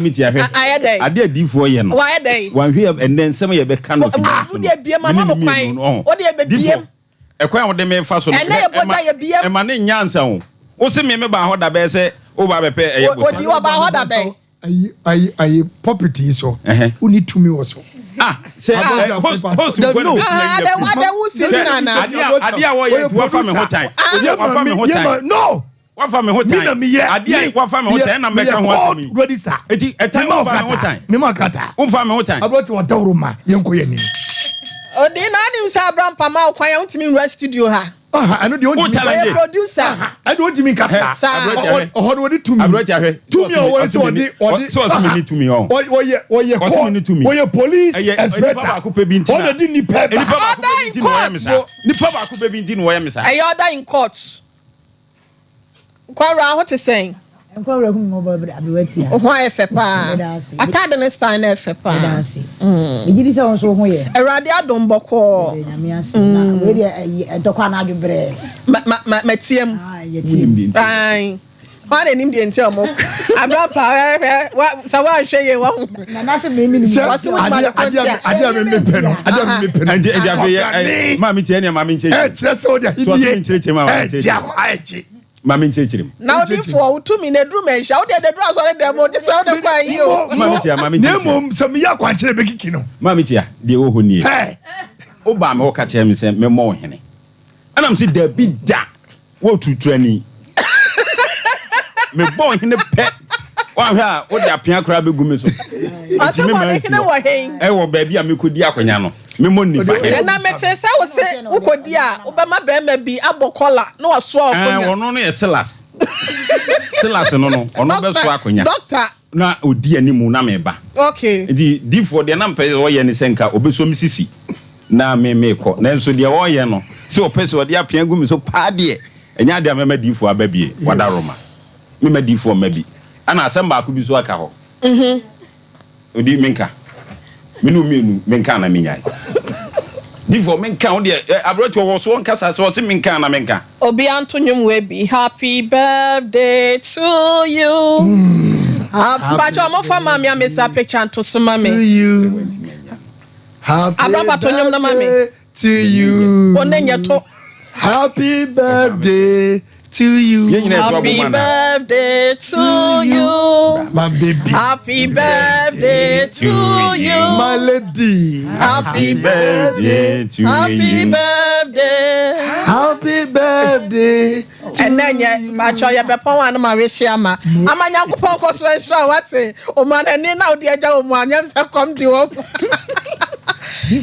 Me tia hwɛ. Ayɛ dɛn? Ade a diifoɔ yɛ no. Wayɛ dɛn? Wanhwɛ yɛ ɛnnɛ nsɛm a yɛbɛka no afidie so no. Wode abiem ama mo kwan. Wode abɛbiem. Ɛkwan a wode me fa so no. Ɛnnɛ yɛ bɔgya yɛ biem. Ɛma ne nyɛ ansa o. Wo se me me baa hɔ da bɛn sɛ wo ba bɛpɛ ɛyɛ bosa. Odi ɔbaa hɔ da bɛn? Ayi ayi ayi pulpit yi so. Wonni tumi wɔ so. Ah sɛ host host nkwa na bɛtumi ayi afiri mu. Adɛ wo sisi na na. Adeɛ a wɔyɛ nti wafa me ho tan. Wafa me ho tan. No. Wafa me ho tan. Me na meyɛ. Adeɛ a wafa me ho tan na mɛka ho asɛm yi. Register. Eti ɛtan wafa me ho tan. Mema krataa. Wofa me ho tan. Abrɔkye wɔ dawuro ma yɛn kɔ yɛn nim. Odi na anim sɛ abrampa ma wo kwan a wontumi nwura studio ha. Ɛno deɛ ɔntumi. Ɔyɛ producer. Ɛno ɔntumi nkasa. Ɔhɔ no ɔde tumi. Abrɔkye ahwɛ. Tumi a ɔwɔ sɛ ɔde ɔde. Sɛ ɔsi mi ni tumi ɔ. Ɔyɛ ɔyɛ kɔ ɔyɛ police inspector. Nipa baako pɛ bi nti na. Ɔna di nipa ba. Nipa baako pɛ bi nti na ɔyɛ mi saa. Nipa baako pɛ bi nti na ɔyɛ mi saa. Ɛyɛ order in court. Nkwawura ho te sɛn? Nkwawura hu mmɔbɔ aberewa tia. Wo ho ayɛ fɛ paa. Atade ne style no yɛ fɛ paa. Meda ase. Megye di sɛ wo nso wo ho yɛ. Awurade adom bɔkɔɔ. Yɛda Nyame ase. Na wei deɛ ɛyi ntɔkwa anadwo brɛɛ. Ma ma ma matia mu. Ah, yɛtie mu. Ae. Hwan na nim deɛ nti a ɔmo abira pa wa sɛ woanhwɛ yie wahu. Nana se me me nim. Sɛ Wɔse wo nim adeɛ ade ko adeɛ nti a. adeɛ a me mepɛ no adeɛ a me mepɛ no. Ɛnti ɛnti afei yɛ ɛ maame tie ɛnea maame nkyerɛkyerɛ. Ɛkyerɛ sɛ ɔde So ɔse ahennie me nkyerɛkyerɛ mu a maame ɛgye nkyerɛkyerɛ akɔ ayɛgye. Maame nkyerɛkyerɛ mu. Na odiifoɔ wo tumi na eduru manhyia wo deɛ na eduru asɔre dɛm o gye sɛ wode kɔ ayi o. Maame tia maame Na nkyerɛkyerɛ. mmom sɛ meyɛ akwankyerɛ bɛkiki no. Maame tia deɛ ɛwɔ hɔ nie. Hɛ! Wobaa me hɔ ka kyerɛɛ me sɛ memmɔ wo hene. Ɛna mese dabi da. Wo turuturani. Mebɔ ɔhene pɛ. Woanhwɛ a wode apea koraa bɛgu me so. Ɔse Nti me bɔne man hene si hɔ. wɔ hen? Ɛwɔ baabi a mekɔdi akonnwa no. Memmɔ nifa hene. Ɛna metee sɛ wo se wokɔdi a wobɛma barima bi abɔ kɔla na wasoa Ɛɛ, ɔkonya. ɔno no yɛ Silas. Silas no no, ɔno bɛsoa akonnwa. Doctor. Na ɔdi animu na meba. Okay. Nti difoɔ deɛ na mpɛ sɛ ɔyɛ ne sɛ nka ɔbɛsɔ me sisi na me mekɔ. Nanso deɛ ɔreyɛ no, sɛ ɔpɛ sɛ ɔde apea gu me so paa deɛ, ɛnyɛ adeɛ a mɛma difoɔ aba bie. Wadaroma. Memma difoɔ mma bi. Ɛna asɛm baako bi nso aka hɔ. Odi menka. Me ne wo mmienu menka anaa menyae? Difoɔ menka wo deɛ ɛ aberanteɛ ɔwɔ so ɔnkasa sɛ ɔse menka anaa menka. Obia nto nnwom wei bi happy birthday to you. Mpakyɛ ɔmo fa maame amesa picture nto so ma me. To you. Happy Abraba to nnwom no ma me. birthday to you. Wo ne nyɛ to. Happy birthday to you. Yɛn nyinaa yɛto Happy abom anaa? birthday to you. My baby. Happy birthday to you. My lady. Happy birthday to Happy you. birthday. Happy birthday to Ɛnɛ nyɛ you. mpakyɛ yɛbɛpɔn a no ma wehye ama ama Nyankopɔn kɔ so nhyira wo wate omuanani na wode agya wɔ mu a nyɛm sɛ kɔm de wɔ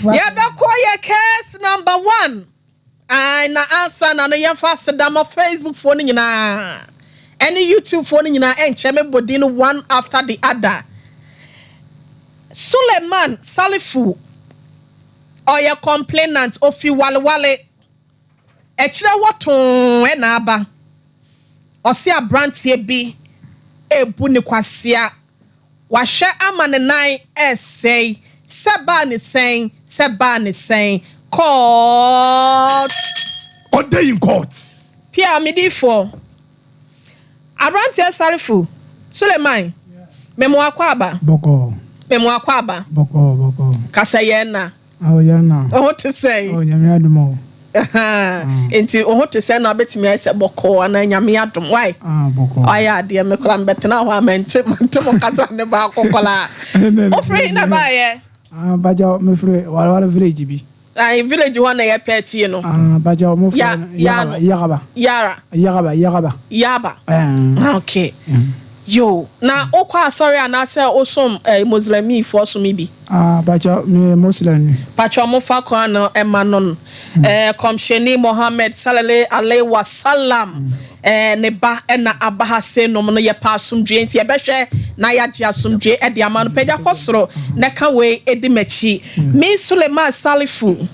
yɛbɛkɔ yɛ case number one Ae na ansa na no yɛmfa aseda ma Facebook foɔ no nyinaa ɛne YouTube foɔ no nyinaa ɛnkyɛ mebɔ din no one after the other Suleiman Salifu ɔyɛ complainant ofi Walewale ɛkyerɛ hɔ too ɛna aba ɔse abranteɛ bi ɛbu ne kwasea Wahwɛ ama ne nan resɛe. Sɛ baa ne sɛn, sɛ baa ne sɛn, court. Ɔda in court. Pia, me difoɔ. Aberanteɛ Sarifu, Suleiman, me mo akwaaba. Bɔkɔɔ. Me mo akwaaba. Bɔkɔɔ, bɔkɔɔ. Kasa yɛn na. Awo yɛn na. Wo ho te sɛn? Oh, Nyame adom o. Nti wo ho te sɛn na wobɛtumi ayɛ sɛ bɔkɔɔ anaa Nyame adom? Why? Ah, bɔkɔɔ. Wayɛ adeɛ me koraa mebɛtena hɔ a mente mante mo kasa ne baako koraa. Wofiri he na baayɛ? Ah, Bajaw, mefiri Walewale village bi. Ayi village hɔ na yɛ pɛɛ tie no. Ah, Bajaw, mo frɛ no Yagaba, Yagaba. Yara. Yagaba, Yagaba. Yaba. Ah, okay. Yo, na wokɔ asɔre anaasɛ wosom eh, Muslimfoɔ som bi? Ah pakyɛ me yɛ Muslim ni. Pakyɛ ɔmo fa Quran no ma no no eh Kɔmhyɛni Mohammed Salale Alei Wasalam eh ne ba na aba ha sei nom no yɛpɛ asomdwoeɛ nti yɛbɛhwɛ na yɛagye asomdwoeɛ de ama no Pagya kɔ soro na ka wei di m'akyi Me Suleiman Salifu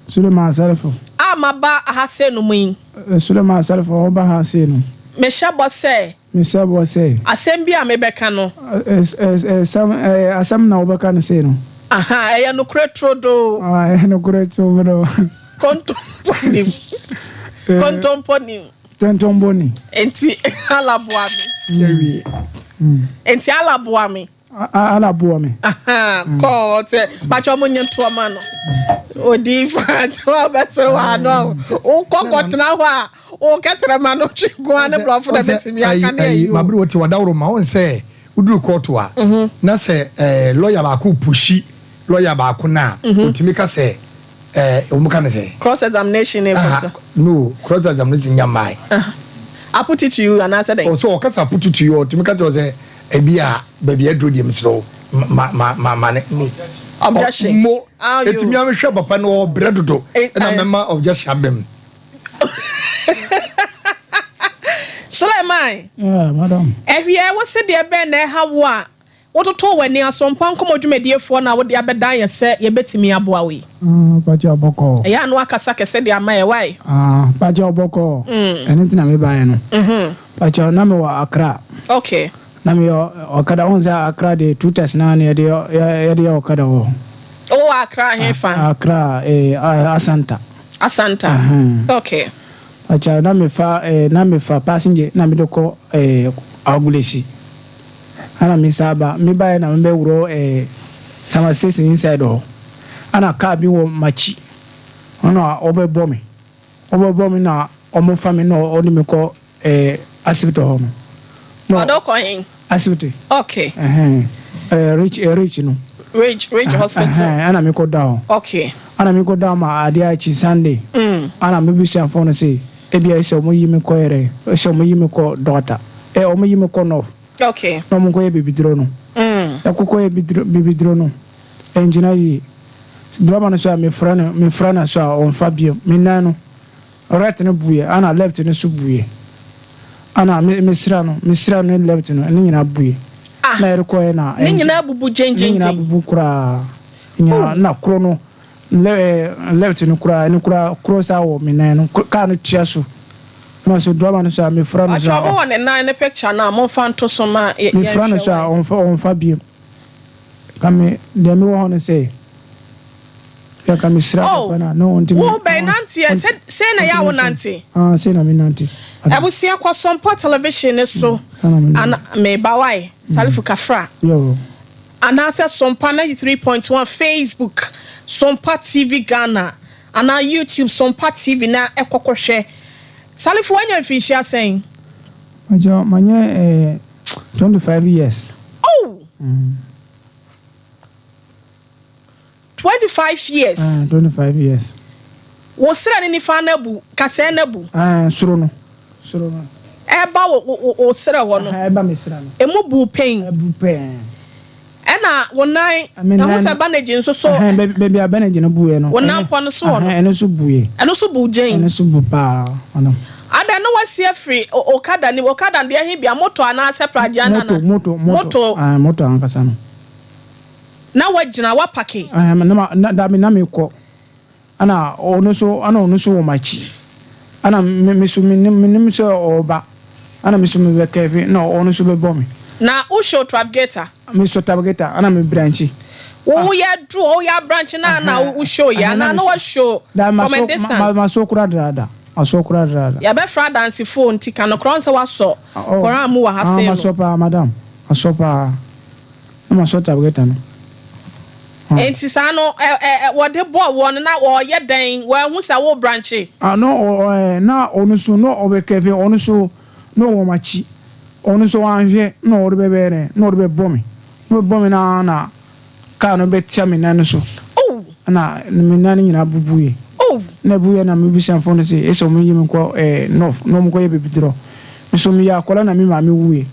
Suleiman Salifu. A maba ha sei nom yi. Suleiman Salifu a ɔba ha sei no. Mehyɛ bɔ sɛ. Mehyɛ bɔ sɛ. Asɛm bi a mebɛka no. Ɛsɛm, ɛyɛ asɛm na wobɛka no sei no. Aha, ɛyɛ nokorɛ turodoo. Ah, ɛyɛ nokorɛ turodoo. Kontompo nim. Kontompo nim. Tontombo ni. Enti, Allah boa me. Yɛwie. Nti Allah boa me. Allah boa me. Kɔɔ sɛ bakyɛ ɔmo nye ntoɔ ma no. Odiifo ati wa bɛsere wa ano. Wokɔ kɔtena hɔ a wokɛtɛrɛ ma no twe nko ara ne borɔfo na bɛtumi aka ne ayi o. Mabere wote wadaworo ma wɔn sɛ woduru kɔɔto a na sɛ lɔya baako pushi lɔya baako no a otumi ka sɛ wɔn ka ne sɛ. Cross examination ne kɔ so. No, cross examination nya mmae. I put it to you anaasɛ dɛn? Ɔsɛ ɔkasa put it to you ɔtumi ka kyerɛ sɛ ebi a baabi aduro deɛ mesrɛ wo ma ma ma ma ne. Objection. Mo etumi ahwɛ papa no ɔbrɛ dodo ɛna mɛma objection abɛm. Suleiman. Yeah, madam. Ɛhwiɛ wo se deɛ bɛn na ɛha wo a Wototoo w'ani Asompa Nkɔmmɔ dwumadiefoɔ no a wode abɛdan yɛ sɛ yɛbɛtumi aboa wo yi? Ah, pakyɛ ɔbɔkɔɔ. Ɛyɛ a na wakasa kɛsɛ de ama yɛ, wai? Ah, pakyɛ ɔbɔkɔɔ. Ɛno nti na mebaeɛ no. Pakyɛ na mewɔ Accra. Okay. Na meyɛ ɔkada, wohu sɛ Accra de tutors no ara na yɛde yɛde yɛ ɔkada wɔ hɔ. Wowɔ Accra hefa? Accra, eh, Asanta. Asanta. Okay. Pakyɛ na mefa eh, na mefa passenger na mede kɔ eh, Agulesi. Ana me san ba, me baeɛ na me bɛ worɔ eh, Tama station inside hɔ. Ana car bi wɔ makyi, ɔna ɔbɛ bɔ me, ɔbɛ bɔ me na ɔmo fa me na ɔde me kɔ eh, asibiti hɔ no. Na Ɔde wo kɔ hen? Asibiti. Okay. Ɛhɛn, eh, Rich, eh, Rich no. Ridge, Ridge Hospital. Ɛhɛn, ana me kɔ da hɔ. Okay. Ana me kɔ da hɔ ma adeɛ akyi Sunday. Ana me busuafoɔ no se, ebia sɛ ɔmo yi me kɔ yɛ dɛn, sɛ ɔmo yi me kɔ doctor, eh, ɔmo yi me kɔ north. Okay. Na ɔmo nkɔyɛ bibiduro no. Yɛkɔ kɔyɛ biduro bibiduro no, ɛngyina yie. Drɔba no so a mefrɛ no mefrɛ no so a ɔnfa biom. Me nan no, right no buiɛ ɛna left no so buiɛ. Ɛna me mesra no mesra no ne left no ne nyinaa buiɛ. Ah! Na yɛde kɔɛ na Ne nyinaa abubu Ne nyinaa gyengyengyeng. abubu koraa. Nyinaa na koro no Le eh, left no koraa, ɛno koraa, koro saa wɔ me nan no, car no tua so. Na so driver no so a, mefra no so Pakyɛ a, ɔmo wɔ ne nan ne picture no a momfa nto so ma mefra no yɛnhwɛ so a, wai. ɔmfa, ɔmfa biom. Ka me, deɛ mewɔ hɔ no sɛ, yɛ ka mesra Oh, papa no a, na ɔntumi, wo bɛn nanteɛ, sɛ, sei na ɛyɛ a wo ɔntumi mfrɛ. nante? Ah, sei na me nante. Abusua kɔ Sɔmpɔ television no so, Saa na me nante. ana, meba wai, Salifu Kafra. Yo. Anaasɛ Sompa 93.1 Facebook, Sompa TV Ghana, anaa YouTube, Sompa TV na kɔ kɔhwɛ. Salifo woanya mfinhyia sɛn? Mpakyɛw manyɛ eh 25 years. Oh! 25 years. Eh, 25 years. Wo srɛ ne nifa no abu, kasɛɛ no abu. Eh, soro no, soro no. Ɛba wo wo wo serɛ hɔ no. Ɛba me serɛ no. Emu buu pɛn. Ɛbu pɛn. Ɛna wo nan, Me ɛho nan sɛ no. bandage nso so. Ɛhɛn, baabi baabi a bandage no buiɛ no. Wo nan pɔ no so hɔ no. Ɛhɛn, ɛno nso buiɛ. Ɛno nso bu gyɛn. Ɛno nso bu paa, ɔno. Adɛn na wasi afiri okada no mu? Okada no deɛ ɛhe bia, moto anaasɛ pragya no Moto, anaa? moto, moto. Moto. Ɛhɛn, moto ankasa no. Na wagyina, wapake. Ɛhɛn, na ma, na dabi na mekɔ. Ɛna ɔno nso, ɛna ɔno nso wɔ m'akyi. Ɛna me, me nso menim, menim sɛ ɔreba. Ɛna me nso mebɛkɛɛve, ɛna ɔno nso bɛbɔ me. Na wo show trafgeta? Me sɔ trafgeta, ɛna me branche. Wo yɛ duru, wo yɛ abranche na na wo show yɛ, anaa na wa show Dabi, from a masɔ, ma, distance? masɔ koraa dada, masɔ koraa dada. Yɛbɛfrɛ adansefoɔ nti ka nokorɛ, wohu sɛ wasɔ Oh, Koran mu wɔ ha ah, sei no. masɔ paa, madam, masɔ paa. Na masɔ trafgeta no. Enti saa no, ɛ, ɛ, ɛ, wɔde bɔɔ woɔ no, na wɔreyɛ dɛn? Wɔanhu sɛ worebrankye? Ah, na ɔ, ɔ, ɛ, na ɔno nso, na ɔbɛkɛve, ɔno nso, na ɔwɔ m'akyi. Ɔno nso wanhwɛ, na ɔde bɛbɛyɛ dɛn? Na ɔde bɛbɔ me. Na ɔbɛbɔ me na na kaa no bɛtia me nan no so. Oh! Ɛna me nan no nyinaa bubuiɛ. Oh! Na ɛbuiɛ na m'abusuafoɔ no se, ese wɔnyi me nkɔ, ɛ, North, na wɔnkɔyɛ bebidorɔ. Me nso meyɛ akwadaa na me maame wuiɛ.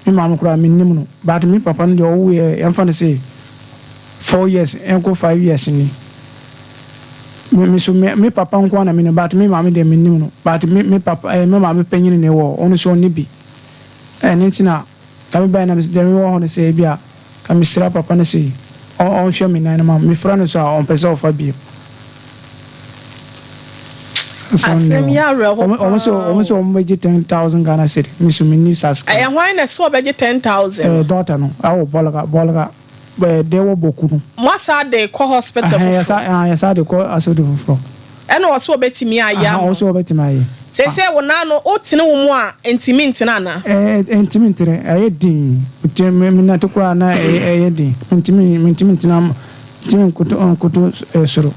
Me maame koraa mennim no but me papa no deɛ ɔwuiɛ yɛmfa no sɛ 4 years ɛnkɔ 5 years ni. Me me so me me papa nko ara na menim but me maame deɛ mennim no but me me papa eh, me maame panyin na ɛwɔ hɔ ɔno nso ɔnni bi. Ɛno nti na ka me bae na me deɛ mewɔ hɔ no sɛ ebi a ka mesrɛ papa no sɛ ɔnhwɛ me nan no ma me. Mefrɛ no so a ɔmpɛ sɛ ɔfa bio. Asɛm yi awerɛho paa Ɔmo sɛ ɔmo sɛ o. ɔmo bɛgye 10,000 Ghana cedi me so menni saa sika no. Ɛyɛ hwan na ɛsɛ ɔbɛgye 10,000 no? Ɛyɛ daughter no ɛwɔ Bolga Bolga ɛɛ deɛ ɛwɔ Boku no. Mo asan de kɔ hospital Ɛhɛn foforɔ? yɛsa ɛhɛn yɛsa de kɔ hospital foforɔ. Ɛna ɔsɛ ɔbɛtumi ayɛ Ɛhɛn ama ɔsɛ wo? ɔbɛtumi ayɛ. Seesei wo nan no, wotene wo mu a, entumi ntene anaa? Ɛɛ, entumi ntene. Ɛyɛ den. Mete, me, menante koraa na ɛyɛ, ɛyɛ den. Mentumi, mentumi ntena, mentumi nkoto, nkoto eh, soro.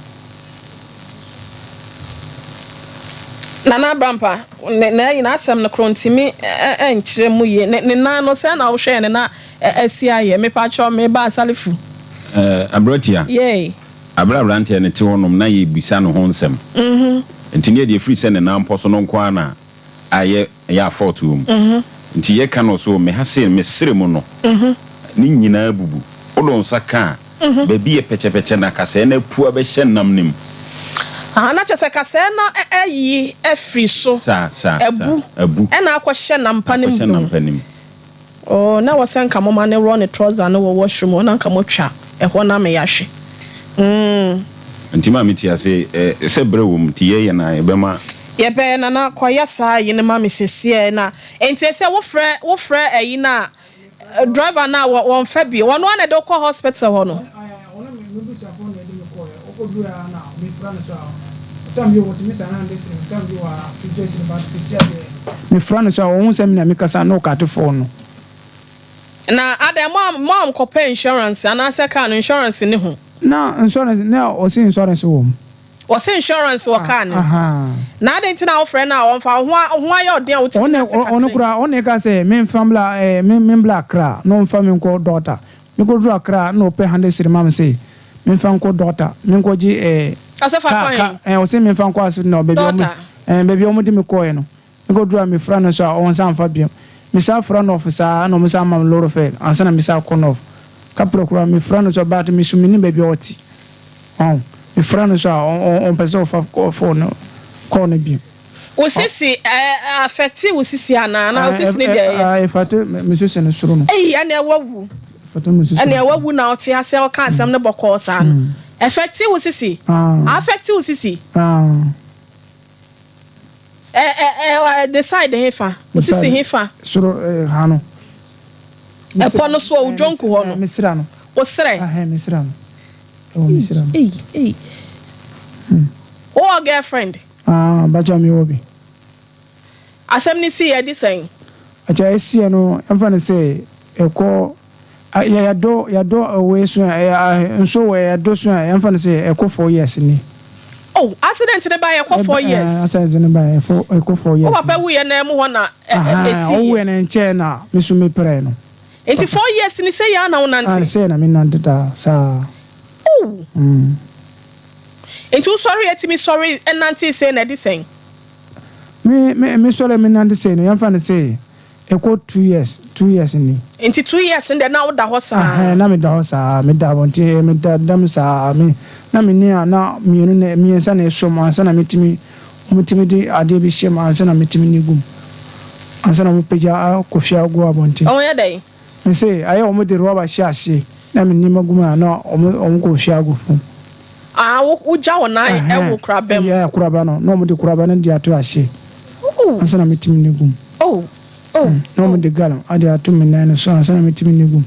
Nana Abrampa, ne, na, n'asɛm no koro ntumi nkyerɛ mu yie. Ne, ne nan no, sɛn na wohwɛɛ no na asi ayɛ? Mepakyɛw, meba Salifu. Ɛɛ, Aberantia. Yei. Bere a aberanteɛ no te hɔnom na yɛrebisa ne ho nsɛm nti ne yɛde afiri sɛ ne nan mpɔ so no nko ara na ayɛ yɛ a fault wɔ mu nti yɛka no so me ha sei me srɛ mu no ne nyinaa abubu wode wo nsa ka a baabi yɛ pɛkyɛpɛkyɛ na kasɛɛ no apu abɛhyɛ nam no mu. Aha na kyerɛ sɛ kasɛɛ no ayi afiri so Saa saa saa abu abu ɛna akɔhyɛ nampa no mu. akɔhyɛ nampa no mu. Oh na ɛwɔ sɛ nka moma no worɔ ne trouser no wɔ washroom hɔ na nka motwa ɛhɔ na me yahwe mm. Nti ma me te ase eh sɛ brɛ wɔ mu nti yɛ yɛn a yɛbɛma. Yɛbɛyɛ Nana kɔ yɛ saa ayi no ma me sesiɛ na nti sɛ wo frɛ wo frɛ ayi no a driver no a wɔ wɔn fa bio ɔno ara na ɛde wo kɔ hospital hɔ no. Ɔno me m'abusuafoɔ na ɛde me kɔɔɛ ɔkɔduru ha na me fra no so a ɔtam bio wɔtumi saa na ande sere ɔtam bio a fifty sere but sisi adeɛ. Me fra no so a ɔhu sɛ me na me kasa na ɔkate phone no. Na adɛn mo a mo ankɔ pɛ insurance anaasɛ car no insurance nni ho. Na insurance na ɔse insurance wɔ mu. Ɔse insurance wɔ car no mu na adɛn nti na wo frɛ no a ɔnfa wo ho wo ho ayɛ ɔden a wotumi nante kakra yi. Ɔno koraa ɔna ɛka sɛ me nfa mbla ɛɛ me mbla Accra na ɔnfa me nkɔ doctor. Mekoduru Accra na ɔpɛ hundred cedi ma me se menfa nkɔ doctor menkɔgye eh, Ɔse fa car kɔ car he? eh, ɔse menfa nkɔ asipiti na baabi a ɔmo Doctor. eh, baabi a ɔmo de me kɔɔɛ no mekoduru a mefra no nso a ɔnsan mfa biom. Mesan fra North saa na ɔmo san ma me lorry fare ansa na mesan akɔ North. Kaprɛ koraa mefra no nso a but me so mennim baabi a ɔte. Wahu? Mefra no nso a ɔ ɔ ɔmpɛ sɛ ɔfa phone no call no biom. Wo sisi ɛ affecti wo sisi anaa anaa wo sisi ne deɛ ɛyɛ. Ɛ affecti me sisi no soro no. Ei ɛneɛ wawu. Affecti me sisi no. Ɛneɛ wawu na ɔte aseɛ ɔka asɛm no bɔkɔɔ saa no. Affecti wo sisi. Affecti wo sisi. Ɛ ɛ ɛ the side he fa. Wo sisi he fa. Soro ha no. Ɛpɔ no so wo dwonku hɔ no. Me sra no. Wo srɛ. Ahɛn me sra no. Ɛwɔ me sra no. Ei ei. Wowɔ girlfriend. Ah mpakyɛw me wɔ bi. Asɛm no sii adi sɛn? Mpakyɛw ɛsiɛ no ɛmfa no sɛ ɛkɔ yɛ yɛdɔ yɛdɔ wei so ɛ nso wɔ yɛdɔ so a ɛmfa no sɛ ɛkɔ 4 years ni. Oh accident no baeɛ ɛkɔ 4 years. Accident no baeɛ ɛfɔ ɛkɔ 4 years. Wo papa wuiɛ na ɛmu hɔ na ɛsiiɛ. Ɔwuiɛ no ɛnkyɛɛ na me so me prɛɛ no. Nti 4 years ni sɛi ara na wo nante? Ah sɛi na me nante daa saa. Oh. Nti wo sɔre yɛ tumi sɔre nante sei na ɛde sɛn? Me me me sɔre me nante sei no yɛnfa no sei ɛkɔ 2 years 2 years ni. Nti 2 years no deɛ na wo da hɔ saa? Ɛhɛn na me da hɔ saa me da abɔnten me da dam saa me na me ni a na mmienu na mmiɛnsa na ɛsɔ mu ansa na me tumi wɔn tumi de adeɛ bi hyɛ mu ansa na me tumi ne gu mu ansa na wɔn pagya akɔ fie agu abɔnten. Wɔn yɛ dɛn? Me se ayɛ wɔn de rɔba hyɛ aseɛ na me nneɛma gu mu a na wɔn wɔn kɔ hwie agu fam. Ah wo wo gya wo nan ɛwɔ kuraba mu. Ɛyɛ kuraba no na wɔn de kuraba no de ato aseɛ. Oh. Ansa na me tumi ne gu mu. Oh oh. Na wɔn de gallon ade ato me nan no so ansa na me tumi ne gu mu.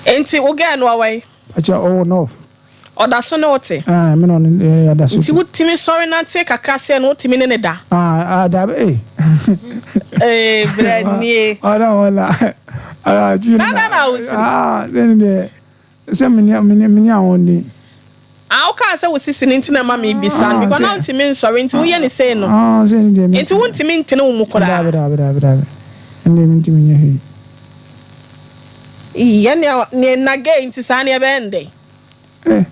Nti wo girl no ɔwɔ he? Pakyɛ ɔwɔ north. Ɔda so ne wo te? Aah me na ɔne eh yɛda so Nti te. wotumi sɔre nante kakra sɛɛ no wotumi ne no da? Ah ah dabi eh. Ee brɛ nie. Ɔda hɔ la ah twi no Na dɛn na wosiri? Ah sɛ ne deɛ sɛ meni meni meni ahoɔden. Ah wokaa sɛ wo sisi no nti na ɛma mebisa no because na wontumi nsɔre nti woyɛ no sei no Ah sɛ ne deɛ nti wontumi ntene wo mu koraa. Dabi dabi dabi dabi ɛndeɛ mentumi nyɛ hwee. Ii ɛnneɛ neɛ na gay nti saa neɛ ɛbɛyɛ no dɛn? Eh,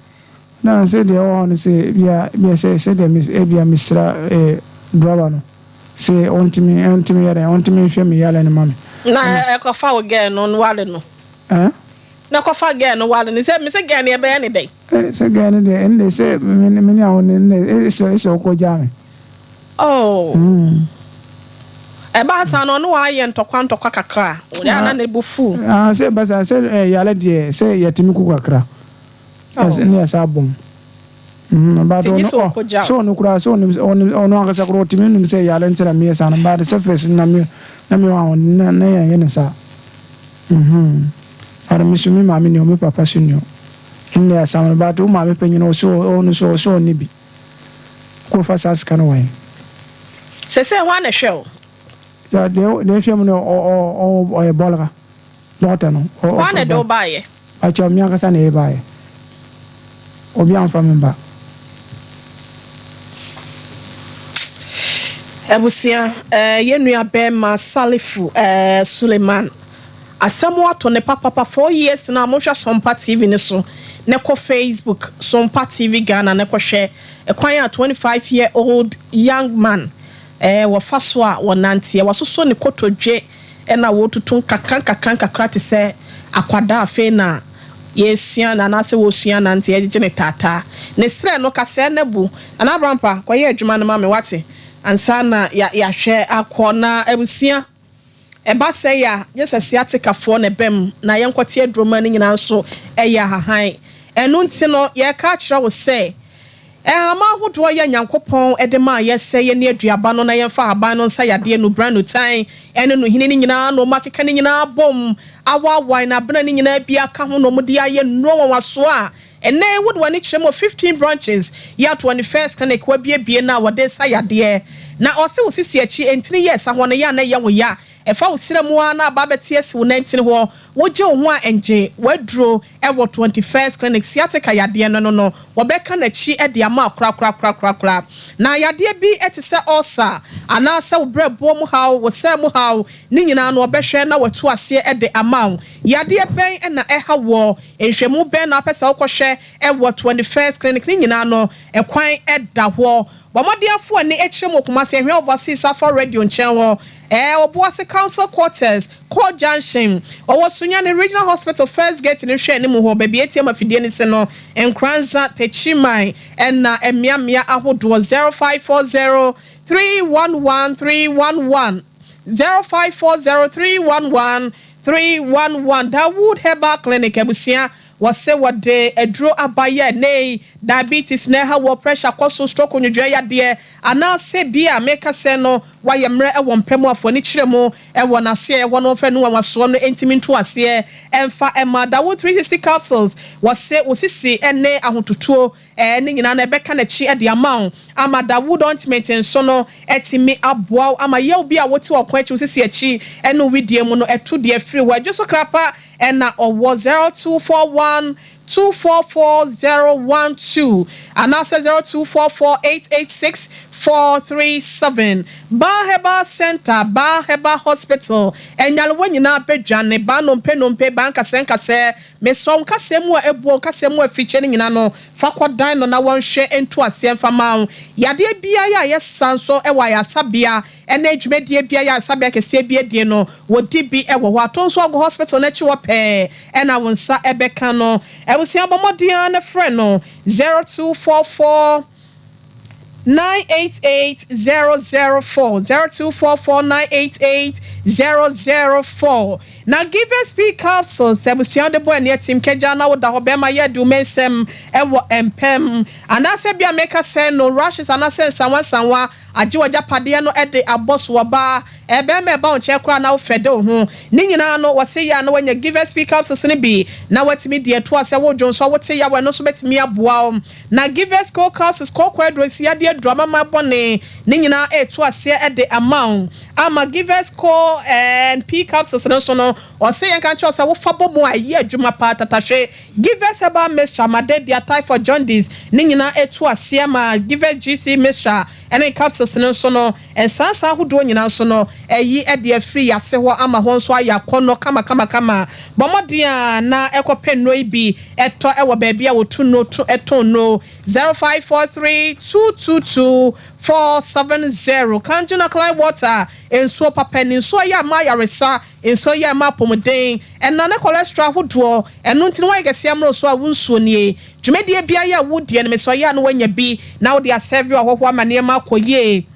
na sɛ deɛ ɛwɔ hɔ no sɛ ebia ebia sɛ sɛdeɛ me ebia mesra eh, driver no sɛ ɔntumi ɔntumi yɛ dɛn ɔntumi nhwɛ me yale no ma me. Na ɛkɔfa wo girl no ware no. Eh? Na ɛkɔfa girl no ware no sɛ me sɛ girl no yɛbɛyɛ ne dɛn? Eh, sɛ girl no deɛ ɛnde sɛ me me ne awo no ɛnde sɛ sɛ ɔkɔ gyaa me. Oh. Mm. Ɛbaa saa no ɔne wo ayɛ ntɔkwa ntɔkwa kakra a, ɔyɛ a na ne bo fuw. Ah, sɛ ɛba saa sɛ eh, yare deɛ sɛ yɛtumi ko kakra. Oh. Ne yɛsa abom. Mm, but Nti gye ɔno sɛ ɔ ɔkɔgya sɛ wo. ɔno koraa sɛ ɔnim ɔnim ɔno ankasa koraa ɔtumi nim sɛ yare nti na meyɛ saa no but sɛ first na me na me wɔ ahoɔden na na yɛnyɛ ne saa. Mhm. But me so me maame ni hɔ me papa so ni hɔ. Ɛnna asam no but wo maame panyin no ɔse ɔno nso ɔse ɔnni bi. Wokɔfa saa sika no wɔ he? Sesei hwan na ɛhwɛ wo? Deɛ deɛ ɛhwɛ mu no ɔ ɔ ɔ ɔyɛ bɔlga dɔkta no. Hwan na ɛde wo baeɛ? Pakyɛw me ankasa na ɛbaeɛ. Obi amfa me mba. Abusua eh, yɛn nua bɛɛma Salifu eh, Suleiman asɛm ato ne papapa 4 years na monhwɛ Sompa TV no so na kɔ Facebook Sompa TV Ghana na kɔhwɛ ɛkwan a 25 year old young man eh, wɔfa so a wɔnanteɛ wɔasosɔ ne kotodwe ɛna wɔtutu nkakra nkakra nkakra te sɛ akwadaa. Afei na yɛsua na anaasɛ wɔsua nante yɛgyegye ne taataa ne serɛ no kasɛɛ no bu. Nana Abrampa kɔyɛ adwuma no ma me wate ansa na yɛahwɛ akɔ na abusua ɛba sɛ yɛ a gye sɛ sciatica-foɔ na ɛbɛm na yɛnkɔte aduroma no nyinaa nso ɛyɛ ahahan. Ɛno nti no yɛka akyerɛ wo sɛ ɛhama ahodoɔ yɛ Nyankopɔn de maa yɛ sɛ yɛne aduaba no na yɛmfa ahaban no nsa yadeɛ no bra no tan ɛne no hene no nyinaa na ɔmu akeka no nyinaa bom awaawae na abena no nyinaa bi aka ho na ɔmu de ayɛ nnuro nwanwasoɔ a ɛnɛ wode w'ani kyerɛ mu 15 branches yɛ 21st Clinic wabiebie no a wɔde sa yadeɛ. Na ɔse wo sisi akyi ntini yɛ ɛsa hɔ no yɛ a na ɛyɛ wo ya, ɛfa wo serɛ mu a na aba bɛte asi wo nantini hɔ, wogye wo ho a ɛngye waduro ɛwɔ 21st Clinic. Sciatica yadeɛ no wɔbɛka n'akyi de ama korakorakorakorakora. Na yadeɛ bi te sɛ ulcer anaasɛ wo brɛboɔ mu haw, wo sɛ mu haw ne nyinaa no wɔbɛhwɛ na wɔatu aseɛ de ama wo. Yadeɛ bɛn na ɛha wɔ nhwɛmu bɛn na apɛ sɛ wokɔhwɛ ɛwɔ 21st Clinic ne nyinaa no ɛkwan ɛda hɔ. Bɔmmɔdenafo ani akyerɛ mu Kumasi Ahwea Overseas Afa Radio nkyɛn hɔ, Obuasi Council Quarters, Court Junction, ɔwɔ Sunyani Regional Hospital first gate no hwɛ anim hɔ, baabi ATM afidie no si no, Nkoranza, Techiman, ɛna mmeammea ahodoɔ. 0540 311 311, 0540 311 311. Dawood Herbal Clinic abusua, wɔsɛ wɔde aduro abayɛ ne diabetes na ɛha wɔ, pressure kɔ so, stroke, onwodua yadeɛ, anaasɛ bi a meka sɛ no wayɛ mmerɛ ɛwɔ mpɛ mu afɔ ne kyerɛ mu ɛwɔ n'aseɛ ɛwɔ no mfɛ no wanwasoɔ no ntumi nto aseɛ ɛmfa ɛma. Dawood 360 capsules, wɔsɛ wɔsisi ɛne ahototuo ne nyinaa na ɛbɛka n'akyi ɛde ama wo. Ama Dawood ointment nso no ɛtumi aboa wo ama yɛw bi a wote ɔko akyi, wosisi akyi ɛne widie mu no ɛto deɛ firi hɔ. Adwo so krapa ɛna ɔwɔ 0241 244012 anaasɛ 0244886437. Baa Herbal Center, Baa Herbal Hospital, ɛnyarewa nyinaa bɛdwane baa nnompe nnompe, baa nkasɛ nkasɛ, mesɔ nkasɛ mu a ebuo nkasɛ mu afirikyɛ no nyinaa no fa kɔdan no na wɔnhwɛ nto aseɛ mfa ma wo. Yadeɛ biara a yɛsa nso ɛwɔ ayasabea ɛne dwumadie biara ayasabea kɛseɛ bi adie no wɔdi bi ɛwɔ hɔ. Ato nso ɔgo hospital n'akyi wɔ pɛɛ ɛna wo nsa ɛbɛka no. Abusua, bɔ mmɔden no frɛ no 0244 988 004, 0244 988 004. Na Givers P capsules, abusua de bɔ ɛne atim kagya na woda hɔ bɛrima yɛ de wo nsɛm ɛwɔ mpɛm anaasɛ bi a meka sɛ no rashes anaasɛ nsanwa nsanwa agye w'agyapadeɛ no ɛde abɔ so, ɔbaa ɛbɛrima ɛba wo nkyɛn koraa na wofɛ de wo ho ne nyinaa no, wɔse yɛ a na wanya Givers P capsules no bi na watumi deɛ ɛto a sɛ wodwo nso a wote yaw, ɛno nso bɛtumi aboa wo. Na Givers Co capsules, kɔkɔɔ aduro, si adeɛ aduro amama bɔne ne nyinaa ɛɛto aseɛ ɛde ama wo. Ama Givers Co and P capsules no nso no, ɔsɛ yɛn ka kyerɛ sɛ wofa bɔ mu a ɛyɛ adwuma paa tatahwe. Givers Herbal Mixture, malaria, typhoid, jaundice ne nyinaa ɛto aseɛ. Ma Givers GC Mixture ɛne capsules no nso no, nsansa ahodoɔ nyinaa nso no ɛyi ɛde afiri yase hɔ ama hɔ nso ayɛ akɔnnɔ kamakamakama. Bɔ mmɔden a na ɛkɔpɛ nnuro yi bi ɛtɔ ɛwɔ baabi a wɔtu nnuro to ɛtɔn nnuro. 0543 222 470. Kangen Alkaline Water, nsuo papa ni, nsuo yɛ ama ayaresa, nsuo yɛ ama apɔmuden, ɛna ne cholesterol ahodoɔ ɛno nti no wayɛ kɛseɛ amoro so a wo nsuo nie. Dwumadie biara yɛ a wodeɛ no mesɛ ɔyɛ a no wanya bi na wode asɛve ahɔhoɔ ama nneɛma akɔ yie.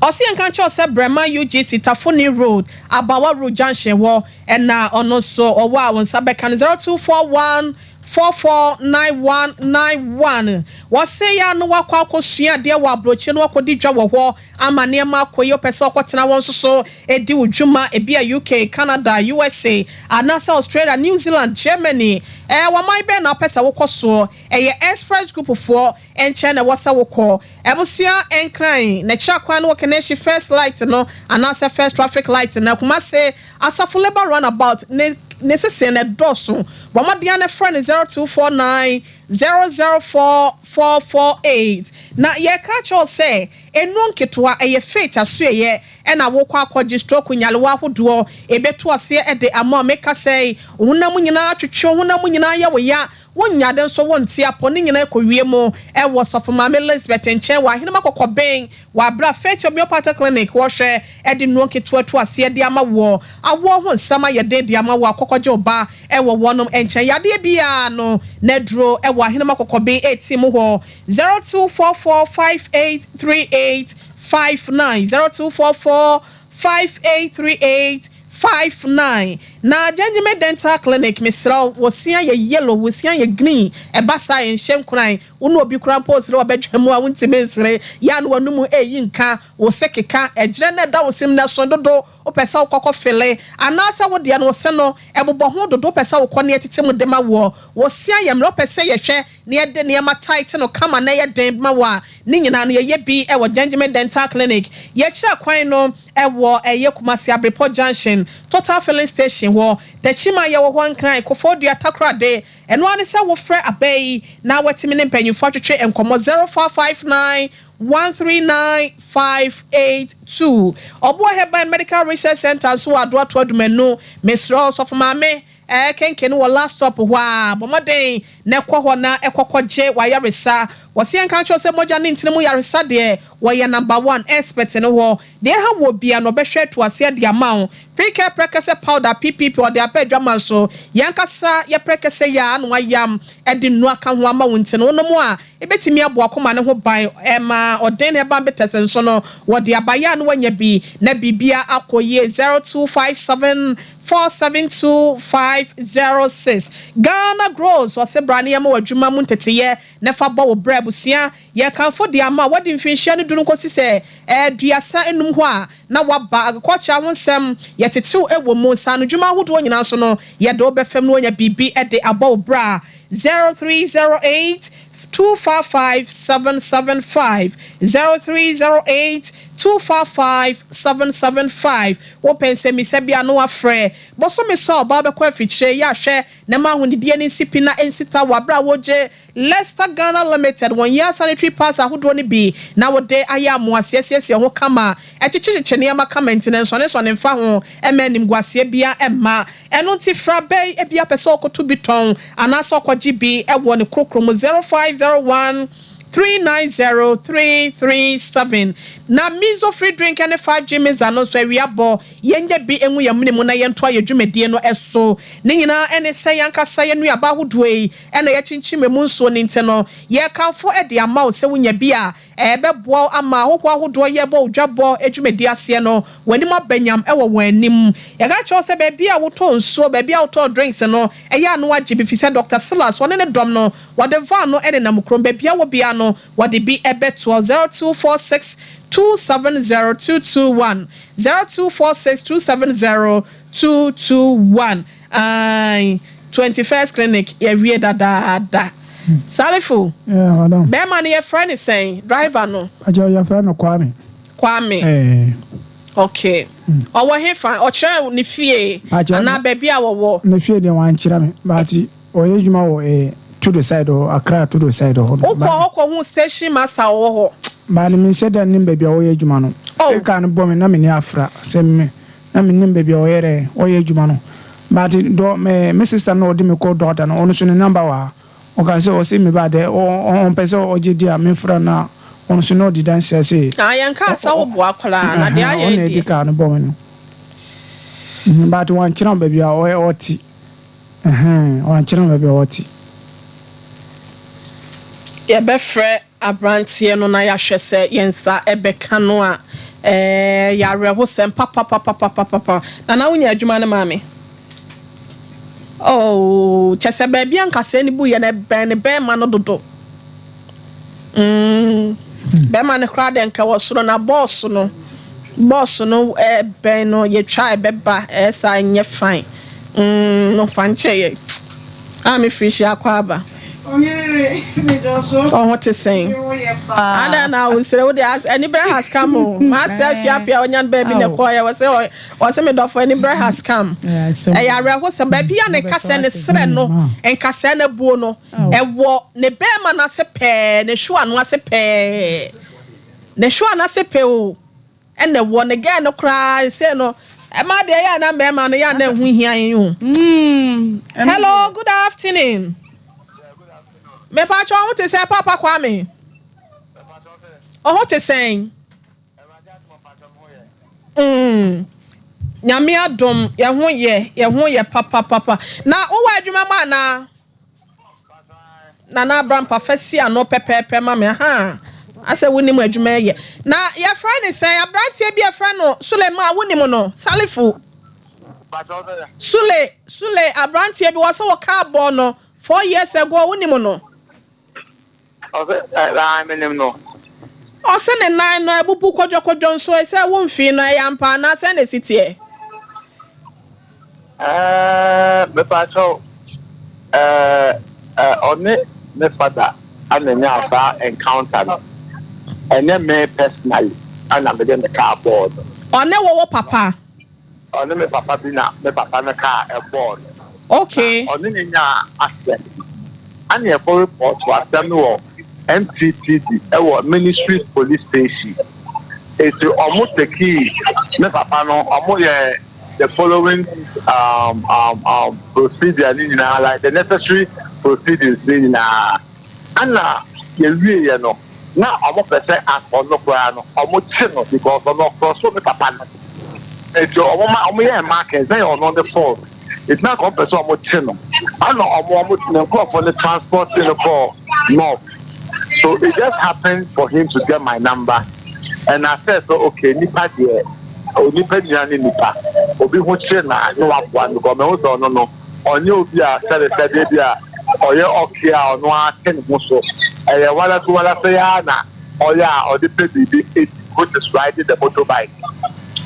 Ɔsi yɛn ka kyerɛw sɛ Brɛma UGC, Tafoni Road, Abawa Road junction hɔ ɛna ɔno nso ɔwɔ a wɔn nsa bɛka no. 0241. 449191. Wɔse yɛ a na wakɔ akɔsua adeɛ wɔ aburokyire na wakɔdi dwa wɔ hɔ ama nneɛma akɔ yie. Wopɛ sɛ ɔkɔtena hɔ nso so di wo dwuma, ebia UK, Canada, USA, anaasɛ Australia, New Zealand, Germany. Ɛɛ, ɔman bɛn na wopɛ sɛ wokɔ soɔ? Ɛyɛ Express Group foɔ nkyɛn na ɛwɔ sɛ wokɔ. Abusua Nkran, N'akyiri akwan no wɔ Kaneshie First Light no anaasɛ First Traffic Light no, Kumase Asafo Labour Runabout ne ne sese no ɛdɔɔso. Bɔ mmɔden ara na frɛ no 0249 004 448. Na yɛreka akyerɛ wo sɛ nnuro nketewa, ɛyɛ Faith asoɛeɛ ɛna wokɔ akɔgye stroke nyarewa ahodoɔ ɛbɛtu aseɛ de ama wo. Meka sɛ wo honam nyinaa twetwe, wo honam nyinaa yɛ wo ya, Wonnya ade nso wonte apɔ ne nyinaa kɔwie mu wɔ Sɔfo Maame Lisbeth nkyɛn wɔ Ahenem Akɔkɔben wɔ aberɛ a Faith Homeopathic Clinic wɔhwɛ de nnuro nketewa tu aseɛ de ama woɔ. Awoɔ ho nsɛm ayɛ den de ama wo a kɔkɔgye wo ba wɔ wɔnom nkyɛn. Yadeɛ biara no n'aduro wɔ Ahenem Akɔkɔben 18 mu hɔ 0244 5838 59 0244 5838 59 na Gyengyeme Dental Clinic mesrɛ wo wosia yɛ yellow wosia yɛ green ɛba saa ɛnhyɛ nkuran wo ne obi koraa mpo resere wɔ badwa mu a wontumi nsere yɛ a na w'anomu ɛreyi nka wo se keka ɛgyerɛ na ɛda wo sem no ɛso dodo wopɛ sɛ wokɔ kɔ fele anaasɛ wo deɛ no wo se no ɛbobɔ ho dodo wopɛ sɛ wokɔ ne ɛtete mu de ma woɔ wo se ayɛ mmerɛ wopɛ sɛ yɛhwɛ na yɛde nneɛma tight no kama na ɛyɛ den ma wo a, ne nyinaa no yɛyɛ bi wɔ Gyengyeme Dental Clinic. Yɛkyerɛ kwan no wɔ ɛyɛ Kumasi Abrepɔ Junction, Total Filling Station hɔ. Techiman yɛwɔ hɔ, Nkran, Koforidua, Takoradi. Ɛno ara ne sɛ wofrɛ aba yi na woatumi ne mpanyimfoɔ atwetwe nkɔmmɔ 0559 139 582. Ɔboɔ Herbal and Medical Research Centre nso wɔ Adoato Adumanu. Mesrɛ wo, Sɔfo Maame, Ɛɛ kenken wɔ last stop hɔ a, bɔ mmɔden na kɔ hɔ na kɔ kɔ gye w'ayaresa. Wɔse yɛnka nkyerɛ wo sɛ mogya ne ntini mu yaresa deɛ wɔyɛ number one expert no hɔ. Deɛ ɛha woɔ biara no ɔbɛhwɛ atu aseɛ de ama wo. Precare prɛkɛsɛ powder PPP ɔde aba adwaman so. Yɛn ankasa yɛ prɛkɛsɛ yi ara na wɔayam de nnuro aka ho ama wo nti no wonom a ɛbɛtumi abɔ w'akoma no ho ban. Ɛma ɔden herbal bitters nso no wɔde aba yɛ a na woanya bi na biribiara akɔ yie. 0257 472506 Ghana Grows Ɔse bra na yɛma wo adwuma mu nteteyɛ na fa bɔ wo bra Abusua yɛkamfo de ama wo Wadi mfinhyia no du no kɔsi sɛ aduasa nnum hɔ a na woaba Agriculture ho nsɛm yɛtetew wɔ mu Nsaanodwuma ahodoɔ nyinaa nso no yɛde wo bɛfam na woanya biribi de abɔ wo bra 0308 255 775 0308 255 775 Wopɛ nsɛmmisa bi a na woafrɛ. Bosome so a ɔbaa bɛkɔ afikyire yɛ ahwɛ na ɛma ahonidie no nsi pi na ɛnsi ta wɔ aberɛ a wogye Lester Ghana Limited wɔn yea sanitary pads ahodoɔ no bi na wode ayɛ amoaseɛ siesie ho kama ɛkyekyekyekye nneɛma kama nti no nsɔnensɔne mfa ho mma animguaseɛ biara mma ɛno nti fra bɛ yi ebia pɛ sɛ ɔkɔto bi tɔn anaasɛ ɔkɔgye bi wɔ ne korokoro mu 0501 390337 Na Mizo free drink ne 5G Miza no nso awia bɔ, yɛnyɛ bi ngu yɛn mene mu na yɛntoa yɛn dwumadie no so. Ne nyinaa ne sɛ yɛn ankasa yɛn nnuaba ahodoɔ yi na yɛakyinkyim emu nsuo no nti no, yɛrekamfo de ama wo sɛ wonya bi a, ɛbɛboa wo ama ahɔhoɔ ahodoɔ yɛrebɔ wo dwabɔ dwumadie aseɛ no, w'anim aba nyam wɔ wɔn anim. Yɛka kyerɛ wo sɛ baabi a wotɔ nsuo, baabi a wotɔ drinks no, ɛyɛ a na woagye bi firi sɛ Dɔkta Silas, ɔne ne dɔm no, Wɔde van no nenam kurom. Baabi a wɔ biara no, wɔde bi bɛtoa 0246 270 221, 0246 270 221. Ae, 21st Clinic, yɛawie dadaada. Salifu, Yeah, madam. bɛrima no yɛfrɛ no sɛn? Driver no? Akyɛ yɛfrɛ no Kwame. Kwame. Eh. Okay. Ɔwɔ hefa? Ɔkyerɛ ne fie Akyɛ anaa baabi a wɔwɔ? Ne fie deɛ wankyerɛ me, but Ɔyɛ adwuma wɔ eh, Tudo side hɔ, Accra Tudo side hɔ. Wokɔ hɔ kɔhu station master a ɔwɔ hɔ? But menhyɛ da nnim baabi a ɔyɛ adwuma no. Oh. Sɛ car no bɔ me na m'ani afra sɛ me na mennim baabi a ɔyɛ dɛ ɔyɛ adwuma no. But dɔ me me sister no a ɔde me kɔ doctor no ɔno nso ne number wɔ ha. Ɔka sɛ ɔse me ba dɛ ɔ ɔmpɛ sɛ ɔgye di a memfrɛ no na ɔno nso na ɔdi danseɛ se Ah, yɛnkaa ɔ sɛ ɔ woboa koraa na deɛ ɛhɛn ayɛ ɔno yi na ɛde deɛ. car no bɔ me no. Mhm, but wankyerɛ me baabi a ɔyɛ ɔte. Ɛhɛn, wankyerɛ me baabi a ɔte. Yɛbɛfrɛ aberanteɛ no na yɛahwɛ sɛ yɛn nsa bɛka no a. Ɛyɛ awerɛhosɛm papapapapapapa. Nana wonya adwuma no maa me. Oh, kyɛ sɛ baabi a nkasɛɛ no buiɛ no, ɛbɛn ne bɛrima no dodo. Mm, bɛrima no koraa deɛ nka wɔ soro na bɔɔso no, bɔɔso no ɛbɛn no, yɛtwa a ɛbɛba, ɛyɛ saa ɛnyɛ fine. Mm, no fa nkyɛ yɛ. A me firi hyia akɔ aba. Ɔho te sɛn? Adɛn na wosere wo deɛ aniberɛ has come o. Maasɛ afiapia ɔnya no baabi na ɛkɔɔyɛ wɔ sɛ Ɔse me dɔfo anibrɛ has come. Ɛyɛ awerɛhosɛm baabi a ne nkasɛɛ ne serɛ no nkasɛɛ no abuo no ɛwɔ ne bɛɛma no ase pɛɛ ne hwewa no ase pɛɛ ne hwewa no ase pɛ o ɛna ɛwɔ ne gɛɛ no koraa ɛsei no ɛma deɛ ɛyɛ a na mɛɛma no yɛ a na ɛho hia yɛn o. Hello good afternoon. Mepatwa ɔho te sɛ Papa Kwame. Ɔho te sɛn? Mm Nyame adom yɛ ho yɛ yɛ ho yɛ papapapa. Na wowɔ adwuma mu anaa? Nana Abrampa fa si ano pɛpɛɛpɛ ma me ahaa asɛ wonim adwuma yɛ. Na yɛfrɛ ne sɛn abranteɛ bi yɛfrɛ no Suleiman wonim no? Salifu. Sule Sule abranteɛ bi wɔ sɛ wɔ kaa bɔɔ no 4 years ago wonim no? Ɔse, Aane, menim no. Ɔse ne nan no abubu kodwokodwo nso sɛ wo mfii no ɛyɛ ampa anaa sɛn na ɛsi teɛ? Ɛɛɛ mepakyɛw ɛɛ ɔne me fada na nyaa saa encounter no ɛnyɛ me personally na mede me car bɔɔ no. Ɔne wo wo papa? Ɔne me papa bi na me papa no kaa ɛbɔɔ no. Okay. Na ɔne no nyaa accident bi. Ɛna yɛkɔ report asɛm no wɔ MTTD ɛwɔ Ministry Police Station. Eti ɔmo tekii me papa no, ɔmo yɛ the following um, um, um, procedure ne nyinaa, like the necessary proceedings ne nyinaa. Ɛna yɛwieɛ no, na ɔmo pɛ sɛ anka ɔno koraa no, ɔmo kye no because ɔno ɔcross me papa no. Eti ɔmo ma ɔmo yɛɛ markings na yɛ ɔno ne fault. Eti na anka ɔmo pɛ sɛ ɔmo kye no. Ɛna ɔmo ɔmo ne nkorɔfoɔ no transport no kɔɔ north. So it just happened for him to get my number and I said so okay nipa deɛ onipa nyinaa ne nipa. Obi ho kyere no a na waboa no because mahu sɛ ɔno no ɔnyɛ obi a sɛbesɛbe ebi a ɔyɛ ɔkea a ɔno ara te ne ho so. Ɛyɛ walase walase ara na ɔyɛ a ɔde pɛ biribi di which is riding the motorbike.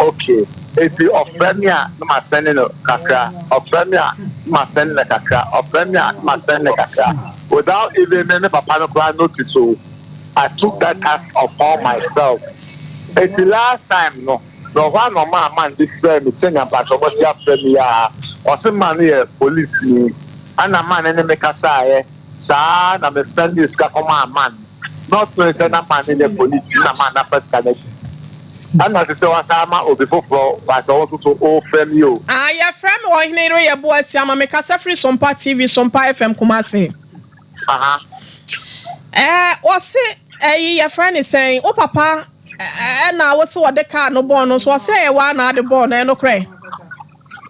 Okay, enti ɔfrɛ me a na masɛne no kakra, ɔfrɛ me a na masɛne no kakra, ɔfrɛ me a na masɛne no kakra without even me me papa no koraa notice o. I took that task upon myself. Enti last time no, Na ɔhɔ ara na ɔmaa man bi frɛɛ me sɛnea mpakyɛw wɔte afrɛ me yi ara. Ɔse man no yɛ polisini. Ɛna man no ne me kasaeɛ saa ara na me sɛndee sika kɔmaa man no. Not knowing sɛ na man no nyɛ polisini na man no afa sika no adi. Ɛna sesei wasan ama obi foforɔ mpakyɛw wo nso so wofrɛ me o. Ah yɛfrɛ me Ɔhene Yereyɛ Boasia ma mekasa firi Sompa TV, Sompa FM Kumasi. Aha. Ɛɛ ɔse ɛyi yɛfrɛ ne sɛn wo papa Ɛna wo se wɔde car no bɔɔ no nso ɔse ɛyɛ waa na ade bɔɔ no ɛyɛ nokorɛ?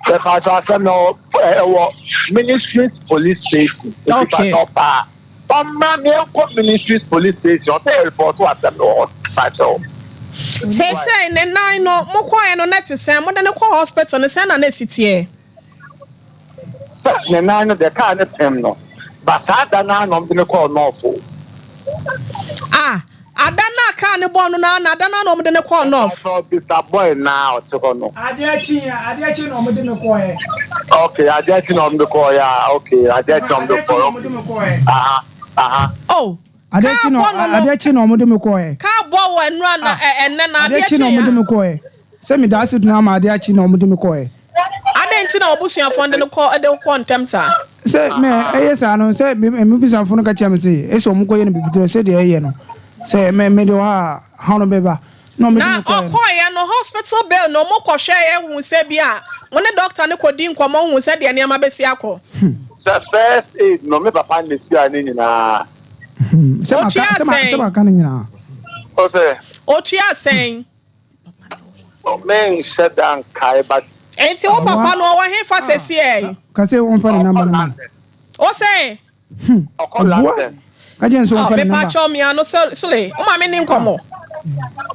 Mepakyɛw asɛm no ɛwɔ ministries police station nti pakyɛw paa ɔmmra meɛnkɔ ministries police station ɔsɛ yɛ report asɛm no wɔ hɔ pakyɛw. Seesei ne nan no mokɔɛ no na ɛte sɛn mode no kɔɔ hospital no sɛn na na ɛsi teɛ? Sɛ ne nan no deɛ kaa no pem no ba saa da no ara na wɔde no kɔɔ North o. Ah, ada no a kaa no bɔɔ no no ara na ada no ara na wɔde no kɔɔ North. Mpakyɛw bisa boy no a ɔte hɔ no. Adeɛ kye a, adeɛ kye na wɔde me kɔɔɛ. Okay, adeɛ kye na wɔde kɔɔɛ a, okay, adeɛ kye na wɔde kɔɔɛ, okay. Aha, aha. Oh, Adeɛ kaa kye na, bɔ no no. adeɛ kye na wɔde me kɔɔɛ. Kaa bɔ wɔ ɛnora na, ɛ, ɛnnɛ na Adeɛ adeɛ kye kye na wɔde a. me kɔɔɛ. Sɛ meda ase tena ama ade akye na wɔde me kɔɛ. Adɛn nti na w'abusuafoɔ de no kɔ de wo kɔɔ ntɛm saa? Sɛ mɛ ɛyɛ saa no, sɛ me m'abusuafoɔ no ka kyerɛ me se, ese wɔn kɔyɛ no bibiduro sɛdeɛ ɛyɛ no, sɛ mɛ mede wɔ ha a, haw no bɛba. Na wɔde Na me kɔɛ no. ɔkɔeɛ no, hospital bill no, mokɔhwɛeɛ huu sɛ bi a, mo ne doctor no kɔdii nkɔmmɔ huu sɛdeɛ nneɛma bɛsi akɔ? Sɛ first aid no, me papa na ɛtuaa ne nyinaa. Sɛ maka, Ɔtuaa sɛ ma, sɛ sɛn? maka ne nyinaa. Ɔsɛ. Ɔtuaa sɛn? Me nhyɛ da nkae but. Enti wo papa no ɔwɔ hefa sesiei? Ka sɛ wɔmfa ne number no ma no. Wo se? Hmm. Ɔkɔ Ɔboa. London. Ka kyerɛ no sɛ Oh, wɔmfa ne number. mepakyɛw mia no Sule, wo ma me ni nkɔmmɔ.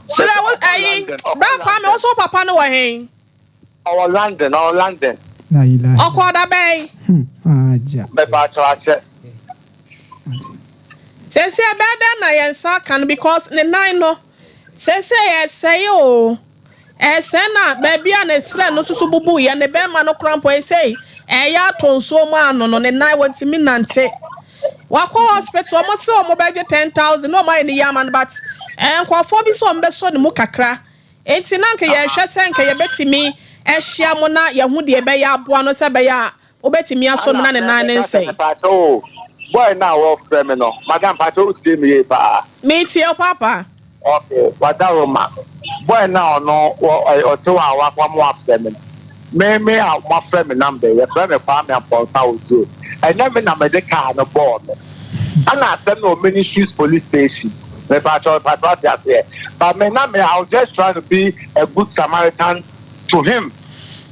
Sule, wo Ɔkɔ ayi, London, ɔkɔ Bra Kwame, London. wo so wo papa no wɔ he? Ɔwɔ London, ɔwɔ London. Ɔkɔɔ da bɛn? Mepaakyɛw akyɛ. Seesei ɛbɛyɛ dɛn na yɛn nsa aka no because ne nan no seesei ɛresɛe oo. Ɛresɛe na baabi a ne srɛ no nso so bubuiɛ ne bɛrima no koraa mpo seesei ɛreyɛ atɔ nsuo mu ano no ne nan wɔntumi nante. Wakɔ hospital wɔn se wɔn bɛgye 10,000 na wɔn ayɛ ne yie ama no but ɛɛ nkurɔfoɔ bi sɛ wɔn bɛsɔ ne mu kakra. Enti na anka yɛrehwɛ sɛ anka yɛbɛtumi ahyia mo na yɛahu deɛ ɛbɛyɛ aboa no sɛ ɛbɛyɛ a wobɛtumi asɔ no Ana na ne me nan no meka sɛ nsɛe. mepaakyɛw o, boy no a wɔfrɛ me no, madam mpakyɛw wotie me yie paa? Metie wo paapa. Okay, wadaroma. Boy no a ɔno wɔ ɔyɛ ɔte hɔ a wa wama wafrɛ me no, me me a moafrɛ me number yi, yɛfrɛ me Kwame Amponsah Oduro. Ɛnyɛ me na mede car no bɔɔ no. Ɛna asɛm no wɔ Ministries Police Station. Mepakyɛw mepakyɛw wate aseɛ but me na me I was just trying to be a good Samaritan to him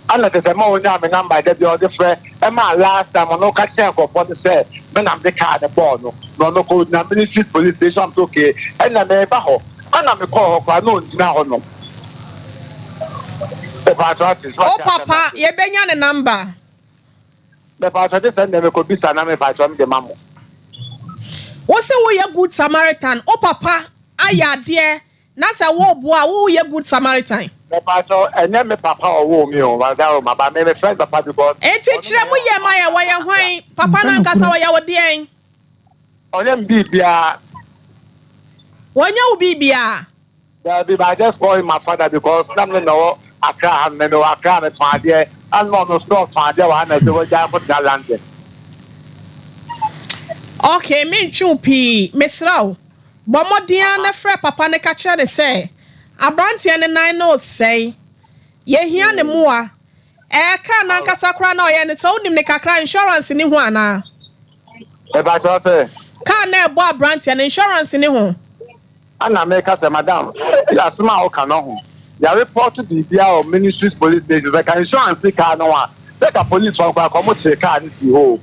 ɛna kyerɛ sɛ ma onyaa me number da bi ɔde frɛ ɛma last time ɔno ka kyerɛ nkurɔfoɔ no sɛ me na mede car no bɔɔ no na ɔno kɔ ogyina Ministries Police Station I'm so okay ɛna meba hɔ ɛna mekɔɔ hɔ koraa na ɔngyina hɔ nom mepakyɛw ate so Wo ate asɛm no papa ase. yɛbɛnya ne number. Mepakyɛw gye sɛ ndɛ mekɔ bisa na mepakyɛw mede ma mo. Wo se wo yɛ good Samaritan, wo papa ayɛ adeɛ na sɛ wo boa a wo yɛ good Samaritan. Mepakyɛw ɛnyɛ me papa a ɔwoo me o, Madaroma, but me mefrɛ no papa because Enti ɔno na kyerɛ mu ɛyɛ yie ma yɛn, ɔma wɔyɛ kakra. hwan? Papa no ankasa ɔyɛ wo deɛn? Ɔnyɛ me biribiara. Ɔnyɛ wo biribiara? Daabi but I just call him my father because na me ne no wɔ Accra ha no, me mewɔ Accra metɔn adeɛ ɛna ɔno nso na ɔtɔn adeɛ wɔ ha na ɛsɛ wagyae akɔtena London. Ok mentwe wo pii, mesrɛ wo bɔ mmɔden ara na frɛ papa no ka kyerɛ no sɛ abranteɛ no nan no resɛe, yɛhia ne mmoa. Ɛɛ car no ankasa koraa na ɔyɛ no sɛ wonim no kakra insurance nni ho anaa? Mepakyɛw sɛ? Car no a ɛbɔ abranteɛ no insurance nni ho? Ana meka sɛ, Madam, eyi asem a woka no ho, yɛarepɔto biribiara wɔ Ministries Police Station, sɛ ka insurance ni car no ho a, sɛ ka police foɔ no koraa ka ɔmo kyee car no sii hɔ o.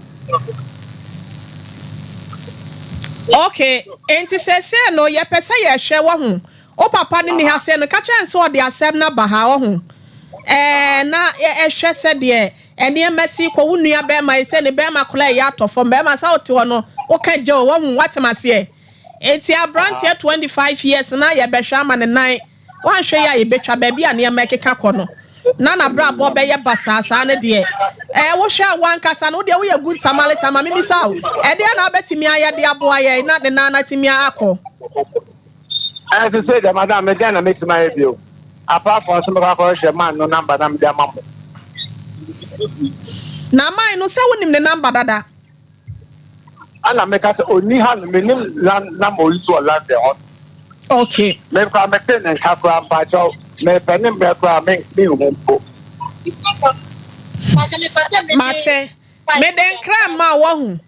Ok, enti seesei no yɛpɛ sɛ yɛhwɛ, wahu, wo papa no nni ha sei no, ka kyerɛ no sɛ ɔde asɛm no aba ha, wahu, ɛɛ, na hwɛ sɛdeɛ nneɛma si kɔ, wo nua bɛrima yi, sɛ ne bɛrima koraa ɛyɛ atɔ fam, bɛrima sɛ wote hɔ no, woka gya o, wahu, woate m'aseɛ? Enti abranteɛ 25 years na yɛbɛhwɛ ama ne nan, wanhwɛ yie a yɛbɛtwa baabi a nneɛma ɛkeka kɔ no na nabrabɔ bɛyɛ basaa saa no deɛ ɛɛ wohwɛ a wankasa no wodeɛ woyɛ good Samaritan ma memisa wo ɛdeɛn na wobɛtumi ayɛ de aboa yɛn na ne nan no atumi akɔ. Ɛɛ sesei deɛ madam me dɛn na mɛtumi ayɛ bio apart from sɛ mɛkɔ akɔhwehwɛ man no number na mede ama mo. Na man no sɛ wonim ne number dada. Ɛna meka sɛ ɔnni ha no menim na ma ɔyi so wɔ London hɔ. Okay. Me koraa metee ne nka koraa mpakyɛw mepɛ ne mmerɛ koraa me menhu mpo. Mate. Mede nkra ma wo wahu.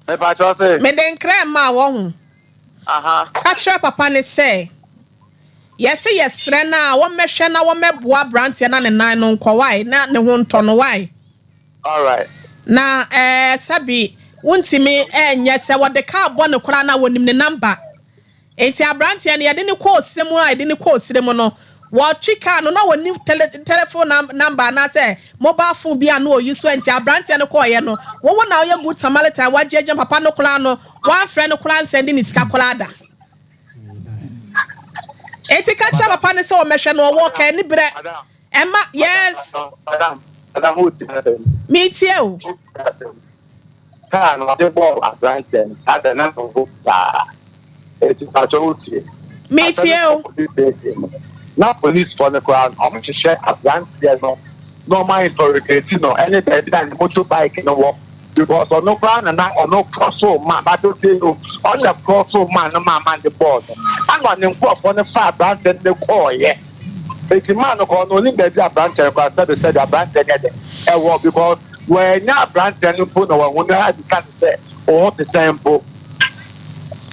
Mepakyɛw se. Mede nkra ma wo wahu. Aha. Ka kyerɛ papa no sɛ yɛse yɛsrɛ no a wɔmmɛhwɛ na wɔmmɛboa abranteɛ na ne nan no nkɔ wai na ne ho ntɔ no wai. Alright. Na ɛɛ sɛbi wontumi nyɛ sɛ wɔde car bɔ no koraa no a wɔnim ne number. Nti abranteɛ no yɛde no kɔɔ srɛ mu a yɛde no kɔɔ srɛ mu no wɔtwe car no na wɔnim tele telephone number anaasɛ mobile phone bi a na ɔyi so nti abranteɛ no kɔɔyɛ no wowo na woyɛ good Samaritan wagye agyina papa no koraa no wamfrɛ no koraa nsɛnde ne sika koraa da. Nti ka kyerɛ papa no sɛ ɔmmɛhwɛ no ɔwɔ ka ani berɛ. Ɛma yes. Madam, madam, wo ti asɛm. Mi tie o. Kaa no ɔde bɔɔ aberanteɛ no saa da na ɔho paa. Eti patro wo tie. Mi tie o. Na polisifoɔ no koraa no ɔmo hwehwɛ aberanteɛ no na ɔmo interrogate no ɛne baabi a ne motor bike no wɔ because ɔno koraa na na ɔno cross ma but otie o ɔno na cross ma no ma ma ne bɔɔl no ɛna ne nkurɔfoɔ no fa aberanteɛ no kɔɔyɛ. Eti man no kɔ no onim baabi aberanteɛ no koraa sɛbi sɛbi aberanteɛ nyɛ dɛ ɛwɔ because wɔanya aberanteɛ no mpo na wɔahu no abisa no sɛ wo ho te sɛn mpo.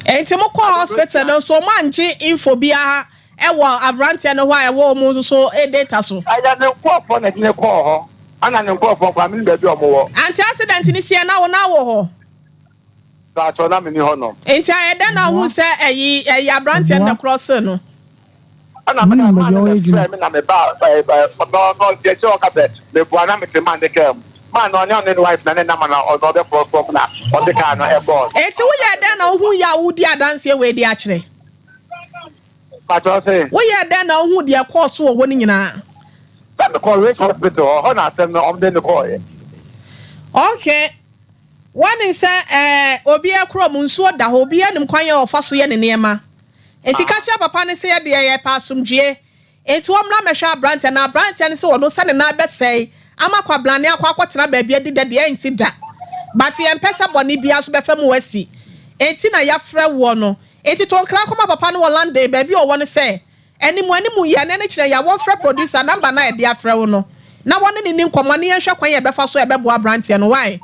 Enti mo kɔɔ hospital no nso ɔmo angye info biara ɛwɔ aberanteɛ no hɔ a ɛwɔ ɔmo nso so data so? Ɛyɛ ne nkorɔfoɔ na ɛde no kɔɔ hɔ ɛna ne nkorɔfoɔ koraa menim baabi a ɔmo wɔ. Ante accident no siiɛ na wo na wɔ hɔ? Mpakyɛw na menni hɔ nom. Enti ayɛ dɛn na wohuu sɛ ɛyi ɛyɛ aberanteɛ no na ɛkrɔsee no? Ɛna me Menim na maa baabi no a wɔyɛ adwuma. bɛfrɛɛ me na mebaa ɛɛ ɛɛ ɔno ɔno nti akyire ɔka sɛ meboa na mete man ne kaa mu. Man no ɔne ɔne ne wife na ne nam na ɔno ɔbɛforɔ fam na ɔde kaa no ɛbɔɔ no. Enti woyɛɛ dɛn na wohuu yɛ a woredi adanseɛ wei de akyerɛ? Pakyɛ ɔse. Woyɛɛ dɛn na wohuu deɛ ɛkɔɔ so wɔ hɔ no nyinaa? Sɛ mekɔɔ Ridge Hospital hɔ, hɔ na asɛm no wɔde no kɔɔeɛ. Okay. Woanim sɛ ɛɛ obiara kurom nsuo da hɔ, obiara nim kwan a ɔfa so yɛ ne nneɛma. Enti ka kyerɛ papa no sɛ yɛdeɛ yɛpɛ asomdwoeɛ. Enti ɔmmra mmɛhwɛ aberanteɛ no. Na aberanteɛ no sɛ ɔno sɛ ne nan bɛsɛe ama kwabrane akɔ akɔtena baabi adi dɛ deɛ ɛnsi da. But yɛmpɛ sɛ bɔne biara nso bɛfa mu asi. Enti na yɛafrɛ woɔ no. Enti to nkra kɔma papa no wɔ London baabi a ɔwɔ no sɛ Animu animu yi a na ɛno kyerɛ yɛ a wɔmfrɛ producer number no a yɛde afrɛ wo no na wɔne no nni nkɔmmɔ na yɛnhwɛ kwan a yɛbɛfa so a ɛbɛboa abranteɛ no wai?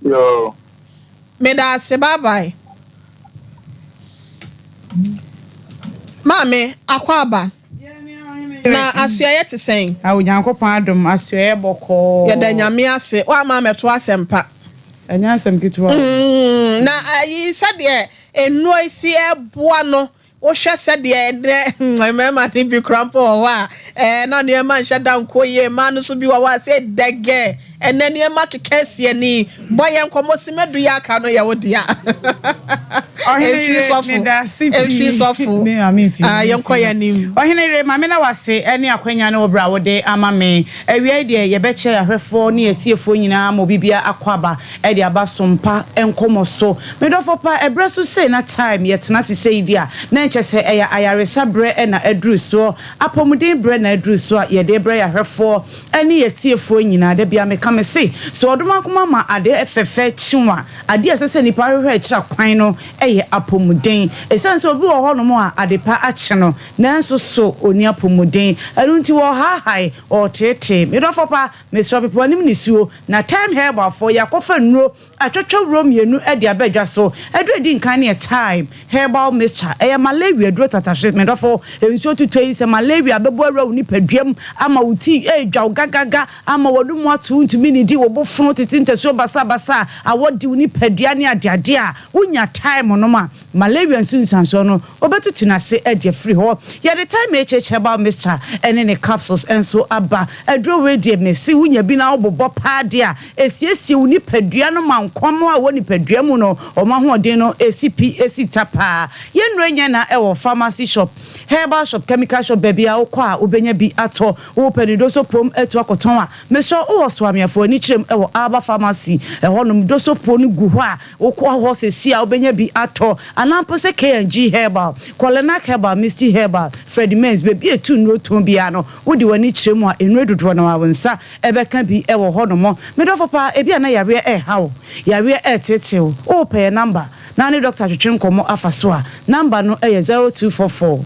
Yoo. Meda ase bye bye. Maame, akwaaba. Na asoɛeɛ te sɛn? Ah Onyankopɔn adom, asoɛeɛ bɔkɔɔ. Yɛda Nyame ase, woamma ammɛto asɛmpa. Ɛnyɛ asɛm ketewa o. Mm, na ayi sɛdeɛ nnuro yi si ɛboa no Wohwɛ sɛdeɛ ɛnnɛ mmarima no bi koraa mpo wɔ hɔ a, ɛɛ na nneɛma nhyɛ da nkɔ yie. Mmaa no nso bi wɔ hɔ a sɛ dɛgɛ. Ɛnnɛ nneɛma keka asi ani. Bɔ yɛn nkɔmmɔ simma du yi aka no yɛ wo dea. Ɔhene Mfiri yere, sɔfo. meda ase Mfiri pii. sɔfo. Me maame mfiri, Ah, me yɛnkɔ mfiri. yɛn anim. Ɔhene yere, ma me na w'ase ne akwanya ne wo berɛ a wode ama me. Awia yi deɛ yɛbɛkyɛ yɛn ahwɛfoɔ ne yɛn atiefoɔ nyinaa ma obi biara akwaaba de aba som pa nkɔmɔ so. Me dɔfo pa, ɛberɛ so sei na time yɛtena ase sei di a, na ɛnkyɛ sɛ ɛyɛ ayaresa berɛ na aduru soɔ, apɔmuden berɛ na aduru so a yɛde rebrɛ yɛn ahwɛfoɔ ne yɛn atiefoɔ nyinaa. Da biara meka me se, sɛ ɔdomankoma ma adeɛ fɛfɛ kye wo a, adeɛ a ɛsɛ sɛ nipa hwehwɛ akyira kwan no yɛ apɔmuden. Ɛsiane sɛ obi wɔ hɔnom a adepa akye no, nanso so ɔnni apɔmuden. Ɛno nti ɔrehaahae, ɔreteetee. Me dɔfo pa, mesrɛ wo, pepa w'anim nisuo Na Thyme Herbalfoɔ, yɛakɔfa nnuro atwatwawuro mmienu de aba dwa so. Aduro a ɛdi nkan no yɛ Thyme Herbal Mixture. Ɛyɛ malaria aduro tatahwe. Me dɔfo, nsuo tutɔ yi, sɛ malaria bɛbɔ awura wo nipadua mu ama wo ti redwa wo gagaga, ama w'anomu ato, wontumi nnidi, wo bo fono, tete ntasuo basabasa, awɔ de wo nipadua ne adeade a, wonya Thyme nom a, Malaria nsunsuansoɔ no, wɔbɛtutu no ase de afiri hɔ. Yɛde Thyme HH Herbal Mixture ne ne capsules nso aba. Aduro wei deɛ mese wonya bi na wobobɔ paa deɛ a, ɛsiesie wo nipadua no ma nkwammoa a ɛwɔ nipadua mu no, wɔn ahoɔden no si pi si ta paa. Yɛn nnuro nyɛ na ɛwɔ pharmacy shop, herbal shop, chemical shop, baabi a wokɔ a wobɛnya bi atɔ. Wopɛ ne doso pom atu akɔtɔn a, mesrɛ wo wowɔ Soameafoɔ Anikyerɛm wɔ Alba Pharmacy ɛhɔnom, doso po no gu hɔ a, Wokɔ hɔ seesei a wobɛnya bi atɔ anaa mpo sɛ K&G Herbal, Kɔlenak Herbal, Misty Herbal, Freddie Mains, baabi a ɛtu nnuro tɔn biara no, wode w'ani kyerɛ mu a, nnuro dodoɔ no ara wo nsa bɛka bi wɔ hɔnom. Me dɔfo paa, ebia na yareɛ reha wo, yareɛ reteetee wo, worepɛ yɛn namba na ne dɔkta atwetwe nkɔmmɔ afa so a, namba no yɛ 0244.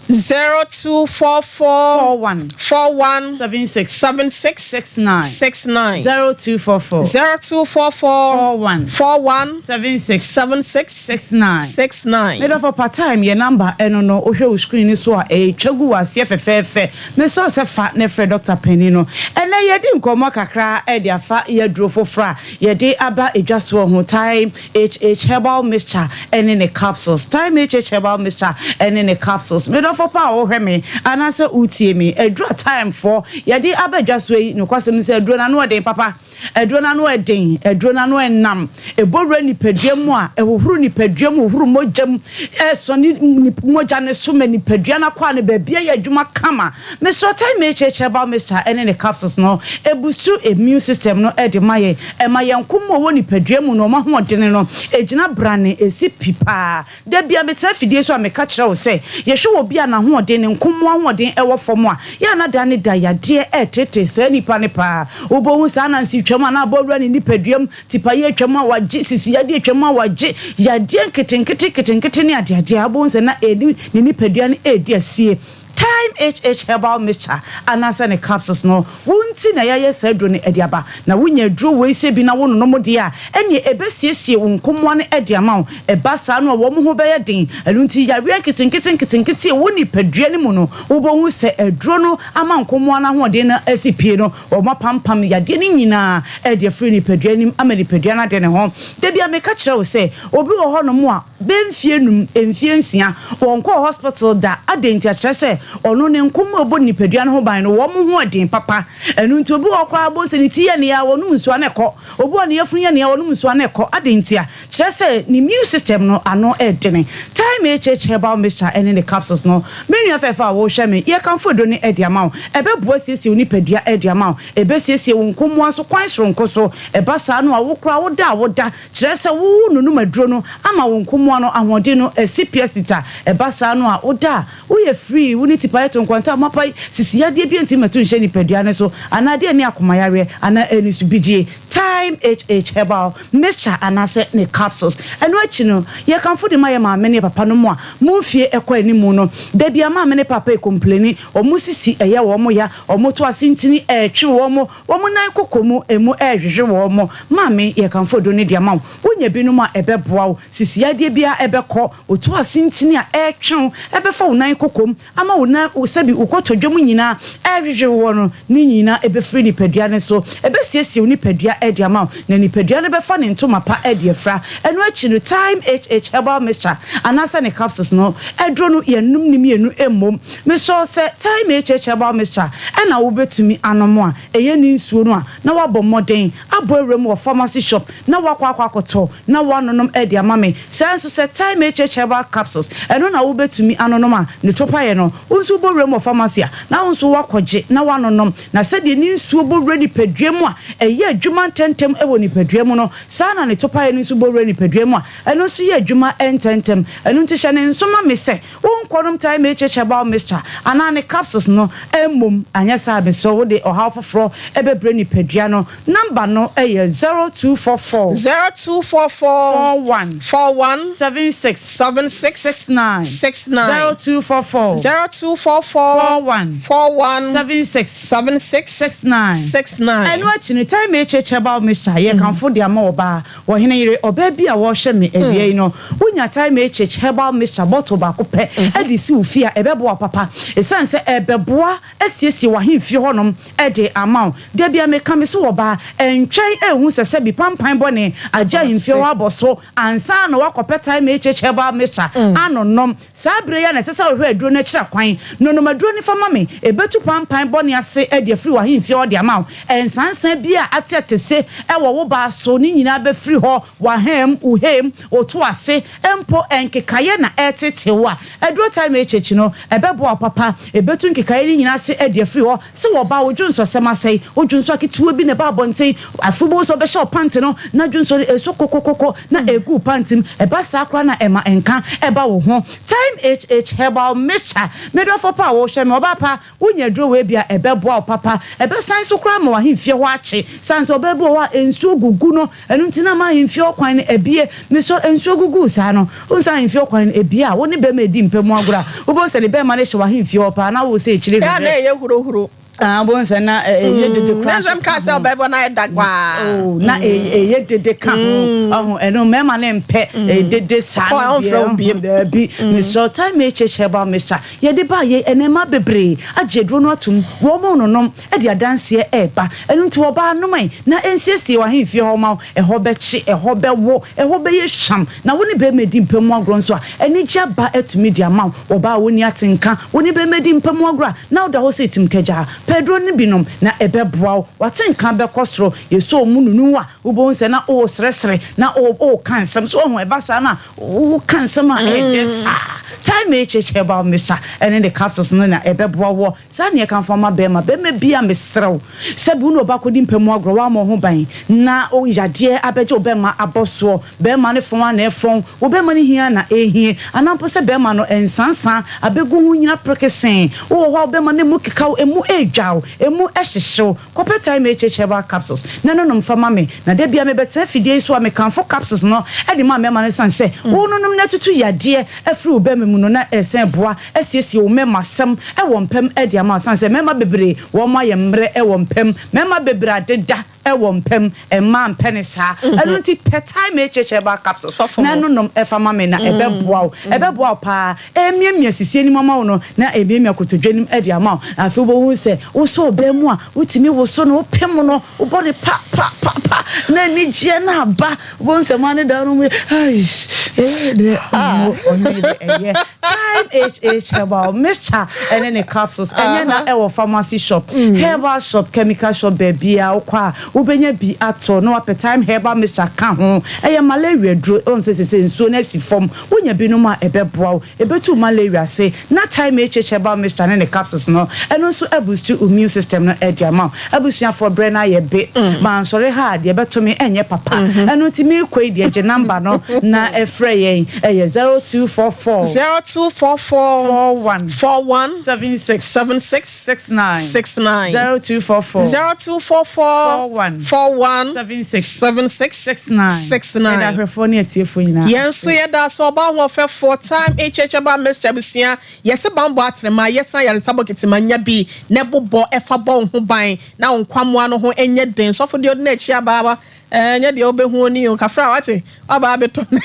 0244 41 41 76 76 69 69 0244 0244 41 41 76 76 69 69. Me dɔfo pa time yɛ number ɛno no wohwɛ wo screen no so a ɛretwa gu wɔ aseɛ fɛfɛɛfɛ mesrɛ wo sɛ fa na frɛ doctor panin no ɛnɛ yɛredi nkɔmmɔ kakra de afa yɛaduro foforɔ a yɛde aba dwa soɔ ho time HH Herbal Mixture ne ne capsules. Thyme HH Herbal Mixture ne ne capsules. Me dɔfo pa a wohwɛ me anaasɛ wotie me, aduru a Thyme foɔ yɛde aba dwa soɔ yi, nokwasɛm ne sɛ aduro no ano ɛden papa. Aduro no ano ɛden, aduro no ano ɛnam. Ɛbɔ wura nipadua mu a, ɛhohoro nipadua mu, hohoro mogya mu, ɛsɔne mogya no so ma nipadua no akwaa no baabi ayɛ adwuma kama. Mesrɛ Thyme HH Herbal Mixture ne ne capsules no, ɛbusu immune system no de ma yɛn. Ɛma yɛn nko mu a ɛwɔ nipadua mu no, wɔn ahoɔdene no gyina brane, ɛsi pi paa. Da biara metena afidie so a meka kyerɛ wo sɛ, yɛhwɛ obi a n'ahoɔden, ne nko mu ahoɔden wɔ fam a, yɛ a na da ne da yadeɛ reteetee saa nipa no paa. Wobɛhu saa ananse twam anaa abɔ awura ne nipadua mu, tipaeɛ twam a wagye, sisi yadeɛ twam a wagye, yadeɛ nketenkete nketenkete ne adeadeɛ a wobɛhu sɛ na ɛne ne nipadua no redi asie. Thyme HH Herbal Mixture anaasɛ ne capsules no, wo. nti na yɛayɛ saa aduro no de aba. Na wonya aduro wei sɛ bi na wononom deɛ a, ɛnneɛ ɛbɛsiesie wo nkomoa no de ama wo. Ɛba saa no a, wɔn ho bɛyɛ den. Ɛno nti yareɛ nketenkete nketenkete a ɛwɔ nipadua no mu no, wobɛhu sɛ aduro no ama nkomoa no ahoɔden no asi pie no, wɔapampam yadeɛ no nyinaa de afiri nipadua no mu ama nipadua no ade ne ho. Da biara meka kyerɛ wo sɛ, obi wɔ hɔnom a, bɛyɛ mfeɛ num, mfeɛ nsia, wɔnkɔɔ hospital da. Adɛn nti? Akyerɛ sɛ ɔno ne nkomoa a ɛbɔ nipadua no ho ban no, wɔn ho yɛ den papa. Ɛno nti obi wɔ hɔ koraa wobɛhu sɛ ne ti yɛ no ya, ɔnom nsuo a na ɛkɔ. Obi wɔ hɔ ne yafunu yɛ no ya, ɔnom nsuo a na ɛkɔ. Adɛn ntia? Kyerɛ sɛ ne immune system no ano yɛ dene. Thyme HH Herbal Mixture ne ne capsules no, me nua fɛfɛ a worehwɛ me, yɛkamfo aduro no de ama wo. Ɛbɛboa asiesie wo nipadua de ama wo. Ɛbɛsiesie wo nkomoa nso kwan soronko so. Ɛba saa no a, wo koraa woda a woda, kyerɛ sɛ wononom aduro no ama wo nkomoa no ahoɔden no asi pi asita. Ɛba saa no a, woda a, Woyɛ free, wo ne tipaeɛ to nkwanta a moapae, sisi yadeɛ bi ntumi mmɛto nhyɛ nipadua no so, anaa adeɛ ne akoma yareɛ, anaa anisobidie. Thyme HH Herbal Mixture anaasɛ ne capsules. Ɛno akyi no, yɛkamfo de ma yɛ maame ne yɛ papa nom a mo mfie kɔ animu no. Da biara maame ne paapa rekompleni, wɔn sisi ɛyɛ wɔn ya, wɔn to ase ntini ɛretwe wɔn, wɔn nan koko mu emu ɛrehwehwe wɔn. Maame, yɛkamfo aduro no de ama wo. Wonya binom a ɛbɛboa wo. Sisi yadeɛ biara ɛbɛkɔ. Otu ase ntini a ɛretwe wo bɛfa wo nan kokom ama wo nan sɛbi wo kotodwe mu nyinaa ɛrehwehwe woɔ no, ne nyinaa ɛbɛfiri nipadua no so. Ɛbɛsiesie wo nipadua de ama wo, na nipadua no bɛfa ne ntoma pa de afira. Ɛno akyi no, Thyme HH Herbal Mixture anaasɛ ne capsules no, aduro no yɛnnom ne mmienu mmom. Mesrɛ wo sɛ Thyme HH Herbal Mixture na wobɛtumi anom a, ɛyɛ ne nsuo no a, na woabɔ mmɔden abɔ awura mu wɔ pharmacy shop na woakɔ akɔ akɔtɔ na woanonom de ama me. Saa ara nso sɛ Thyme HH Herbal Capsules, ɛno na wobɛtumi anonom a, ne topaeɛ no, wo nso wobɔ wuram wɔ pharmacy a, na wo nso woakɔgye na woanonom. Na sɛdeɛ ne nsuo bɔ wura nipadua mu a, ɛyɛ adwuma ntɛmntɛm wɔ nipadua mu no, saa ara na ne topaeɛ no nso bɔ wura nipadua mu a, ɛno nso yɛ adwuma ntɛmntɛm. Ɛno nti hyɛ no nso ma me sɛ wonkɔnom Thyme HH Herbal Mixture anaa ne capsules no mmom, anyɛ saa a mesrɛ wo wode ɔhaw foforɔ bɛbrɛ nipadua no. Number no yɛ 0244. 0244. 41. 41. 76. 76. 69. 69. 0244. 0244. 41. 41. 76. 76. 69. 69. Ɛno akyi no, Time HH Herbal Mixture yɛ kamfo de ama ɔbaa, ɔhene yere, ɔbaa bi a wɔrehwɛ me awia yi no, wonya Time HH Herbal Mixture bottle baako pɛ de si wo fie a, ɛbɛboa wo papa. Esiane sɛ ɛbɛboa asiesie w'ahemfie hɔnom de ama wo. Da biara meka me se ɔbaa, ntwɛn nhu sɛ sɛbi pampan bɔne agye ahemfie hɔ abɔ so ansa na woakɔpɛ Thyme HH Herbal Mixture anonom. Saa bere yi ara na ɛsɛ sɛ wohwɛ aduro no akyiri akwan. Nonom aduro no fa ma me. Ɛbɛtu pampan bɔne ase de afiri w'ahemfie hɔ de ama wo. Nsansan bi a ate atese wɔ wo baa so no nyinaa bɛfiri hɔ, w'ahem, wo hem, wo to ase, mpo nkekaeɛ na ɛreteetee wo a, Aduro Thyme HH no, ɛbɛboa wo papa. Ɛbɛtu nkekaeɛ no nyinaa ase adi afiri hɔ. Sɛ wɔba a, wo dwonsɔsɛm asɛe. Wo dwonsɔ aketewa bi na ɛba abɔnten. Afei wobɛhu sɛ wɔbɛhyɛ wo pant no, na dwonsɔ no ɛresɔ kokokoko na ɛregu wo pant mu. Ɛba saa koraa na ɛma nka ba wo ho. Thyme HH Herbal Mixture, Me dɔfo pa a wohwɛ me, ɔbaa pa, Wonya aduro wei bi a, ɛbɛboa wo papa. Ɛbɛsan nso koraa ama w'ahemfie hɔ akye. Sane sɛ ɔbaa bi wɔ hɔ a, nsuo gugu no, ɛno nti na ama ahemfie hɔ kwan no abue. Mesɔ nsuo gugu wo saa no, wohu sɛ ahemfie hɔ kwan no abue a, wo ne barima redi mpa mu agorɔ a, wobɛhu sɛ ne barima no hyɛ w'ahemfie hɔ paa na wo sɛ akyire Ɛyɛ a na hwehwɛ. ɛyɛ hurohuro. Ah, wobɛhu sɛ na ɛyɛ dede koraa nso nso ka ka sɛ ho. ɔbɛbɔ no ayɛ dagbaa. Oh, na ɛyɛ dede ka ho. Ɔho, ɛno mmarima no mpɛ dede saa Kɔ no a, deɛ. ɔmfrɛ wo biem. Daabi. Mesrɛ Thyme HH Herbal Mixture. Yɛde baa yei ɛnnɛ mmaa bebree agye aduro no atom, wɔn renonom de adanseɛ reba. Ɛno nti ɔbaa nom ɛ na ɛnsiesie w'ahemfie hɔ mma wo, ɛhɔ bɛkye, ɛhɔ bɛwo, ɛhɔ bɛyɛ hwam, na wo ne barima di mpa mu agorɔ nso a, anigye aba atumi de ama wo. Ɔbaa a ɔnni atenka, wo ne barima di mpa mu agorɔ a, na woda hɔ sɛ timkagyaa. Pɛ aduro no bi nom na ɛbɛboa wo, w'atenka bɛkɔ soro. Yɛsɔ wo mu nunu a, wobɛhu sɛ na woresresre, na woreka nsɛm. So woahu, ɛba saa no a, Woka nsɛm a ɛyɛ dɛ saa. Thyme HH herbal mixture ɛne ne capsules no na ɛbɛboa woɔ. Saa ne yɛkamfo ama bɛɛma. Bɛɛma biaa mesrɛ wo sɛ bi wo ne ɔba kɔdi mpɛ mu agorɔ woammɔ wo ho ban na yadeɛ abɛgye wo bɛɛma abɔ soɔ. Bɛɛma no fɔn a na ɛfɔn, wo bɛɛma no hia na ɛhie anaa mpo sɛ bɛɛma no nsansa abɛgu ho nyina prekesee. Wowɔ hɔ a wo bɛɛma no ɛmu keka wo, ɛmu ɛredwa wo, ɛmu ɛhyehye wo. Kɔpɛ Thyme HH Herbal Capsules na no nom fa ma me. Na da biara mebɛtena afidie yi so a mekamfo capsules no de ma mmarima no ɛsiane sɛ wononom no atutu yadeɛ afiri wo bɛma mu. mu no na ɛsan boa asiesie wo mmɛmasɛm wɔ mpam de ama wo. Ɛsiane sɛ mmarima bebree wɔn ayɛ mmerɛ wɔ mpam, mmarima bebree adeda wɔ mpam, mmaa mpɛ no saa. Ɛno nti pɛ Thyme HH Herbal Capsules na ɛno nom fa ma me na ɛbɛboa wo. Ɛbɛboa wo paa. Ɛremiamia sisi anim ama wo no na ɛremiamia kotodwe anim de ama wo. Na afei wobɛhu sɛ wosɔ ɔbaa mu a, wotumi woso no, wopem no, wobɔ no pa pa pa pa na anigyeɛ no aba. Wobɛhu sɛ mmaa no da no wɔyɛ aish ee deɛ ɔmo ɔno deɛ ɛyɛ. Thyme HH Herbal Mixture ɛne ne capsules ɛnyɛ na ɛwɔ pharmacy shop, herbal shop, chemical shop baabiara wokɔ a wobɛnya bi atɔ na wapɛ Thyme Herbal Mixture ka ho. Ɛyɛ malaria duro, wohu sɛ seesei nsuo no asi fam, wonya bi nom a ɛbɛboa wo, ɛbɛtu wo malaria ase. Na Thyme HH Herbal Mixture ne ne capsules no, ɛno nso abusti wo immune system no de ama wo. Abusuafoɔ berɛ no ayɛ be, mansɔre ha a deɛ ɛbɛto me ɛnyɛ papa, ɛno nti merekɔ yi deɛ gye number no na frɛ yɛn, ɛyɛ 0244. 0244. 41. 41. 76. 76. 69. 69. 0244. 0244. 41. 41. 76. 76. 69. 69. Yɛda ahwɛfoɔ ne atiefoɔ nyinaa Yɛn ase. nso yɛda ase ɔbaa ahoɔfɛfoɔ Time HH Herbal Mixture abusua Yɛse banbɔ atenema, yɛsena ayaresa bokiti ma nya bi na bobɔ fa bɔ wo ho ban na wo nkwammoa no ho nyɛ den. Sɔfo deɛ ɔdi n'akyi aba aba eh, nyɛ deɛ wobɛhu oni o, kafra wate, waba abɛtɔ no.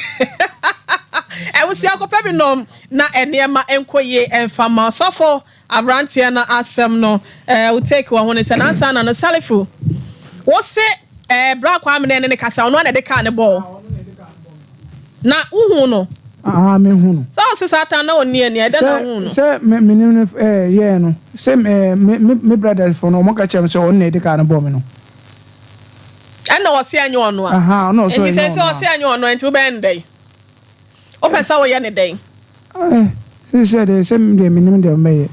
Abusua kɔpɛ bi nom na nneɛma nkɔ yie mfa ma wo. Sɔfo abranteɛ no asɛm no eh, wo take wɔ ho ne sɛn? Ansa na no Salifu, wo se eh, bra Kwame na ɛne ne kasa, ɔno ara na ɛde kaa no bɔɔ wo. Na wohuu no? Ahaa, mehu no. Sɛ ɔse Satan na ɔnni ani a, ɛdɛn na wohuu no? Sɛ me me ne no ɛɛ yɛɛ no, sɛ ɛɛ me me me brothers fo no, wɔn ka kyerɛ me sɛ ɔno na ɛde kaa no bɔɔ me no. Ɛna ɔse ɛnyɛ ɔno a. Ahaa, ɔno ɔse Nti ɛnyɛ sɛ sɛ ɔno a. ɔse ɛnyɛ ɔno a, nti wobɛyɛ no dɛn? Wopɛ sɛ woyɛ no dɛn? Ɛɛ, seesei deɛ sɛ me deɛ mennim deɛ mɛyɛ.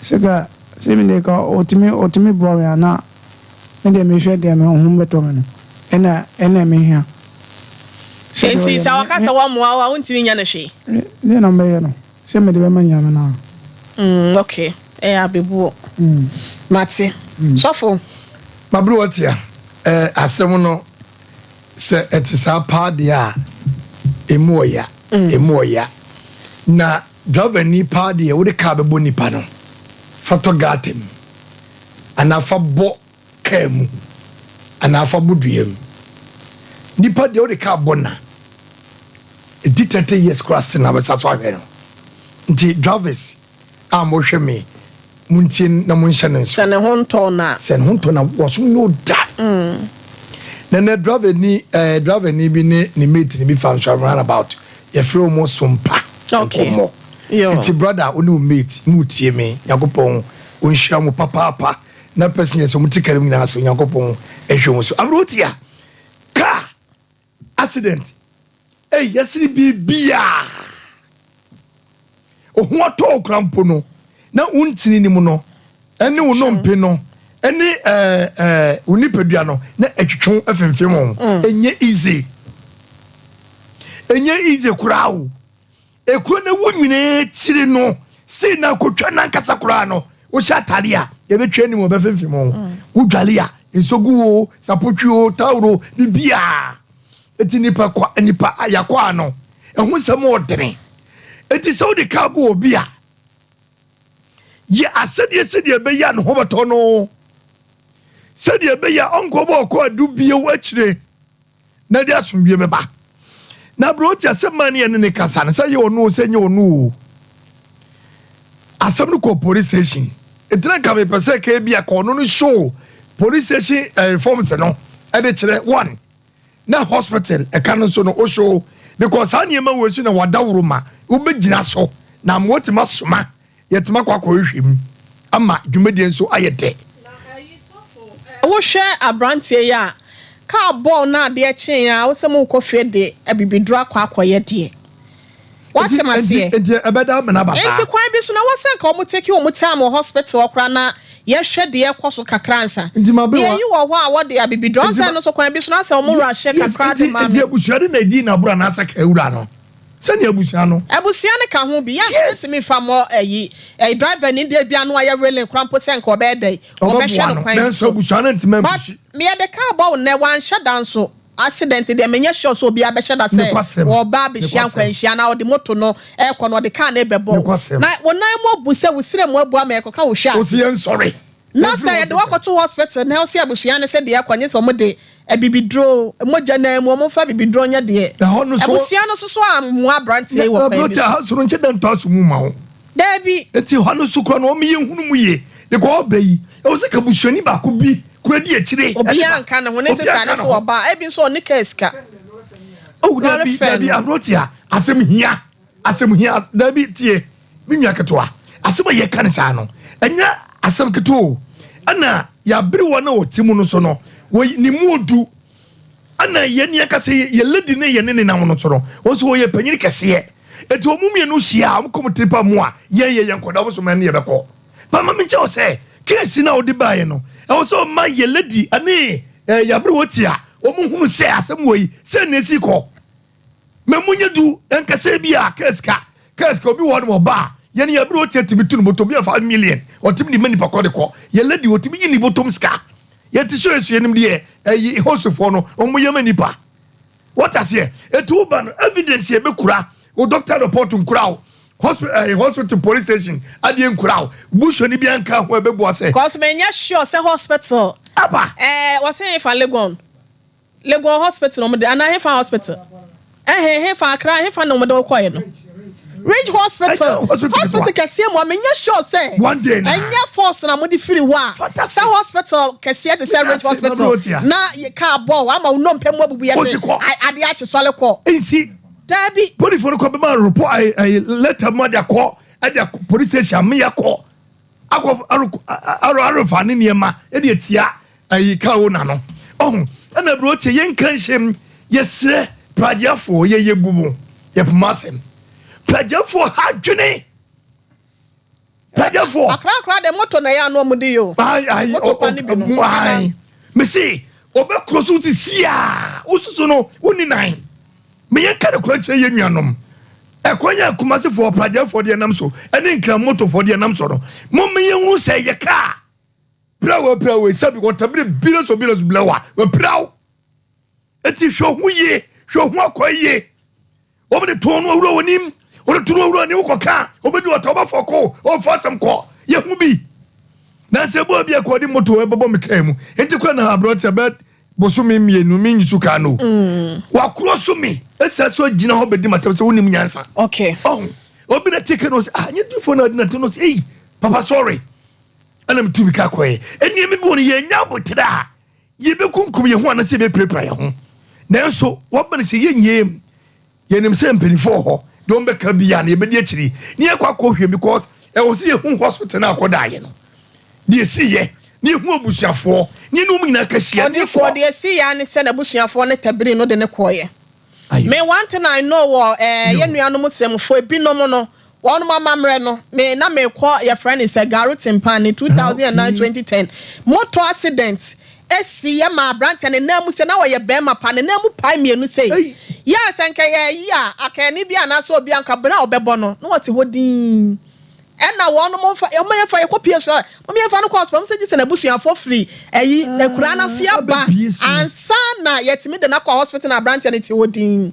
Sɛ ka sɛ me deɛ ka ɔtumi ɔtumi boa me a na. Me deɛ mehwɛ deɛ me ho bɛtɔ me no ɛna ɛna mehia. Sɛdeɛ Enti ɔyɛ sɛ no ɔka me sɛ wɔmmoa wo a wontumi nyɛ no hwee? me deɛ na mɛyɛ no sɛ mede bɛma Nyame no a. Mm ok ɛyɛ abɛbuo mate sɔfo. Maberewa tia, eh, asɛm no sɛ ɛte saa paa deɛ a, emu ɔya, emu ɔya. Na driver ni paa deɛ wode kaa bɛbɔ nipa no, fa tɔ gutter mu. anaa fa bɔ kaa mu anaa fa bɔ dua mu. Nipa deɛ wode kaa bɔ na ɛdi 30 years koraa still na wobɛsa so ahwɛ no. Nti drivers a mohwɛ me montie na monhyɛ no nso. Sɛ ne ho ntɔ no a. Sɛ ne ho ntɔ no a wasom nyɛ ɔda. Na nɛ driver ni eh, driver ni bi ne ne mate ni bi fa nso roundabout yɛfrɛ wɔn sompa nkɔmmɔ. Nti brother wo ne wo mate mo tie me Nyankopɔn Ɔnhyira mo papaapa na passengers ɔmo te car mu nyinaa so Nyankopɔn nhwɛ wɔn so. Aberewa tia car accident ei yɛsene biribiaa oho atɔ wo kora mpo no na wo ntini no mu no ɛne wo nnompe no ɛne ɛɛ ɛɛ wo nipadua no na ɛtwetwe wo ɛfemfem wo ɛnyɛ easy ɛnyɛ easy koraa o. Ekuro no wu nyinaa akyiri no, sei na akotwa no ankasa koraa no, wohyɛ atade a, yɛbɛtwa anim wɔbɛfemfem ho. Mm. Wodwale a, nsuo gu o, sapotwi o, tawuro o, biribiara. Eti nipa kwa nipa yakɔ ano, ɛho nsɛm ɔdene. Eti sɛ wode kaa bɔ obi a, yɛ asɛdeɛ sɛdeɛ ɛbɛyɛ a ne ho bɛtɔ no, sɛdeɛ ɛbɛyɛ a ɔnkɔbɔ ɔkɔ adu bio akyire. na ɛde asomdwie bɛba. Na berɛ ɔte asɛm maa ne yɛne ne kasa no, sɛ yɛ ɔno o, sɛ nyɛ ɔno o, asɛm no kɔɔ police station. Nti na nka mepɛ sɛ ka ebi a ka ɔno no show police station eh, forms no ɛde kyerɛ one na hospital ɛka no nso no o show because saa nneɛma wɔ so na wadaworo ma wobɛgyina so na ama wɔtumi asoma Yɛatumi akɔ akɔhwehwɛ mu ama dwumadie nso ayɛ dɛ. Wohwɛ abranteɛ yi a, kaa bɔɔ no adeɛ kyeeɛ a wosɛ morekɔ fie de abibiduro akɔ akɔyɛ deɛ. Woatem aseɛ? Nti ɛbɛda amena aba saa. Nti kwan bi so no ɛwɔ sɛ nka wɔn take wɔn time wɔ hospital hɔ koraa na yɛhwɛ deɛ ɛkɔ so kakra ansa. Nti ma Deɛ yi wɔ hɔ a wɔde abibiduro ansa ɛno nso kwan bi so no asɛ wɔn rush kakra de ma me. Nti abusua no na ɛdii n'aboro anaasɛ kaa wura no? Sɛnea abusua no. Abusua no ka ho bi. Yɛn nso yɛntumi nfa mmɔ ayi. Ɛyi driver ni deɛ ebia no ayɛ willing koraa mpo sɛ nka ɔbɛyɛ dɛn. Ɔbɛhwɛ Ɔbɛboa no no. kwan bi Nanso so. abusua no ntumi But ampushi. me yɛde car bɔ wo nnɛ wanhyɛ da nso. Accident deɛ menyɛ sure sɛ obiara bɛhyɛ da sɛ Nokwasɛm. wɔreba abɛhyia Nokwasɛm. nkwanhyia anaa ɔde moto no rekɔ no ɔde car no rebɛbɔ wo. Nokwasɛm. Na wo nan mu abu sɛ wo srɛ mu abu ama yɛkɔka wo hwɛ Wo ase. se yɛnsɔre. Na Yɛmfiri sɛ yɛde wo hospital. akɔto hospital na ɛwɔ sɛ abusua no sɛ deɛ ɛkɔ nye sɛ wɔde abibiduro, mogya no ara mu wɔmfa abibiduro nyɛ deɛ. Ɛhɔ no so. Abusua no nso so ammoa aberanteɛ yi wɔ kwan bi Aberante so. a ha so no nkyɛ da ntɔ aso mu ma wo. Daabi. Enti hɔ no so koraa no wɔn yɛ nhunu mu yie because ɔba yi ɛwɔ sɛ ka busuani baako bi koraa di akyire ɛde Obiara ba. nka ne ho, ne Obiara sista nka ne ne so ho. ɔba a, ebi nso ɔne kaa sika. Oh Lɔre dabi fɛ dabi no. aberante a asɛm hia asɛm hia dabi tie me nua ketewa asɛm a yɛka ne saa no ɛnyɛ asɛm ketewa o ɛna yɛabere wɔn a wɔte mu no so no wɔ ne mu odu Ɛna yɛn yɛn kasa yi yɛ lady ne yɛne ne nam no so no wɔn nso wɔyɛ panyin kɛseɛ eti wɔn mmienu hyia a wɔn kɔ wɔn tiri pa mu a yɛn yɛ yɛn nkɔda wɔn so mɛn ne yɛbɛkɔ mama mi nkyɛn sɛ keesi na ɔde baeɛ no ɛwɔ sɛ ɔma yɛ lady ɛne ɛɛ yabere wɔ ti a wɔn hunu sɛ asɛm wɔ yi sɛ na esi kɔ mɛ mu nye du nkɛsɛ bi a keesi ka keesi ka obi wɔ hɔ nom ɔba a yɛn yabere wɔ ti atumi tu ne bɔtɔ bi a 5 million ɔtumi de ma nipa kɔ de kɔ yɛ lady ɔtumi yi ne bɔtɔm sika. Yɛte sɛ yɛsua nim deɛ ɛyi hostfoɔ no wɔn yɛ ma nipa. Wɔte aseɛ etu wo ba no evidence yɛ bɛkura wo doctor report nkura wo hospital ɛyi hospital police station adeɛ nkura wo busuani bi anka ho ɛbɛbua sɛ. Cause me nyɛ sure sɛ hospital. Aba. Ɛɛ wɔsi hefa Legon Legon hospital na wɔn de anaa hefa hospital ɛhe hefa Accra hefa na wɔn de wɔkɔɛ no. Ridge hospital hospital kɛseɛ mu a menyɛ sure sɛ ɛnyɛ force na mode firi hɔ a sɛ hospital kɛseɛ te sɛ Ridge hospital na car bɔ ama wo nnompe mu abubu yɛ sɛ adeɛ akye sɔle kɔ. Nsi. Daabi. Polisifoɔ no kɔ bɛma report ɛyi letter mu ade akɔ ɛde akɔ police station ameya kɔ akɔ aro aro arofa ne nneɛma ɛde atia ayi kaa wo na no ɔho ɛna aburokyɛ yɛnka nhyɛm yɛsrɛ pragyafoɔ yɛyɛ bu mo yɛpoma asɛm pragyafoɔ ha dwene pragyafoɔ akora akora de moto na ɛyɛ ano ɔmo de yɛ o moto pa ne bi no ayi mesi ɔbɛkorɔ so ti sia wosusu no wonni nan meyɛ nka ne kora kyerɛ yɛ nuanom ɛkwan yɛ akumasefoɔ pragyafoɔ deɛ nam so ɛne nkran motofoɔ deɛ nam so no mo meyɛ hu sɛ yɛ kaa pira wɔ pira wɔ sɛbi wɔtabere billions of billions bila wa wɔpira wo eti hwɛ ho yie hwɛ ho akɔ yie wɔn de tɔn no awura wɔn nim wɔde tɔn no awura wɔn nim kɔ kaa wɔbɛdi wɔta wɔbɛfɔ kɔ wɔfɔ asɛm kɔ yɛ ho bi na sɛ ebi obi akɔ ɔde moto ɛbɛbɔ mi kaa mu nti kura na aberante bɛ bosome mmienu mi nyisu kaa no wakorɔ so mi esi so gyina hɔ bɛdi ma tɛm sɛ wonim nyansa okay ɔho obi na teke no sɛ ah nye dufo na ɔdi na te no sɛ eyi papa sorry ɛna mi tu mi ka kɔɛ nneɛma bi wɔ no yɛn nya abotire a yɛbɛkunkum yɛn ho anasɛ yɛbɛpirapira yɛn ho nanso wɔbɛn no sɛ yɛnyɛ mu yɛnim sɛ mpanimfoɔ wɔ hɔ deɛ wɔn bɛka bi a na yɛbɛdi akyiri ne yɛkɔ akɔ hwɛ because ɛwɔ sɛ yɛhu hospital no akɔdaeɛ no deɛ esi yɛ ne yɛhu abusuafoɔ ne yɛne wɔn nyinaa kahyia ne Ɔdifoɔ yɛkɔ deɛ esi yɛ ne sɛ n'abusuafoɔ ne tabiri no de ne kɔɔyɛ. Me one thing I know wɔ yɛn nuanom sɛmfoɔ ebinom no wɔn amammerɛ no me na me kɔ yɛfrɛ ne sɛ Garu Timpan ne 2009 2010 motor accident esi yɛ ma aberanteɛ ne nan mu sɛ na wɔyɛ bɛrima pa ne nan mu pae mmienu sei yɛ sɛ nka yɛ yi a akɛne bi anaasɛ obi anka bere a ɔbɛbɔ no na wɔte hɔ dinn ɛna wɔn mo nfa wɔn yɛn fa yɛ kɔ pie so wɔn yɛn fa no kɔ hospital wɔn sɛ gye sɛ n'abusuafoɔ firi ɛyi ekura n'ase aba ansa na yɛtumi de n'akɔ hospital na aberanteɛ no te hɔ dinn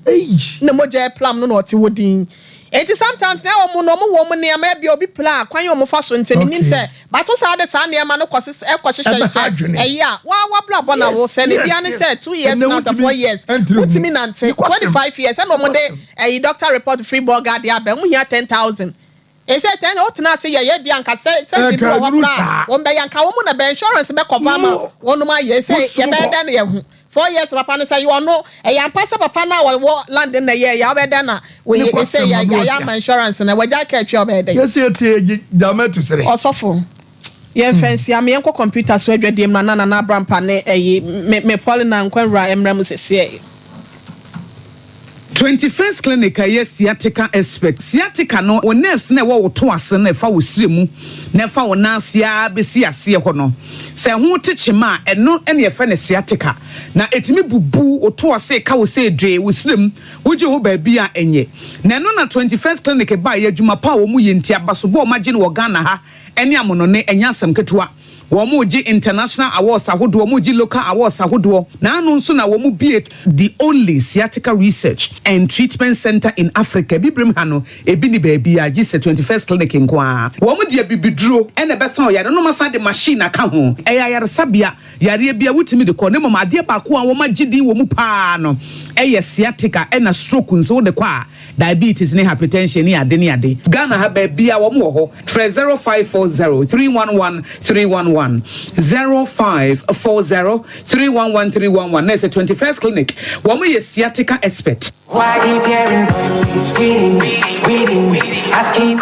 na mogya plam no na ɔte hɔ dinn nti sometimes na wɔn no wɔn wɔ wɔn nneɛma ebi obi pla kwan yɛ wɔn fa so nti nim sɛ bato saa de saa nneɛma no kɔ ɛkɔ hyehyɛ hyɛ ɛyi a wa wabla bɔ na wo sɛ ne bia ne sɛ 2 years na sɛ 4 years wotumi nante 25 years ɛna wɔn de ɛyi doctor report free bɔga de aba wɔn hia 10,000 ɛsɛ tɛn na wotena ase yɛ yɛ bi anka sɛ sɛ bi wɔ hɔ koraa wɔn bɛyɛ anka wɔn mu na bɛ insurance bɛ cover ma wɔn mu ayɛ sɛ yɛbɛyɛ dɛ no yɛ ho 4 years papa no sɛ yɛ ɔno ɛyɛ ampa sɛ papa no a wɔwɔ land na yɛ yɛ ɔbɛyɛ dɛ na wɔyɛ sɛ yɛ yɛ ama insurance na wɔgya aka atwa ɔbɛyɛ dɛ. Yɛsi etie gyama tu sere. Ɔsɔfo yɛn fɛn si ama yɛn kɔ computer so adwadie mu na nana na abrampa ne ɛyi me me Paulina nkwanwura mmerɛ mu sɛseɛ. 21st Clinic a ɛyɛ sciatica expert. Sciatica no, wo nerves na ɛwɔ wo to ase no ɛfa wo srɛ mu na ɛfa wo nan ase ara bɛsi aseɛ hɔ no, sɛ ɛho te kyema a, ɛno na yɛfrɛ no sciatica. Na ɛtumi bubu wo to ase ka wo sɛ dwee wo srɛ mu, wogye ho baabi a ɛnyɛ. Na ɛno na 21st Clinic baeɛ, adwuma pa a wɔyɛ nti, abasobɔ a wɔagye no wɔ Ghana ha ne amonɔne, ɛnyɛ asɛm ketewa. Wɔregye international awards ahodoɔ, wɔregye local awards ahodoɔ. Naano nso na wɔbue the only sciatica research and treatment centre in Africa. Abibirem ha no, ebi nni baabiara gye sɛ 21st Clinic nko ara. Wɔde abibiduro na ɛbɛsa ɔyare no na wɔasan de machine aka ho. Ɛyɛ ayaresabea, yareɛ biara wotumi de kɔ na mmom adeɛ baako a wɔagye din wɔ mu pa ara no yɛ sciatica ɛna stroke nso wode kɔ a diabetes ne hypertension ne ade ne ade. Ghana ha baabiara wɔn wɔ hɔ. Frɛ 0540 311 311, 0540 311 311 na ɛsɛ 21st Clinic. Wɔn yɛ sciatica expert.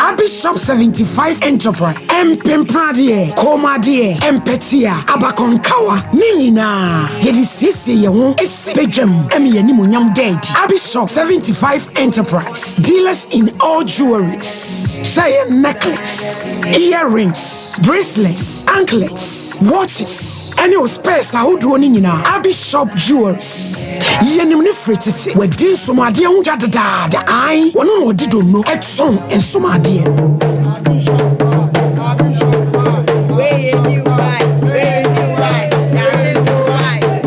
Abi Shop 75 Enterprise, Mpempradeɛ, kɔnmuadeɛ, mpɛtea, abakɔnkawa, ne nyinaa yɛde siesie yɛn ho si badwam ma yɛn animuonyam da adi. Abi Shop 75 Enterprise, dealers in all jewelries, sɛ ɛyɛ necklace, earrings, bracelets, anklets, watches, ɛne wo spares ahodoɔ no nyinaa. Abi Shop Jewelries, yɛnim no firi tete, wadi nsomadeɛ ho dwa dedaada, ae, wɔno na ɔde donno tɔn nsomadeɛ no.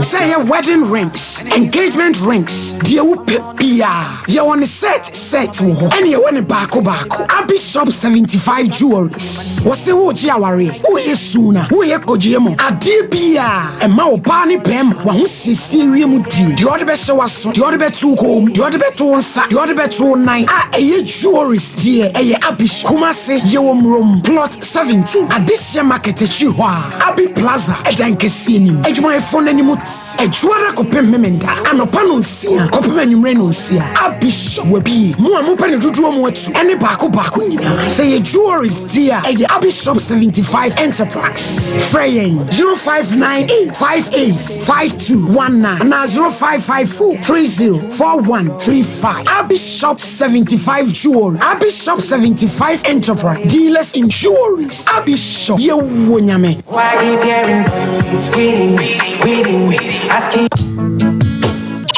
Sɛ ɛyɛ wedding rings, engagement rings, deɛ wopɛ biara, yɛwɔ ne set set wɔ hɔ, ɛne yɛwɔ ne baako baako. Abi Shop 75 Jewelries, wɔse woregye awareɛ, woreyɛ suna, woreyɛ kogyeɛ mu, adeɛ biara ɛma ɔbaa ne bɛrima w'ahosiesie wie mu die, deɛ ɔde bɛhyɛ w'aso, deɛ ɔde bɛto wo kɔn mu, deɛ ɔde bɛto wo nsa, deɛ ɔde bɛto wo nan a ɛyɛ jewelries deɛ ɛyɛ Abi Shop. Kumasi, yɛwɔ Murom, Plot 17, Adehyeɛ Market akyiri hɔ a, Abi Plaza ɛdan kɛseɛ no mu. Adwumayɛfoɔ no anim te Adwuada kɔpem Memenda, anɔpa nonsia kɔpem anwummerɛ nonsia. Abi Shop wabue. Mo a mopɛ no dodoɔ mu atu ɛne baako baako nyinaa. Sɛ ɛyɛ jewelries deɛ a, ɛyɛ Abi Shop 75 Enterprise. Frɛ yɛn 0598 58 5219 anaa 0554 30 4135. Abi Shop 75 Jewelry, Abi Shop 75 Enterprise, dealers in jewelries. Abi Shop, yɛwɔ Nyame.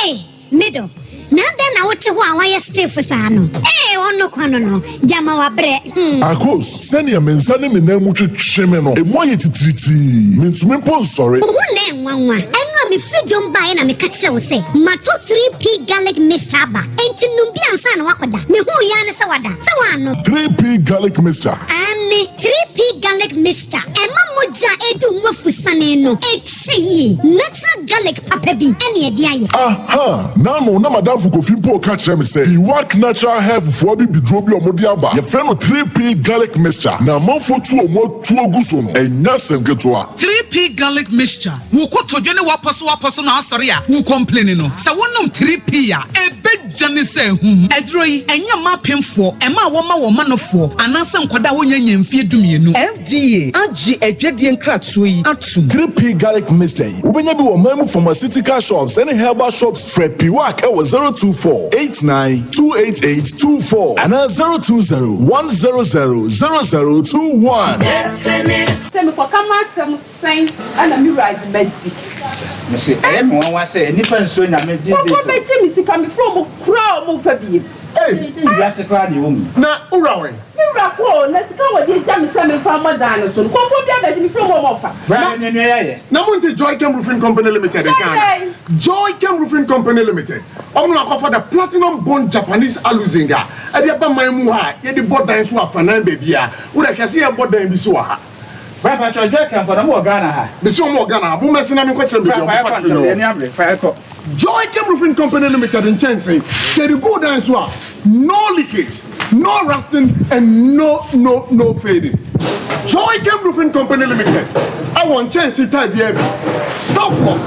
Ei, me dɔ, na adɛn na wote hɔ a woayɛ stiff saa no? Ei, ɔno kwa no no, gyama wabrɛ, hmm. Akos, sɛnea me nsa ne me nan mu twetwe me no, emu ayɛ titiritii. Mintumi mpo nsɔre. Wo ho na ɛnwanwa. Ɛno a mefiri dwom baeɛ na meka kyerɛɛ wo sɛ matɔ 3P garlic mixture aba, enti nom bi ansa na woakɔda. Mehuu yi ara ne sɛ woada. Sɛ woannom. 3P garlic mixture. Aane, 3P garlic mixture. Ɛma mogya a ɛdu mu afusane no kyɛ yie. Natural garlic papa bi na yɛde ayɛ. Aha! N'ano na m'adamfo Kofi mpo reka kyerɛ me sɛ Iwak Natural Health foɔ abibiduro bi a wɔde aba, yɛfrɛ no 3P Garlic Mixture, na amanfoɔ tu wɔn atuo gu so no, ɛnyɛ asɛm ketewa. 3P Garlic Mixture, Wo kotodwe ne w'apɔsowapɔso na asɔre a wo complaini no, sɛ wonom 3P a, ɛbɛgya ne sɛ ahum. Aduro yi, ɛnyɛ mma apemfoɔ, mmaa a wɔma wɔn manofoɔ, anaasɛ nkwadaa a wɔnnya nnya mfeɛ dumienu. FDA agye adwadie nkratoɔ yi atom. 3P Garlic Mixture yi, wobɛnya bi wɔ ɔman mu pharmaceutical shops ne herbal shops. Frɛ Piwak wɔ 024 89 288 24 anaa 020 100 0021. Sɛ mekɔka m'asɛm sɛn na me wura agye madi. Mese ɛyɛ me nwanwa sɛ nnipa nsuro Nyame these days o. Kɔkɔ bɛgye me sika mefrɛ ɔmo koraa ɔmo mfa biem. Ei! Wiase koraa na ɛwɔ mu yi. Na wo wura wɛn? Me wura kɔ o, na sika a wɔde agya me sɛ memfa mmɔ dan no so no, kɔmfoɔ bi abɛgye me firi mu a ɔmfa. Bra na nua nua yɛ. Na mo nte Joychem Roofing Company Limited nka ana? Joychem Roofing Company Limited, wɔn na wɔakɔfa the Platinum Bond Japanese Aluzinc a ɛde aba man mu ha a yɛde bɔ dan so wɔ afanan baabiara. Wo deɛ hwɛ sɛ yɛrebɔ dan bi so wɔ ha. Bra pakyɛw Joychem fo na ɔmo wɔ Ghana ha? Mese wɔn wɔ Ghana ha, mo mmɛse na menkɔkyerɛ mo baabi a Bra wɔn fa yɛkɔ factory no ntɛm, wɔ. yɛn ani abere, fa yɛkɔ. Joychem Roofing Company Limited nkyɛnsee, sɛ yɛde gu wo dan so a, no leakage, no rusting and no no no fading. Joychem Roofing Company Limited wɔ nkyɛnsee type biara bi, Southlock,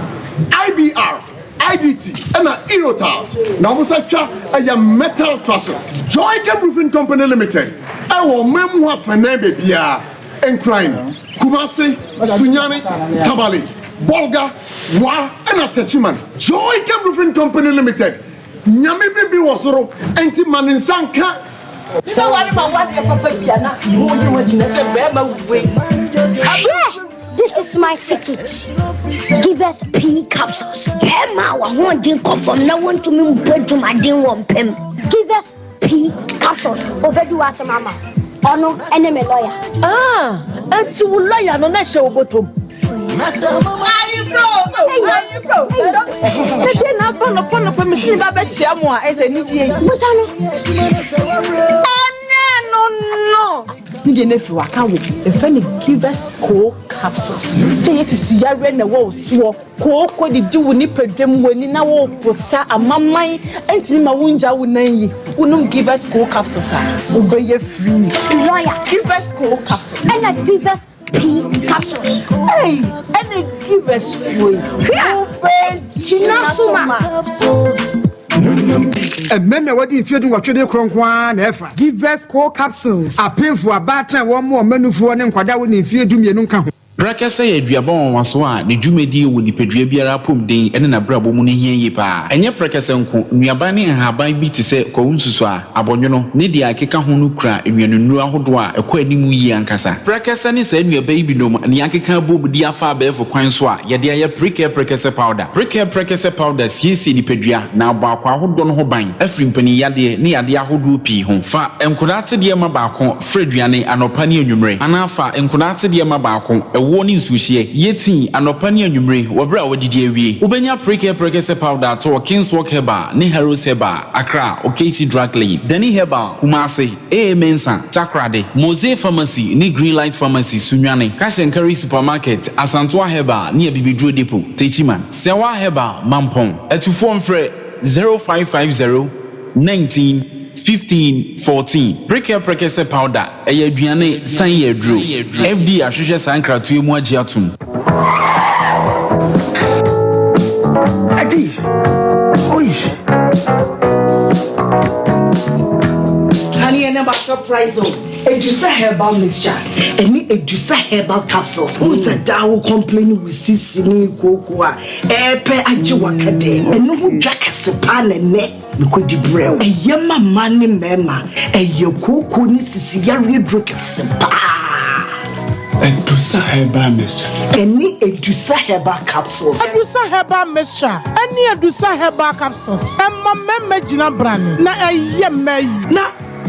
IBR, IDT ɛna Eurotiles, na wɔn nsa twa ɛyɛ metal trusses. Joychem Roofing Company Limited wɔ ɔman mu afanan baabiara. Nkran, Kumasi, Sunyani, Tamale, Bolga, Wa ɛna Techiman. Joycam Roofing Company Limited, Nyame bi bi wɔ soro nti ma ne nsa nka. Sɛ ware ma wadeɛ papa bi a na wogye ho akyinnye sɛ bɛrima wei. Abrɛ! This is my secret. Give us pea capsules. Bɛrima a w'ahoɔden kɔ fam na wontumi mbɔ adwumaden wɔ mpam. Give us Pii capsules obedi w'asɛm ama wo. Ɔno ne me lawyer. Ah! Enti wo lɔya no na ɛhyɛ wo bɔtɔ mu? Ayeforo o, ayeforo o. Na deɛ na aba nɔpa nɔpa mesi me ba bɛkyea mo a ɛsɛ anigyeɛ yi. Busa no. Ɛnyɛ no no. Ne deɛ no afiri waka wo. Yɛfrɛ no Givers Co capsules. Sɛ yɛ sisi yareɛ na ɛwɔ wo soɔ, kooko didi wo nipadua mu, w'ani na woreposa, amaman ntumi ma wongya wo nan yi, wonom Givers Co capsules a, wobɛyɛ free. Lawyer. Givers Co capsules. Ɛna Givers P capsules. Ei, ɛna Givers foɔ yi, wobɛgyina so ma. Mmarima a wɔadi mfeɛ dunwɔtwe de korɔ nko ara na ɛfa. Givers Co Capsules. Apemfo, abaatan a wɔmmoa wɔn mmanufoɔ ne nkwadaa a wɔnni mfeɛ dumienu nka ho. Prɛkɛsɛ yɛ aduaba nwanwaso a ne dwumadie wɔ nipadua biara apɔmuden ne n'abrabɔ mu no hia yie pa ara. Ɛnyɛ prɛkɛsɛ nko, nnuaba ne nhaban bi te sɛ kwawu nsusuaa, abɔnwono, ne deɛ ɛkeka ho no kura nnuanennuro ahodoɔ a ɛkɔ anim yie ankasa. Prɛkɛsɛ ne saa nnuaba yi binom na yɛakeka abom de afa abɛɛfo kwan so a yɛde ayɛ Prekɛ Prɛkɛsɛ Powder. Prekɛ Prɛkɛsɛ Powder siesie nipadua na abɔ akwaa ahodoɔ no ho ban afiri mpaninyadeɛ ne yadeɛ ahodoɔ pii ho. Fa nkwadaa atedeɛ ma baako fra aduane anɔpa ne anwummere anaa fa nkwadaa atedeɛ ma baako, ɛwoɔ ne nsuohyeɛ, yɛ tii anɔpa ne anwummere wɔ berɛ a woadidi awie. Wobɛnya Prekɛ Prɛkɛsɛ Powder atɔ wɔ Kingswalk Herbal ne Harrows Herbal. Accra, Okaisi Drug Lane, Danny Herbal, Kumasi, AA Mensah, Takoradi, Mose Pharmacy ne Greenlight Pharmacy, Sunyani, Cash and Carry Supermarket, Asantoa Herbal ne Abibiduro Depot, Techiman, Sewa Herbal, Mampong. Atufoɔ mfrɛ 0550 19 15 14. Prekɛ Prekɛsɛ Powder, ɛyɛ aduane san yɛ aduro. FDA ahwehwɛ saa nkratoɔ yi mu agye atom. Adi, oi. Honey, and about surprise o. Edusa herbal mixture ɛne Edusa herbal capsules. Wo sɛ daa wo complain wo sisi ne kooko a ɛɛpɛ agye waka dɛ. Ɛno ho dwa kɛse paa na ɛnɛ mekɔdi brɛ wo. Ɛyɛ ma mmaa ne mmarima. Ɛyɛ kooko ne sisi yareɛ duro kɛse paa. Edusa herbal mixture. Ɛne Edusa herbal capsules. Edusa herbal mixture ɛne Edusa herbal capsules ɛma mmarima gyina brane na ɛyɛ mmaa yi. Na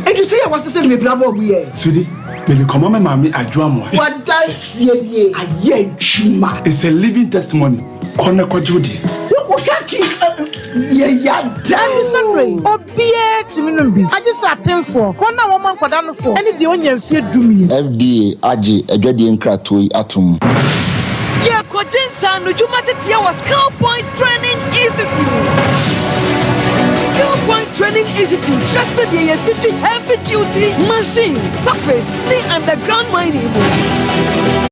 Edusa yi a wɔasesa no bebree abɔ ɔmo yɛ. Sweetie, mede kɔma me maame Adwo Amoah. W'adanseɛ nie, ayɛ adwuma. It's a living testimony, kɔ na kɔgye wo deɛ. Wo ka ki yɛ ya da. Ɛne sɛ berɛ yi, obiara tumi nom bi, agye sɛ apemfoɔ, wɔn a wɔma nkwadaa nofoɔ, ne deɛ ɔnnya mfeɛ dumien. FDA agye adwadie nkratoɔ yi atom. Yɛrekɔgye nsaanodwuma teteɛ wɔ Skill Point Training Institute. Skill Point Training Institute kyerɛ sɛdeɛ yɛsi twi heavy duty machines, surface ne underground mining mu.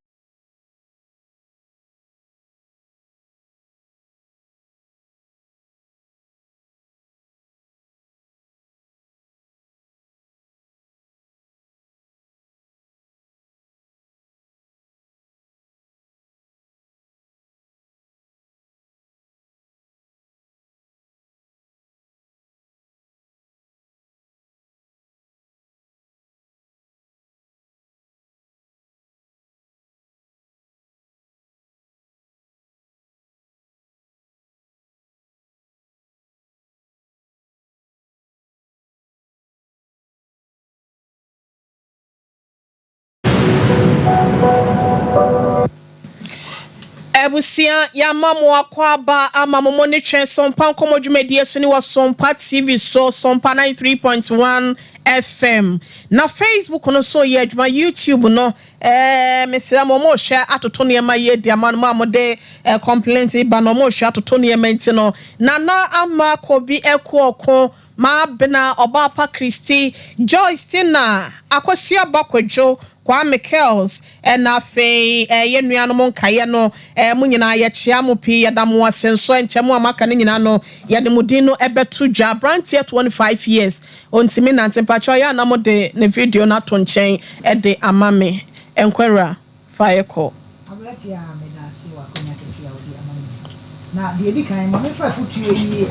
Abusua, yɛama mo akwaaba ama mo mo ne twɛn Sompa nkɔmmɔ dwumadie so ne wɔ Sompa TV so, Sompa 93.1 FM. Na Facebook no so yɛ adwuma, YouTube no, eh, mesrɛ mo, mo hwɛ atoto nneɛma yie de ama no, mo a mode eh, complaint ba no, mo hwɛ atoto nneɛma nti no, Nana Ama Kobi Akuoko, Maabena Ɔbaapa Christy, Joyce Tina, Akosua Ba Kwadwo, Kwame Kells, ɛna afei eh, yɛn nuanom nkaeɛ no, eh, mo nyinaa yɛkyea mo pii, yɛda mo ase nso, ɛnkyɛ mo a moaka no nyinaa no, yɛde mo din no ɛbɛto dwa. Aberanteɛ 25 years, ɔntumi nante, mpakyɛw ɛyɛ a na mode ne video no ato nkyɛn de ama me. Nkwawura, fa yɛ kɔ. Aberanteɛ a meda ase wɔ akwanya kɛseɛ a wode ama me yi. Na deɛ ɛdi kan, ma memfa afotuo yi.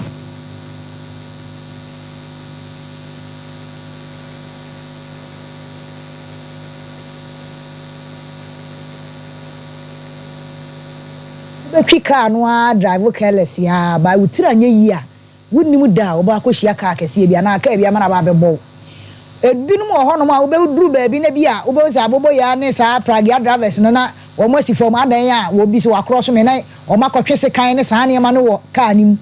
Wobɛtwi kaa no ara drive careless ara but wo tiri anyɛ yie a, wonnim da a wobɛakɔhyia kaa kɛseɛ bi anaa kaa bi ama no aba abɛbɔ wo. Ebinom wɔ hɔnom a wobɛduru baabi na bi a wobɛhu sɛ aboboyaa ne saa pragea drivers no na wɔn asi fam adan a wɔbi sɛ wɔakrɔso me na wɔn akɔtwe sekan ne saa nneɛma no wɔ kaa no mu.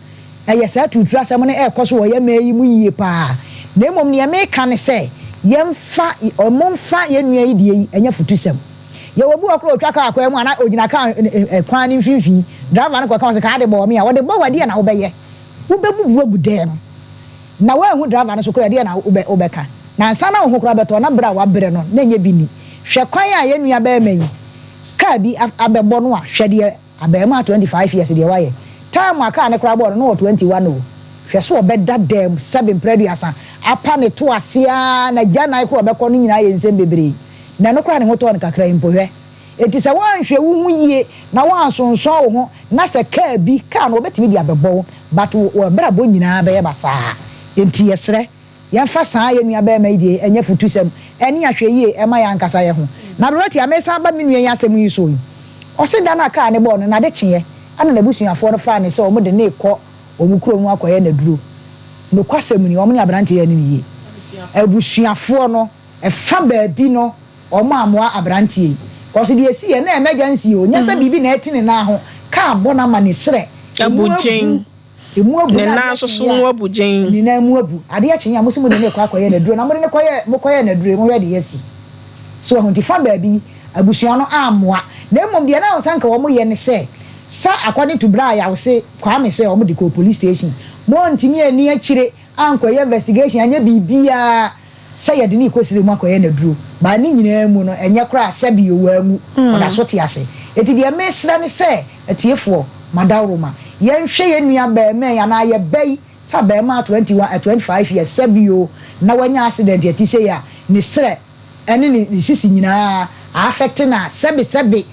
Ɛyɛ saa turuturasɛm no ɛrekɔ so wɔ yɛn man yi mu yie paa. Na mmom deɛ meka ne sɛ yɛmfa, wɔmfa yɛn nua yi deɛ yi nyɛ afutusɛm. Yɛwɔ obi wɔ hɔ koraa a ɔtwa kaa kwan mu anaa ɔgyina kaa kwan no mfimfini, driver no kɔka wo sɛ kaa de bɔɔ me a, ɔde bɔ wo a ɛdeɛn na wobɛyɛ? Wobɛbubu agu dan mu. Na woanhu driver no so koraa a ɛdeɛn na wobɛka? Na ansa na wo ho koraa bɛtɔ wo na berɛ a woabrɛ no na ɛnyɛ bi nni. Hwɛ kwan a yɛn nua barima yi kaa bi abɛbɔ no a, hwɛ deɛ Abarimaa 25 years deɛ wayɛ. Time a car no koraa bɔɔ no na ɔwɔ 21 o. Hwɛ sɛ ɔbɛda dam sɛbe mprɛ aduasa apa ne to ase aa na gyanan koraa ɔbɛkɔ no nyinaa yɛ nsɛm bebree. Na ɛno koraa ne ho tɔɔ no kakra yi mpo hwɛ. Enti sɛ woanhwɛ wo ho yie na woansonsɔn wo ho na sɛ car bi car no wɔbɛtumi de abɛbɔ wo but wo abrabɔ nyinaa bɛyɛ basaa. Enti yɛsrɛ Yɛmfa saa yɛn nuabarima yi deɛ ɛnyɛ afutusɛm ne ahwɛyie ɛma yɛn ankasa yɛn ho. Na Dorothy a meresan aba me nua yi asɛm yi so yi, ɔse da no a kaa no bɔɔ no no ade kyeeɛ ɛna n'abusuafoɔ no faa no sɛ wɔn de no rekɔ wɔn kuro mu akɔyɛ no aduro. Nokwasɛm ni, wɔn ne aberanteɛ yi anni no yie. Abusuafoɔ no ɛfa baabi no wɔn ammoa aberanteɛ yi. Cause deɛ ɛsiiɛ na emergency o, nyɛ sɛ biribi na ɛte ne nan ho, kaa bɔ no ama ne serɛ Abu ɛmu abu. gyen. Emu abu Ne na nan adeɛ nso so kyeeɛ mu a, abu gyenn. ne nan mu abu. Adeɛ kyeeɛ a, mose mode no rekɔ akɔyɛ no aduro, na mode no kɔyɛ, mokɔyɛɛ no aduro yi, monhwɛ deɛ asi. So wahu? Nti fa baabi, abusua no ammoa. Na mmom deɛ na ɛwɔ sɛ anka wɔyɛ ne sɛ, sa according to bra a Yawse Kwame sɛ wɔde kɔɔ police station, moantumi anni akyire ankɔyɛ investigation, anyɛ biribiara sɛ yɛde no rekɔ sire mu akɔyɛ no aduro. But ne nyinaa mu no, ɛnyɛ koraa sɛbi o, wanwu, ɔda so te ase. Nti deɛ mesrɛ ne sɛ, Atiefoɔ, madaworoma, yɛnhwɛ yɛn nua abarimaa yi anaa yɛn ba yi sɛ abarimaa 21, 25 years sɛbi o, na wanya accident a ɛte sei a, ne serɛ ne ne ne sisi nyinaa a affect no a, sɛbi sɛbi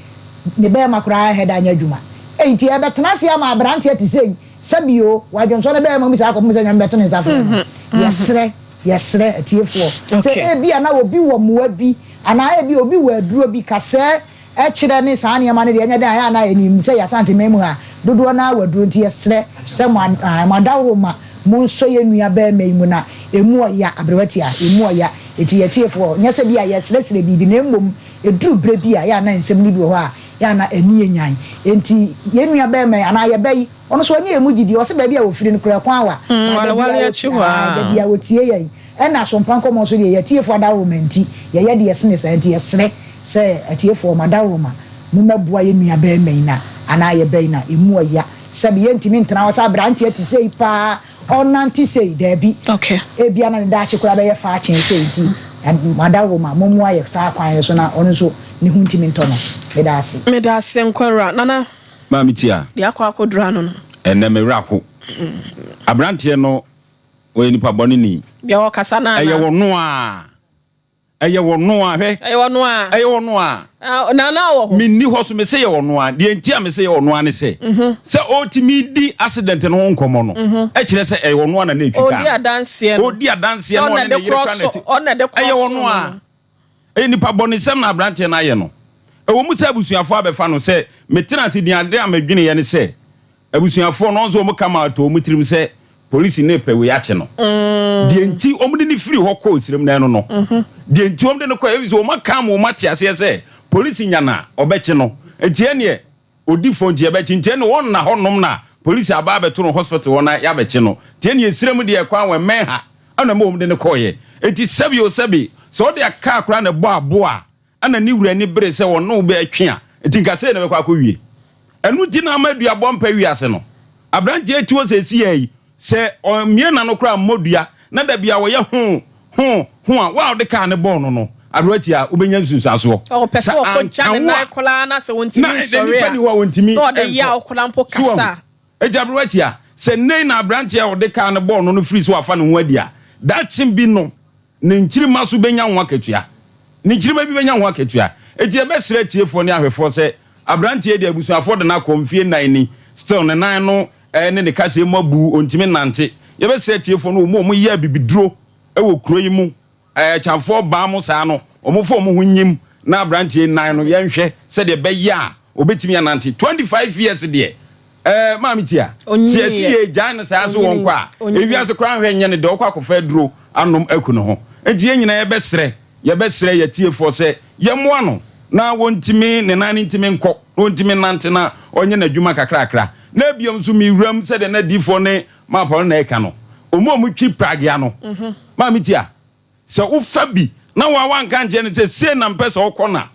ne barima koraa nhɛ da nyɛ adwuma. Ei, nti yɛbɛtena ase ama abranteɛ te sei, sɛbi o, wadwonsɔ ne barima mu saa kɔpem sɛ Nyame bɛto ne nsa afrɛ no. Yɛsrɛ, yɛsrɛ atiefoɔ, sɛ ebia na obi wɔ mmoa bi, anaa ebia obi wɔ aduro bi, kasɛɛ kyerɛ ne saa nneɛma no deɛ ɛnyɛ dɛn a ɛyɛ a na yɛnim sɛ yɛ Asanteman mu ha dodoɔ no ara wɔ aduro nti yɛsrɛ sɛ mo mo adaworoma monsɔ yɛn nua barima yi mu na ɛmu ɔya aberewa tia ɛmu ɔya enti yɛ atiefoɔ nyɛ sɛ bi a yɛsrɛsrɛ biribi na mmom ɛduru berɛ bi a yɛ a na nsɛm no bi wɔ hɔ a yɛ a na ani yɛ nyan enti yɛn nua barima yi anaa yɛ ba yi ɔno nso ɔnyɛ yɛn mu gyidie ɔse baabi a ɔfiri no koraa kwan wa na da biara ɔtie da biara ɔtie yɛn Ɛna asompa nkɔmmɔ nso deɛ, yɛatiefoɔ adaworoma nti, yɛyɛ deɛ ɛsene saa nti, yɛsrɛ sɛ atiefoɔ mo adaworoma, mommɛboa yɛn nua barima yi na, anaa yɛn ba yi na, ɛmu ɔya. Sɛbe yɛntumi ntena hɔ sɛ aberanteɛ te sei paa, ɔnnante sei, daabi. Ebia na ne daakye koraa bɛyɛ faa kyɛn sei nti, mo adaworoma, mommoa yɛ saa kwan no so na ɔno nso ne ho ntumi ntɔ no. Meda ase. Meda ase Nkwawura. Nana. Maame Tia. Deɛ akɔ akɔduru ano no. Ɛnnɛ me werɛ aho. Aberanteɛ no Ɔyɛ nipa bɔne ni. Deɛ ɔkasa no anaa? Ɛyɛ ɔno a. Ɛyɛ ɔno a hwɛ. Ɛyɛ ɔno a. Ɛyɛ ɔno a. Ah, Nana wɔ hɔ. Menni hɔ so mese yɛ ɔno a. Deɛ nti a mese yɛ ɔno a ne sɛ, sɛ ɔretumi di accident no ho nkɔmmɔ no, ɛkyerɛ sɛ ɛyɛ ɔno a na na ɛtwi kaa Ɔredi no. adanseɛ no. Ɔredi adanseɛ Sɛ na ɔna ɔne de ne yere korɔ kora so, na ɛte. ɔna de korɔ Ɛyɛ so ɔno no a. no. Ɛyɛ nipa bɔnesɛm na aberanteɛ no ayɛ no. Ɛwɔ mu sɛ abusuafoɔ abɛfa no sɛ metena ase din adeɛ a medweneeɛ ne sɛ, Abusuafoɔ no nso wɔn ka maa ɛtɔɔ wɔn tirim sɛ polisi no repɛ wei akye no. Deɛ nti wɔn de no firi hɔ kɔɔ serem no ɛno no. Deɛ nti wɔn de no kɔɛ efisɛ wɔn aka ama wɔn ate aseɛ sɛ polisi nya no a ɔbɛkye no. Nti ɛneɛ ɔdi fɔ nti yɛbɛkye nti ɛneɛ wɔn nna hɔ nom na polisi aba abɛto no hospital hɔ na yɛabɛkye no. Nti ɛneɛ serem deɛ kwan wɔ mmɛn ha ɛna ɛma wɔn de no kɔeɛ. Nti sɛbi o sɛbi sɛ ɔde kaa koraa na ɛbɔ aboa a Ɛna ne wura ani bere sɛ ɔne wo bɛtwe a, nti nka sei na ɛbɛkɔ akɔwie. Ɛno nti na ama aduabɔ mpa wiase no. Aberanteɛ yi te hɔ seesei yi, sɛ ɔmmue n'ano koraa mmɔ dua, na da biara ɔyɛ hoo, hoo, hoo a, wo a wode kaa no bɔɔ no no, aberewa tia, wobɛnya nsunsuansoɔ. Ɔpɛ Sɛ sɛ ɔkɔgya anka ne wo nan a, koraa na sɛ ɔntumi na nsɔre nnipa a, nni hɔ a wɔntumi na ɔde nkɔ. yaw koraa mpo So wahu? kasa. Enti aberewa tia, sɛ nnɛ yi na aberanteɛ a ɔde kaa no bɔɔ no no firi sɛ wafa ne ho adi a, daakye bi no, Ne nkyirimma nso bɛnya ho akatua. Ne nkyirimma bi bɛnya ho akatua. Enti yɛbɛsrɛ atiefoɔ ne ahwɛfoɔ sɛ, aberanteɛ yi deɛ abusuafoɔ de no akɔ mfie nnan ni, still ne nan no ne ne kaseɛ mu abu, ɔntumi nnante. Yɛbɛsrɛ atiefoɔ no, wɔn a wɔyɛ abibiduro wɔ kuro yi mu, Kyanfoɔ baa mo saa no, wɔmfa wɔn ho nyim na aberanteɛ yi nan no yɛnhwɛ sɛdeɛ ɛbɛyɛ a ɔbɛtumi anante. 25 years deɛ, Ɛɛ maame tia. Onyini Sɛ yɛsi yɛ. yɛ gyae no saa so Onyini. wɔn kɔ a, Onyini. ewiase koraa nhwɛ nyɛ no dɛ ɔkɔ akɔfa aduro anom aku ne ho. Enti yɛn nyinaa yɛbɛsrɛ, yɛbɛsrɛ yɛn atiefoɔ sɛ yɛmmoa no na wɔntumi, ne nan no ntumi nkɔ, na ɔntumi nnante na ɔnyɛ n'adwuma kakrakra. Na bio nso mewuram sɛdeɛ na adiyifoɔ ne Maame Paulina reka no, wɔn a wɔtwi pragea no, Maame Tia, Sɛ wofa bi na wo a woanka ankyerɛ no sɛ sei na mpɛ sɛ ɔkɔ no a,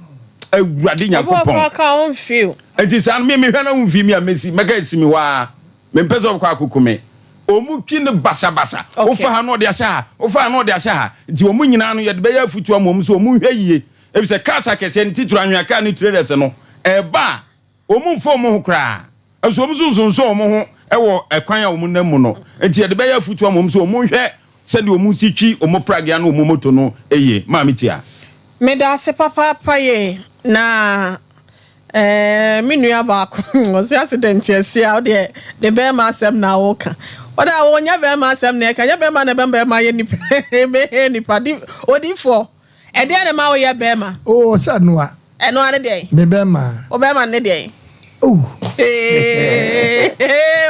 Awurade Obi wɔ Nyankopɔn. koraa ka a ɔmfii wo. Enti saa no me mehwɛ na womfii me a mɛsi, mɛka asi me hɔ ara. Mempɛ sɛ ɔbɛkɔ akɔku me. Wɔtwi no basabasa. Okay. Wofa ha na ɔde ahyɛ ha, wofa ha na ɔde ahyɛ ha. Nti wɔn nyinaa no yɛde bɛyɛ afutuo ama wɔn sɛ wɔnhwɛ yie. Efisɛ cars akɛseɛ no, titire anwea car ne trailers no, ɛreba a, Wɔmfa wɔn ho koraa, nso wɔn nso nsonson wɔn ho wɔ ɛkwan a wɔnam mu no. Enti yɛde bɛyɛ afotu ama wɔn sɛ wɔnhwɛ sɛdeɛ wɔsi twi wɔn pragea ne wɔn moto no yie. Maame Tia. Medaase papaapa yie na eh me nua baako ɔse accident asi a wodeɛ ne bɛɛma asɛm na woka wode a wonyɛ bɛɛma asɛm na ɛka nyɛ bɛɛma na ɛbɛma bɛɛma yɛ nipa bɛyɛ nipa di odifoɔ Ɛdeɛn na ɛma woyɛ bɛɛma? Oh, sɛ ɛnoa. Ɛnoa ne deɛn? Me bɛɛma. Wo bɛɛma ne deɛn? Oh.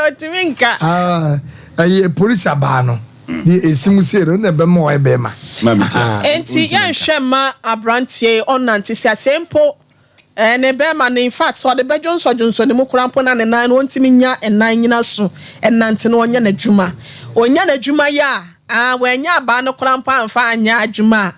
Ɔtumi nka. Ah, ɛyɛ polisi abaa no. Deɛ esi mu sei no, na ɛbɛma ɔyɛ bɛɛma. Enti yɛnhwɛ mma aberanteɛ yi ɔnnante siasɛe mpo Ɛɛ ne bɛɛma no infact sɛ ɔde bɛdwonsɔ dwonsɔ ne mu koraa mpo na ne nan no ɔntumi nya nan nyina so nnante na ɔnyɛ n'adwuma. Ɔnya n'adwuma yɛ a aa wannya abaa no koraa mpo amfa anyɛ adwuma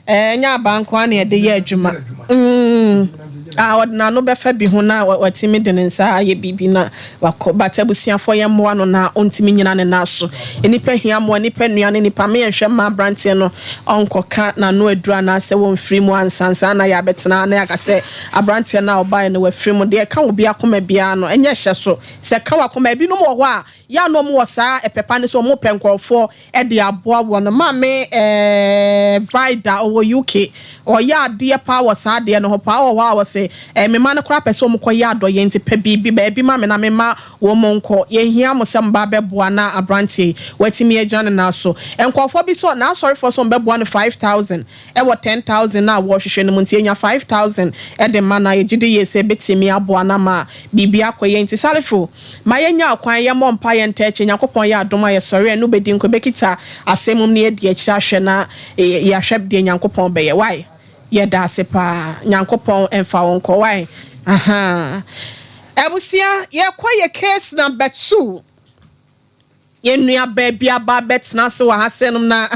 a ɛɛ ɛnyɛ abaa nko ara na yɛde yɛ adwuma mm aa ɔde n'ano bɛfa bi ho na watumi de ne nsa ayɛ biribi na wakɔ but abusuafoɔ yɛ mmoa no na ɔntumi nyina ne nan so. Nnipa hia mmoa, nnipa nua ne nnipa. Me yɛnhwɛ mma abranteɛ no ɔnkɔka n'ano aduru anaasɛ wɔmfiri mu ansa ansa na yɛabɛtena ha na yɛaka sɛ abranteɛ no a ɔbaeɛ no wafiri mu. Deɛ ɛka obi akoma biara no ɛnyɛ hyɛ so. Sɛ ɛka w'akoma ebinom wɔ hɔ a yɛ a na wɔn wɔ saa ɛpɛ pa no sɛ wɔn pɛ nkorɔfoɔ de aboa wɔn. Maame eh Vida ɔwɔ UK ɔyɛ adeɛ paa wɔ saa adeɛ no ho paa. Ɔwɔ hɔ a ɔse eh me mma no koraa pɛ sɛ wɔn kɔ yɛ adɔyɛ nti pɛ biribi baabi ma me na me mma Wɔn nkɔ. Yɛhia mo sɛ moba abɛboa na abranteɛ yi watumi agyina ne nan so. Nkurɔfoɔ bi sɛ n'asɔrefoɔ sɛ wɔbɛboa no 5000 wɔ 10000 no a wɔrehwehwɛ no mu nti yɛnya 5000 de ma no a yɛgye di yie sɛ ɛbɛtumi aboa no ama biribi akɔ yie. Nti Salifo ma yɛnya kwan yɛmmɔ mpaeɛ ntɛɛkyɛ Nyankopɔn yɛ adom a yɛsɔre a ɛno bɛdi nko yɛbɛkita asɛm mu na yɛadi akyire ahwɛ na yɛahwɛ deɛ Nyankopɔn bɛyɛ. Wai? Yɛda ase paa. Nyankopɔn mfa wo nkɔ wai ahaa. Abusua yɛkɔ yɛ case number two. Yɛn nua baa bi aba abɛtena ase wɔ ha sɛnom na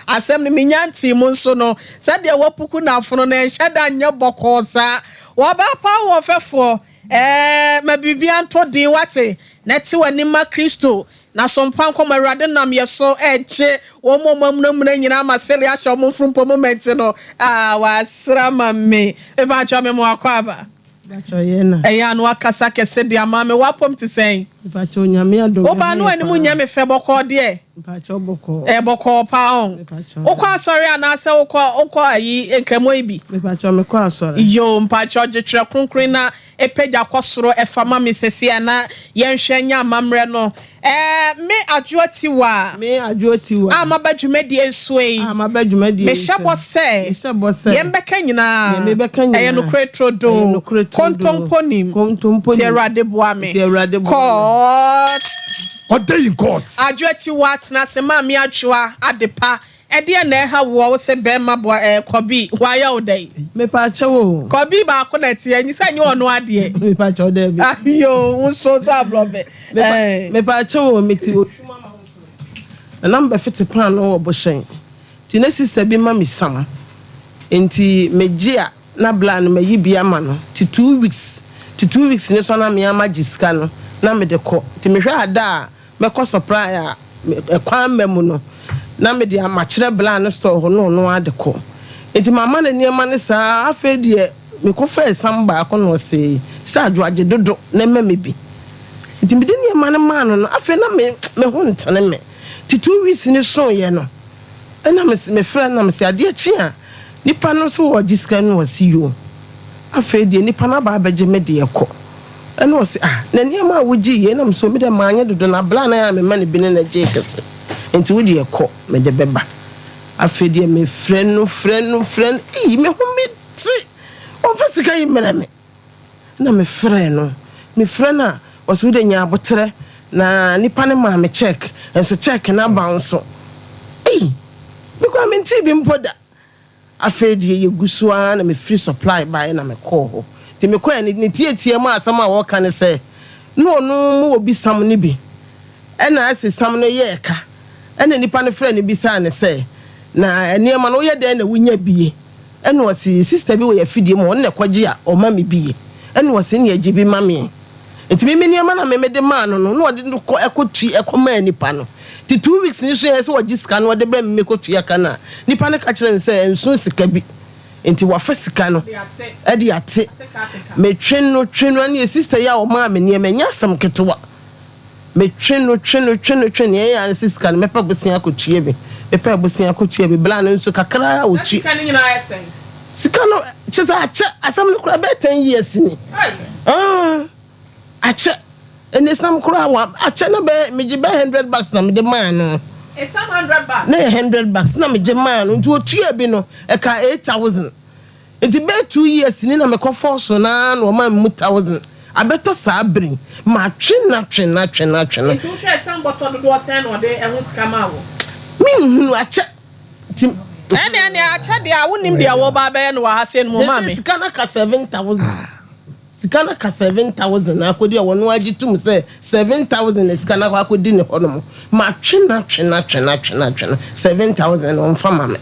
asɛm no menya ntee mu nso no sɛdeɛ wapuku n'afono no ɛnhyɛ da nyɛ bɔkɔɔ saa. Wɔbaa paa wɔ ɔfɛfoɔ ɛɛ ma biribiara ntɔ din wate na te w'anim ma Kristo Na so mpa nkɔm Awurade nam yɛ so regye wɔn a wɔamunamuna nyinaa ama sere ahyɛ wɔn mforompɔ mu ma nti no, ah, wasra ama me. Mepakyɛw me mo akwaaba. Mepakyɛw yɛ na. Ɛyɛ ano akasa kɛse de ama me. W'apɔm te sɛn? Mepakyɛw Nyame adom. Wo ba no anim nyɛ me fɛ bɔkɔɔ deɛ? Mepakyɛw bɔkɔɔ. Ɛyɛ bɔkɔɔ paa ɔn. Mepakyɛw. Wokɔ asɔre anaasɛ wokɔ wokɔ ayi nkramoyi bi? Mepakyɛw mekɔ asɔre. Yoo mpakyɛw gye twerɛ kronkron na Pagya kɔ soro fa ma me sɛsei a na yɛnhwɛ nyɛ amammerɛ no eh, Me Adwoa Tiwa Me Adwoa Tiwa a maba dwumadie yi so yi a maba dwumadie yi so Mehyɛ bɔ sɛ Mehyɛ bɔ sɛ deɛ mbɛka nyinaa deɛ mebɛka nyinaa ɛyɛ nokorɛ turodoo ɛyɛ nokorɛ turodoo Kontompo nim Kontompo Nti nim Awurade boa me Nti Awurade boa me. Court Ɔda in court. Adwoa Tiwa tena ase Maame Adwoa Adepa Ɛdeɛn na ɛha woɔ wo se bɛɛma boa ɛɛ kɔbi wayɛ wo dɛn. Mepaakyɛw o. Kɔbi baako na ɛteɛ nyi sɛ nyɛ ɔno adeɛ. Mepaakyɛw daabi. Ayoo wo so sɛ abrɔbɛ ɛɛ. Mepaakyɛw o mete otwuma ma ho so na na mebɛfete paanoo wɔ bohyɛn nti na sista bi ma me sam nti megye a na bla no mayi bi ama no nti 2 weeks nti 2 weeks ne so a na me ara magye sika no na mede kɔ nti mehwɛ ada a Mɛkɔ supply a ɛkwan mma mu no na mede makyerɛ bla no store hɔ na ɔno ara de kɔ. Nti mama no nneɛma no saa afei deɛ mekɔfaa esiam baako na ɔsee sɛ adwo agye dodo na ɛma me bi. Nti mede nneɛma no maa no no afei na me me ho ntene me. Nti 2 weeks no soeɛ no ɛna mefrɛ no na mese adeɛ kye a nipa no sɛ ɔregye sika no ɔse yoo. Afei deɛ nipa no aba abɛgye me deɛ kɔ. Ɛna ɔse ah na nneɛma a wogyee yei na mesɛ medeɛ manyɛ dodo na bla na ɛyɛ a mema no bi no na ɛgyee kɛse nti wodeɛ kɔ mede bɛba. Afei deɛ mefrɛ no frɛ no frɛ no ei me ho mete ɔmfa sika yi mmerɛ me. Ɛna mefrɛ no mefrɛ no a ɔse wodeɛ nya aboterɛ na nipa no maa me check nso check no aba nso ei. Me koraa mentee bi mpo da. Afei deɛ yɛgu so ara na mefiri supply baeɛ na mekɔɔ hɔ. Nti mekɔeɛ no, ne tiatia mu asɛm a wɔka ne sɛ, na ɔno mu wɔ bi sam no bi. Ɛna ase sam no yɛɛ ka. Ɛna nipa no frɛɛ no bisaa no sɛ, na nneɛma no woyɛ dɛn na wonya bie? Ɛna ɔse, sister bi wɔ yɛn afidie mu hɔ, ɔno na ɛkɔgye a ɔma me bie. Ɛna ɔse, ɛneɛ gye bi ma me. Nti me me nneɛma na me mede maa no no, na ɔde no kɔ ɛkɔ tui ɛkɔ maa nipa no. Nti 2 weeks ni so yɛ sɛ ɔgye sika no ɔde brɛ me mekɔ tua ka no a, nipa no ka kyerɛ no sɛ ɛnso sika bi. Nti wafa sika no ɛde ate. Metwe no twe no ɛne sister yi a ɔmaa me nneɛma ɛnyɛ asɛm ketewa. Metwe no twe no twe no twe no ɛyɛ ara sɛ sika no mɛpɛ bosea akɔtua bi. Mepɛ bosea akɔtua bi bla no nso kakra a ɔtua. Sika no nyinaa yɛ sɛn? Sika no kyɛ sɛ akyɛ asɛm no koraa bɛyɛ 10 years ni. Ah, akyɛ ɛnna esam koraa wa akyɛ na bɛyɛ megye bɛyɛ 100 bucks na mede maa no. Esam 100 bucks. Na yɛ 100 bucks na megye maa no, nti otua bi no ɛka 8,000, nti bɛyɛ 2 years ni na mekɔ fɔɔso naa na ɔmaa mi mu 1,000 abɛtɔ saa bere ma twe na twe na twe na twe no. Nti wohwɛ esam bɔtɔ dodoɔ sɛn na ɔde ɛho sika maa wo? Mi nhunu, akyɛ nti. Ɛne akyɛ deɛ a wonim deɛ wɔba abɛyɛ no wɔ ha sɛ no mu maa me. Sika no ka 7,000, sika no ka 7,000 na akɔdi a wɔn agye tum sɛ 7,000 na sika no akɔ akɔdi ne hɔ nom. Ma twe na twe na twe na twe na twe no 7,000 na ɔmfa ma me.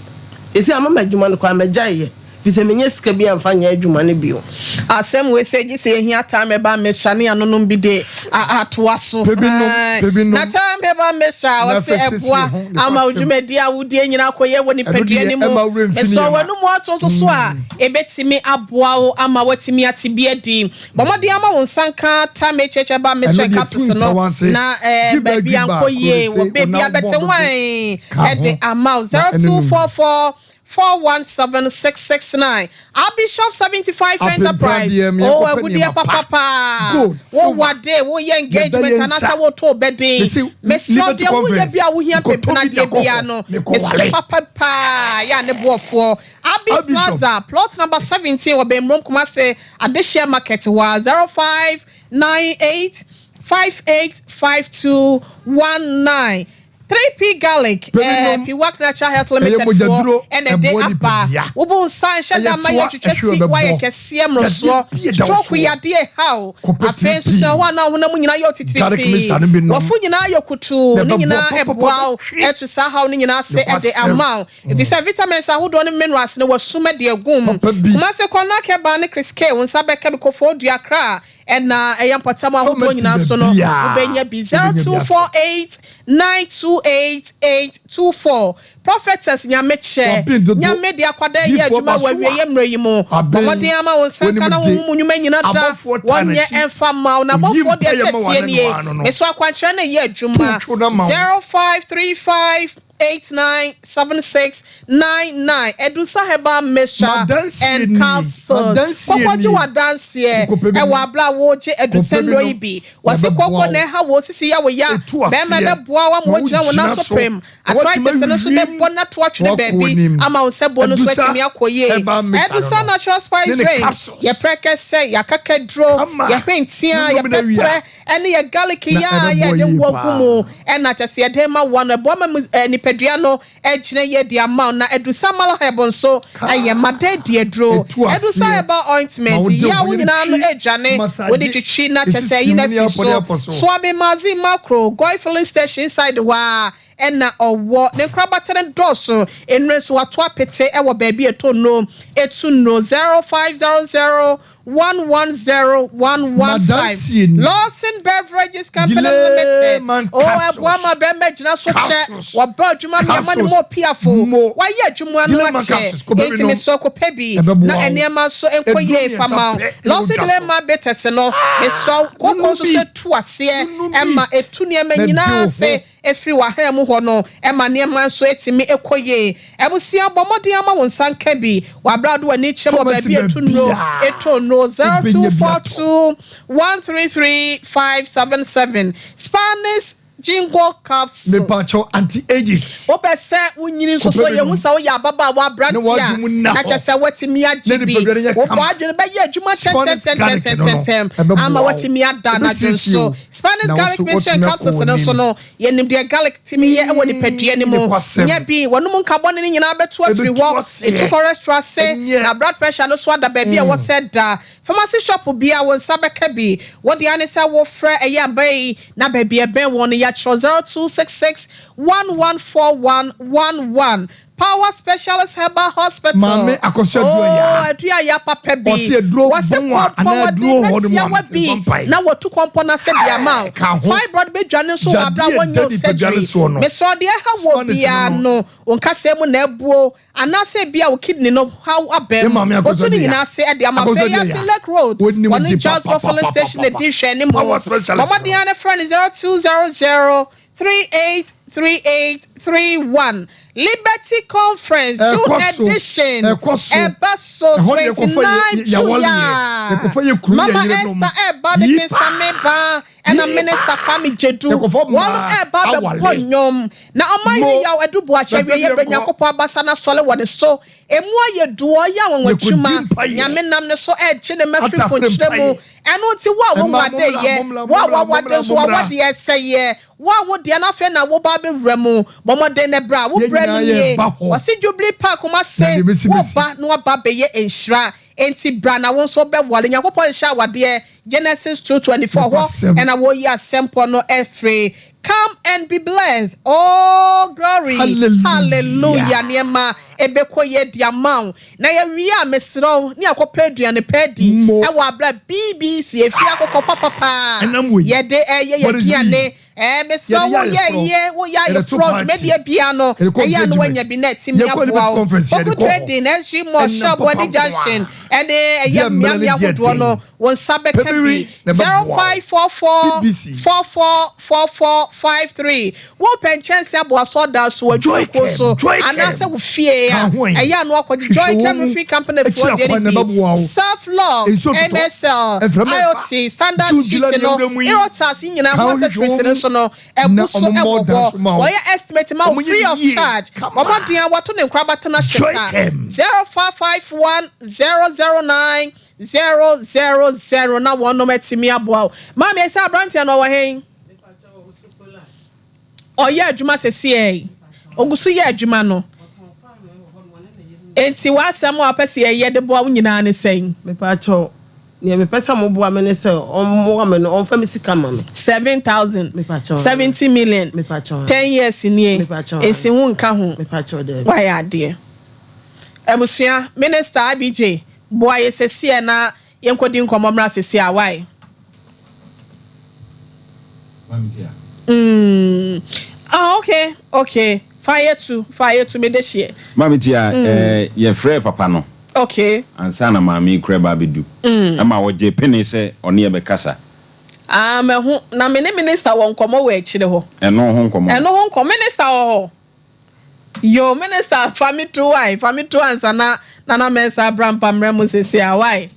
Esi ama ma adwuma no kɔ a mɛgya yɛ fi sɛ menyɛ sika bi amfa nyɛ adwuma no bio. Asɛm wei sɛ gye sɛ yɛhia time ɛba mmɛhyia ne anonom bi de atoa so. Na time ɛba mmɛhyia a ɔsɛ ɛboa ama dwumadi a wodie nyina akɔyɛ wɔ nipadua no mu. Mesɔ w'anum ato nso so a ɛbɛtumi aboa wo ama woatumi ate bi adi. Bɔ mmɔden ama wo nsa nka time hh ɛba mmɛhyia capsules no na baabi ankɔ yie wɔ baabi abɛte wan ɛde ama wo. 0244 417669, Abishop 75 Enterprise. Oh, agudeɛ papapa. Wo wade, woyɛ engagement anaasɛ wotɔ bɛden. Mesrɛ deɛ woyɛ bi a wohia pempenadeɛ bia no. Mesrɛ papa paa yɛ a ne boɔfoɔ. Abis Plaza, plot number 17 wɔ Bɛnmurom Kumase, Adehyɛ Market hɔ a 0598 585219. 3P Garlic, Piwak Natural Health Limited foɔ ɛna ɛde aba. Wobu nsa nhyɛ da ma yɛ twitwa si wayɛ kɛseɛ mmorosoɔ. Stroke yadeɛ haw. Afei nso sɛ hɔ a na honam nyinaa yɛ otitiritii. Wɔfo nyinaa yɛ kutuu. Ne nyinaa ɛboa wo ɛto saa haw no nyinaa ase ɛde ama wo. Efisɛ vitamins ahodoɔ ne minerals no wɔasum ɛde agum. Kumase kɔ Nakeba ne Chris K wo nsa bɛka bi kɔfɔɔ dua kra ɛna ɛyɛ mpɔtam ahodoɔ nyinaa so no wobɛnya bi. 0248 928 824. Prophetess Nyamekyɛ Nyame de akwada yɛ adwuma wɔ awieeɛ mmerɛ yi mu. Bɔ mmɔden ama wo nsa nka na honhom mu nnwuma nyina da wɔnyɛ ɛmfa mma wo. Na bɔfoɔ deɛ sɛ tie nie meso akwankyerɛ no yɛ adwuma. 0535 897699, Edusa Herbal Mixture and Capsules. Kɔkɔgye w'adanseɛ ɛwɔ abere a wɔregye Edusa nnuro yi bi. Wɔsi kɔkɔ na ɛha wɔ sisi yɛ wɔ ya bɛrima bɛboa wa ma wɔgyina wɔn nan so pem. Arthritis no nso bɛbɔ n'ato atwene baabi ama wɔn nsa buo no nso atumi akɔ yie. Edusa Natural Spice Drink, yɛprɛ kɛsɛ, yɛakakaduro, yɛhwentia, yɛpɛprɛ ɛne yɛ garlic yɛ a yɛde ngo agu mu ɛna kyɛ sɛ yɛde ma wɔn ɛboa ma nipadua no ɛgyina yie de ama wo. Na Edusa Malaheb nso ɛyɛ mada di aduro. Edusa Herbal Ointment yɛ a wo nyinaa no ɛdwane wode twitwi na kyɛ sɛ ɛyi no afi so. Soame Mazi Macro Goy Filling Station inside hɔ a ɛna ɔwɔ ne nkorabata no dɔɔso. Nnuro nso wato apete ɛwɔ baabi a ɛtɔ nnuro etu nnuro. 0500 110115. Lawson Beverages Company Limited. O ɛboa ma bɛrima gyina so kyɛ. Wɔbɛ adwuma mmeɛma ne mu opiafo. Wayɛ adwuma no akyɛ. Enti mesɔ kɔpɛ bi na nneɛma nso nkɔ yie fa ma wo. Lawson Dilema Bitters no, mesɔ koko nso so etu aseɛ ɛma etu nneɛma nyinaa ase efiri w'ahan mu hɔ no ɛma nneɛma nso etumi ekɔ yie. Abusua, bɔ mmɔden ama wo nsa nka bi. Wabra do w'ani kyerɛ wɔ baabi etu nnuro eto nnuro. 0242 133577. Spanish. Jingo capsules. Mepakyɛw anti ages. Wopɛ sɛ wonyini nso so yɛhu sɛ woyɛ ababaawa aberante a, na kyerɛ sɛ woatumi agye bi. Wo adwene bɛyɛ adwuma ntɛmntɛmntɛmntɛm ama woatumi ada anadwo nso. Spanish garlic mixture and capsules no nso no, yɛnim deɛ garlic tumi yɛ wɔ nipadua no mu. Nya bi, w'anom nka bɔne no nyinaa bɛtu afiri hɔ, ɛtu cholesterol ase, na blood pressure no nso ada baabi a ɛwɔ sɛ ɛda. Pharmacy shop biara wo nsa bɛka bi. Wo dea ne sɛ wofrɛ ɛyɛ aba yi na baabi a ɛbɛn wɔn no yɛatwerɛ 0266 114111 Power Specialist Herbal Hospital. Maame Akosua Aduro Yaa. Oh, aduro a ya papa bi. Ɔsi aduro Wɔse bon a kɔmpɔ anaa wɔde aduro na hɔ nom a tiawa mete bi bɔ mpae. na wɔtu kɔmpɔ no ase de ama wo. Ka ho. Fibroid bɛdwane nso wɔ abere a Yadeɛ wɔnyɛ da wo nipadua no surgery. soɔ no. Mesrɛ wo deɛ ɛha wɔ Spanish no biara no. no, wo nkasɛɛ mu na abuo Anaasɛ ebia wo kidney no haw aba Yɛn mu. maame Otu Akosua ne Duah. nyinaa ase de ama. Akosua Afei Duah ase ya. Lake Road, Wonim wɔne di Jonesboro Filling Station papapapapapa. di nhwɛanim. Power Bɔ specialist mmɔden no. ara na frɛ no 0200 383831. Liberty Conference, June Ɛkɔ so. edition, Ɛkɔ so. ɛba so Ɛhɔ na yɛkɔfa 29 yɛ- yɛ- July. yɛawaleɛ. Yɛkɔfa yɛ kunu ne Mama yɛ yerenom. Esther ɛreba ne Yi Kensame ba ɛna Minister Kwame Gyedu. Yɛkɔfa Wɔnom mmaa ɛreba abɛbɔ awale. nnwom. Na ɔman Mo, yi yaw adu boakye na sɛ awieɛ berɛ yɛnkɔ. Nyankopɔn abasa no asɔre wɔ ne so Emu ayɛ du ɔyɛ anwanwa Yɛkɔdi dwuma mpaeɛ. Nyame nam ne so ɛregye ne mma firi Atafere mponkyerɛ mu mpaeɛ. Ɛno nti wo a wo Mmaa, nwade mommra, yɛ mommra, Wo a mommra, w'awade mommra, nso mommra. w'awadeɛ ɛsɛeɛ Wo a wo deɛ no afei na woba abɛwura mu Bɔ mmɔden na bra wo Yɛn berɛ no nyinaa nie yɛreba hɔ. Wɔse Jubilee Park Na Kumase deɛ ɛbɛsi bɛsi. Woreba na woaba abɛyɛ nhyira Enti bra na wo nso wobɛware Nyankopɔn nhyɛ awadeɛ Genesis 2:24 hɔ Nokwasɛm. na wɔyi asɛmpɔ no firi. Come and be blessed. Oh glory. Hallelujah. Hallelujah. Nneɛma ɛbɛkɔ yie de ama wo. Na yɛwie a mesrɛ wo ne akɔpɛ aduane pa adi Mo. ɛwɔ abira BBC efie akokɔ papapaa. Ɛnam wei. Yɛde ɛyɛ yɛ What is aduane. we? Ɛɛ mesrɛ Yɛde wo yɛ yɛ ayeforɔ. yie woyɛ Yɛde to ayeforɔ party. dwumadie bia no Yɛde kɔ ɛyɛ a na engagement. woanya bi na atumi Yɛkɔ aboa Liberty wo. Conference, yɛde Poku kɔ hɔ. Trading, SG Mall, Ɛnam Shop, papa Wadi nko Junction ara. ɛne ɛyɛ Deɛ mmerɛ ne mmeammea deɛ ahodoɔ no den. wo nsa bɛka Pɛbɛwi bi. na ɛbɛboa wo. 0544 BBC. 444453 Wopɛ nkyɛnse aboa asɔrdan so, w'adwumakuo so, Joycam, Joycam. anaasɛ wo fie a, Ka ho ɛ. ɛyɛ a na woakɔgye Hwehwɛ Joycam wɔn mu. Roofing Company foɔ Akyiri deɛ akwan no na bi. ɛbɛboa wo. Self Lock, Nsuo totɔ. MSL, Mframa ɛfa. IoT, Standard June, July Sheet ne no, yɛwura mu yi. Aerotas yi nyinaa Ka ho ho hwehwɛ accessories wɔn no mu. nso no, Na ɛgu so wɔn mmɔ wɔ dan hɔ. so ma wo. Wɔyɛ estimate ma wo Wɔn nyɛ free no of yie. charge. Kama. Bɔ mmɔden a wɔato ne nkorabata no ahyɛ ta. Joycam. 0551 009 000 na wɔnom atumi aboa wo. Maame, ɛsɛ aberanteɛ no ɔwɔ he? Ɔyɛ adwuma sesiei. Ogu so yɛ adwuma no. Enti w'asɛm a wopɛ sɛ yɛyɛ de boa wo nyinaa ne sɛn? Mepaakyɛw, nea mepɛ sɛ moboa me ne sɛ ɔmmoa me no, ɔmfa me sika mma me. 7,000, Mepaakyɛw. 70 million, Mepaakyɛw. 10 years nie, Mepaakyɛw. nsi ho nka ho. Mepaakyɛw daabi. Wayɛ adeɛ. Abusua, Minister IBJ, boa yɛ sesiɛ na yɛnkɔdi nkɔmmɔ mmra sesiɛ a, why? Mm. Ah, okay, okay. Fa yɛ tu, fa yɛ tu, me de hyeɛ. Maame Tia, mm. eh, yɛfrɛɛ papa no. Okay. Ansa na maame yi kura ba abɛdu. Mm. Ɛma wɔgye pene sɛ ɔne yɛ bɛkasa. Ah, mahu. Na me ne minister wɔ nkɔmmɔ wɔ akyire hɔ. Ɛno ho nkɔmmɔ. Ɛno ho nkɔmmɔ. Minister wɔ hɔ. Yoo minister fa me to wai fa me to ansa na Nana Mensah abra mpammerɛ mu sese a wai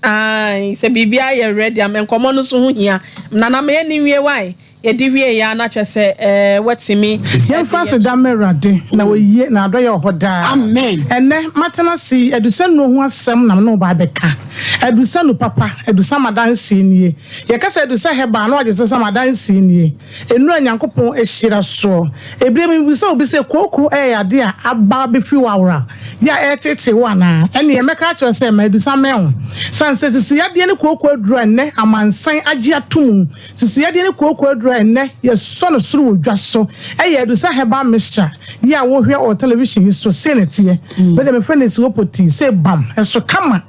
ae sɛ biribi ayɛ ready ama nkɔmmɔ no so ho hia Nana ma yɛni nwie wai yɛde wie yɛ a na kyɛ sɛ ɛɛ watumi Yɛmfa aseda mma Awurade, na oye, na n'adɔeɛ wɔ hɔ daa. Amen. Ɛnnɛ, matena ase yi, adusɛnnuo ho asɛm na me ne wo ba abɛka. Adusɛnnu papa, adusa m'adanseɛ nie. Yɛka sɛ adusa herbal a, na wagye so sɛ m'adanseɛ nie. Nnuru a Nyankopɔn ahyira soɔ. Ebia mebisa obi sɛ, Kooko yɛ yadeɛ a aba abɛfiri w'awora yɛ a ɛreteetee wo anaa? Ɛnneɛ mɛka akyerɛ wo sɛ, Madusa mmɛn wo. Sane sɛ sisi yadeɛ ne kooko aduru a ɛnnɛ amansan agye ato mu, sisi yadeɛ ne kooko aduru a ɛnnɛ yɛsɔ no soro wɔ dwa so, yɛ Adusa Herbal Mixture yi a wohwɛ wɔ television yi so. Sei na ɛteɛ. Me deɛ mefrɛ no Esiwopoti. Sei bam! Ɛso kama.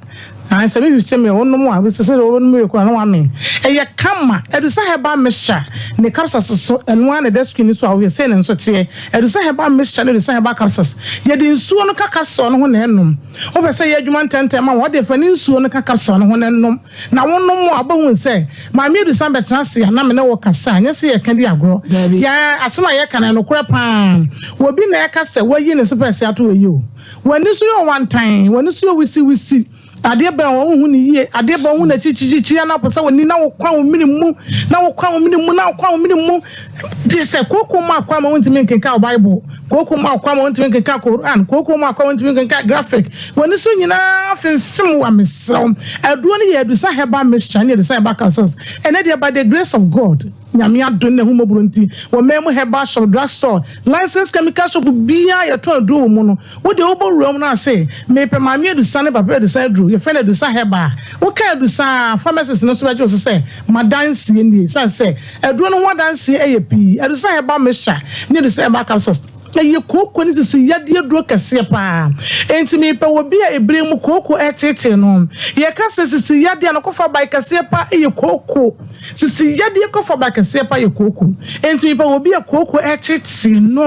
Aane, sɛ mehwɛ sɛ me wonom a, wobɛsɛ sɛ wonom wie koraa na woamee. Ɛyɛ kama. Adusa herbal mixture ne capsules so, ɛno ara na ɛda screen no so a wohwɛ, sei na nso teɛ. Adusa herbal mixture ne Adusa herbal capsules. Yɛde nsuo no ka capsule no ho na ɛnom. Wopɛ sɛ ɛyɛ adwuma ntɛmntɛm ma wo a, wodeɛ fa ne nsuo no ka capsule no ho na ɛnom. Na wonom a, wobɛhunu sɛ Maame Adusa bɛtena ase a na me ne wo kasa a, nyɛ sɛ yɛka di agorɔ. Yɛn asɛm a yɛka no, ɛyɛ nokorɛ pa ara. Obi na ɛka sɛ wayi ne sepɛɛse ato hɔ yi o. W'ani so yɛ ɔwantan, w'ani so yɛ wisiwisi. Adeɛ bɛn wɔn hu ne yie, adeɛ bɛn wɔn hu n'akyirikyirikyiri anaa pɔ sɛ wɔn ni na wɔkwan wɔn mene mu, na wɔkwan wɔn mene mu, na wɔkwan wɔn mene mu. Te sɛ kooko mu akwan ma wɔntumi nkenkan wɔ Bible, kooko mu akwan ma wɔntumi nkenkan Koran, kooko mu akwan ma wɔntumi nkenkan graphic. Wɔn ani so nyinaa femfem wa mesrɛ wo. Aduro no yɛ Adusa herbal mixture ne Adusa herbal capsules. Ɛnɛ deɛ by the grace of God. Nyame adom ne n'ahummɔborɔ nti, wɔ man mu herbal shop, drug store, licensed chemical shop biara a yɛtɔn aduro wɔ mu no, wo deɛ wobɔ wura mu no ase, mepɛ Maame Adusa ne Papa Adusa aduro, yɛfrɛ no Adusa Herbal. Woka Adusa a, pharmacist no nso bɛgye wo so sɛ, m'adanseɛ nie. Ɛsiane sɛ aduro no ho adanseɛ yɛ pii, Adusa Herbal Mixture ne Adusa Herbal Capsules, ɛyɛ kooko ne sisi yadeɛ aduro kɛseɛ paa. Enti mepɛ obi a ɛberɛ mu kooko reteetee no. Yɛka sɛ sisi yadeɛ a, ne kɔfabae kɛseɛ paa yɛ kooko. Sisi yadeɛ kɔfaba kɛseɛ pa yɛ kooko. Enti mepɛ obi a kooko ɛtete no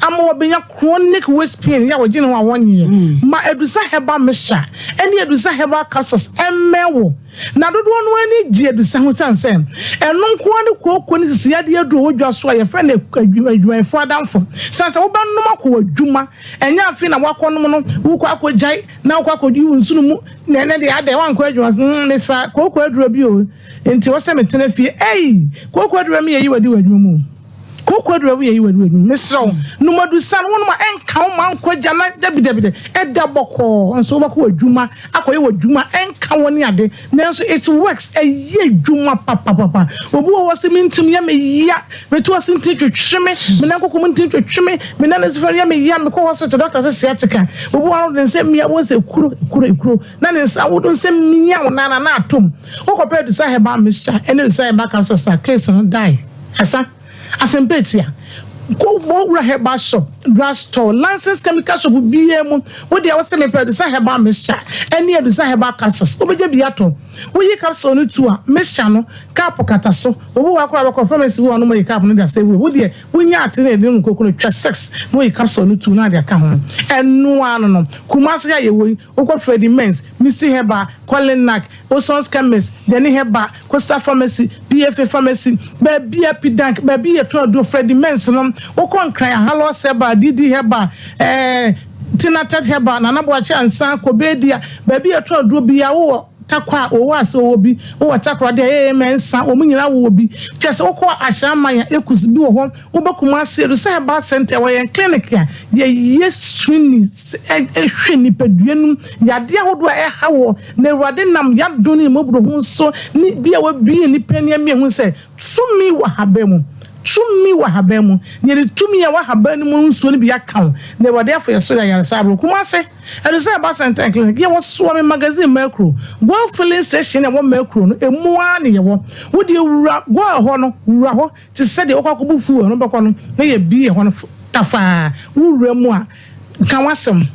ama wabɛnya chronic waist pain yɛ a wɔgye ne ho a wɔnyeɛ. Ma Adusa herbal mixture ɛne Adusa herbal capsules ɛmmɛn wo. Na dodoɔ no ani gye Adusa ho sane sɛ ɛno nko ara ne kooko ne sisi yadeɛ aduro wɔ dwa so a yɛfrɛ no adwumayɛfoɔ adamfo. Sane sɛ wobɛnom akɔ w'adwuma ɛnyɛ afei na woakɔnom no wokɔ akɔgyae na wokɔ akɔyi wo nsono mu na ɛnɛ deɛ adɛn woankɔ adwuma mm mefa kooko aduro bi o. Enti ɛwɔ sɛ metena fie. Ei! Kooko aduru bɛma yɛayi wo adi wɔ adwuma mu o. Kooko aduru bɛma yɛayi wo adi wɔ adwuma mu. Mesrɛ wo, nom adusa no, wonom a ɛnka wo ma nkɔ agya na dabi dabi dabi. Ɛda bɔkɔɔ nso wobɛkɔ w'adwuma akɔyɛ w'adwuma ɛnka wo ne ade. Nanso it works, ɛyɛ adwuma papapapa. Obi wɔ hɔ ɔse me ntirim yɛ me ya, me to ase ntini twetwe me, me nan koko mu ntini twetwe me, me nan ase fam yɛ me ya, mekɔ hospital doctor se sciatica. Obi wɔ hɔ a ɔde ne nsa mia wobɛhu sɛ ekuro, ekuro, ekuro. Na ne nsa wodo sɛ mia wo nan na atom. Wokɔpɛ Adusa herbal mixture ɛne Adusa herbal capsules a case no die. Asa. Asɛmpa etia. Kɔ bɔ wura herbal shop, drug store, licensed chemical shop biara mu. Wo deɛ wose mepɛ Adusa herbal mixture ɛne Adusa herbal capsules. Wobɛgye bi atɔ. Woyi capsule no tu a, mixture no, cup kata so. Obi wɔ hɔ koraa wobɛkɔ pharmacy bi wɔ hɔ nom wɔyi cup no de asɛ wei. Wo deɛ wonya ate na yɛde nom koko no twa six na woyi capsule no tu na ade aka ho. Ɛno ara no no. Kumasi a yɛwɔ yi, Wokɔ Freddie Mains, Misty Herbal, Colinac, Olson's Chemist, Denny Herbal, Coastal Pharmacy, PFA Pharmacy, baabi a Pidank, baabi yɛtɔn aduro, Freddie Mains nom, wokɔ Nkran a, Hallos Herbal, DD Herbal, eh, Tinatet Herbal, Nana Boakye Ansah, Kobedia, baabi yɛtɔn aduro biara, wowɔ Tarkwa a, Owo ase ɔwɔ bi, wowɔ Takoradi a, AA Mensah, wɔn nyinaa wowɔ bi. Kyerɛ sɛ wokɔ Ashaiman a, Ekus bi wɔ hɔ, Woba Kumasi Adusa Herbal Centre ɛwɔ yɛn clinic a yɛyɛ screening hwɛ nipadua no mu yadeɛ ahodoɔ a ɛha wɔ na Awurade nam yadom ne ne mmɔborɔhunu so ne bi a wabue nipa ani ama yɛahu sɛ tumi wɔ ahaban mu tumi wɔ ahaban mu na yɛde tumi a ɛwɔ ahaban no mu nsuo no bi aka wo na Awurade afa yɛ so de ayaresa abrɛ wo Kumasi Adusa Herbal Centre and Clinic yɛwɔ Suame Magazine Merkuro Goil Filling Station a ɛwɔ Merkuro no ɛmu ara na yɛwɔ wo deɛ wura Goil hɔ no wura hɔ Te sɛ deɛ wokɔ akɔbu fuel no bɛkɔ no na yɛbue ɛhɔ no tafaa. Wo wura mu a, ka w'asɛm,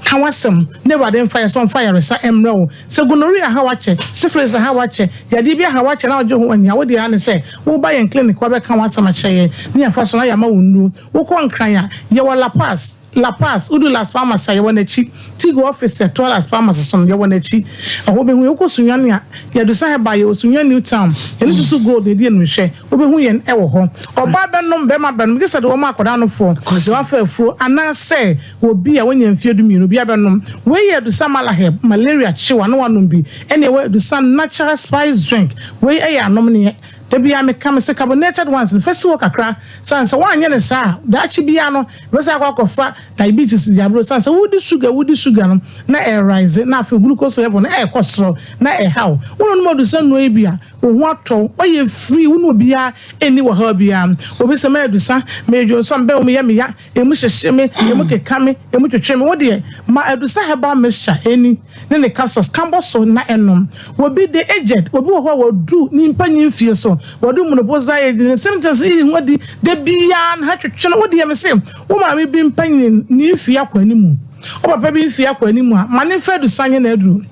ka w'asɛm na Awurade mfa yɛ sɛ ɔmfa ayaresa mmrɛ wo. Sɛ gonorrhea ha wo akyɛ, syphilis ha wo akyɛ, yadeɛ bi aha wo akyɛ na wogye ho anni a, wo deɛ ara ne sɛ woba yɛn clinic hɔ abɛka w'asɛm akyerɛ yɛn na yɛafa so na yɛama wo nnuro. Wokɔ Nkran a, yɛwɔ La Paz. La Paz, wodu Las Palmas a, yɛwɔ n'akyi. Tigo office a ɛtoa Las Palmas so no, yɛwɔ n'akyi. Ɛhɔ wobɛhu yɛn. Wokɔ Sunyani a, yɛadu Sahɛba, yɛwɔ Sunyani New Town. Yɛne Susu Gold na ɛdi animhwɛ. Wobɛhu yɛn wɔ hɔ. Ɔbaa bɛnom, barima bɛnom, gye sɛ deɛ wɔma akwadaa no foɔ, deɛ wafa afuro, anaasɛ obi a wanya mfeɛ dumienu, obiara bɛnom. Wei yɛ Adusa Malaheb, malaria kye wo a na woanom bi. Ɛnna yɛwɔ Adusa Natural Spice Drink, wei yɛ anomneɛ. Da biara meka, mese carbonated ones no, fa si hɔ kakra. Sane sɛ woanyɛ no saa a, daakye biara no, ɛbɛsan akɔ akɔfa diabetes de abrɛ wo. Sane sɛ wodi sugar, wodi sugar no, na ɛrerise, na afei glucose level no ɛrekɔ soro, na ɛreha wo. Wononom adusa nnuro yi bi a, wo ho atɔ wo, woayɛ free, wo ne obiara nni ɔhaw biara. Obi sɛ, m'adusa, meredwonsɔ, me bɛn mu yɛ me ya. Emu hyehye me, emu keka me, emu twetwe me. Wo deɛ, ma Adusa Herbal Mixture ɛni ne ne capsules ka bɔ so na ɛnom. Obi de aged, obi wɔ hɔ a wadu ne mpanyin mfie so, wadu menopausal age, ne symptoms yi ho adi da biara na ha twetwe no. Wo deɛ, mese wo maame bi mpanyin ne mfie akɔ anim, wo papa bi mfie akɔ anim a, ma no mfa Adusa nyɛ n'aduro.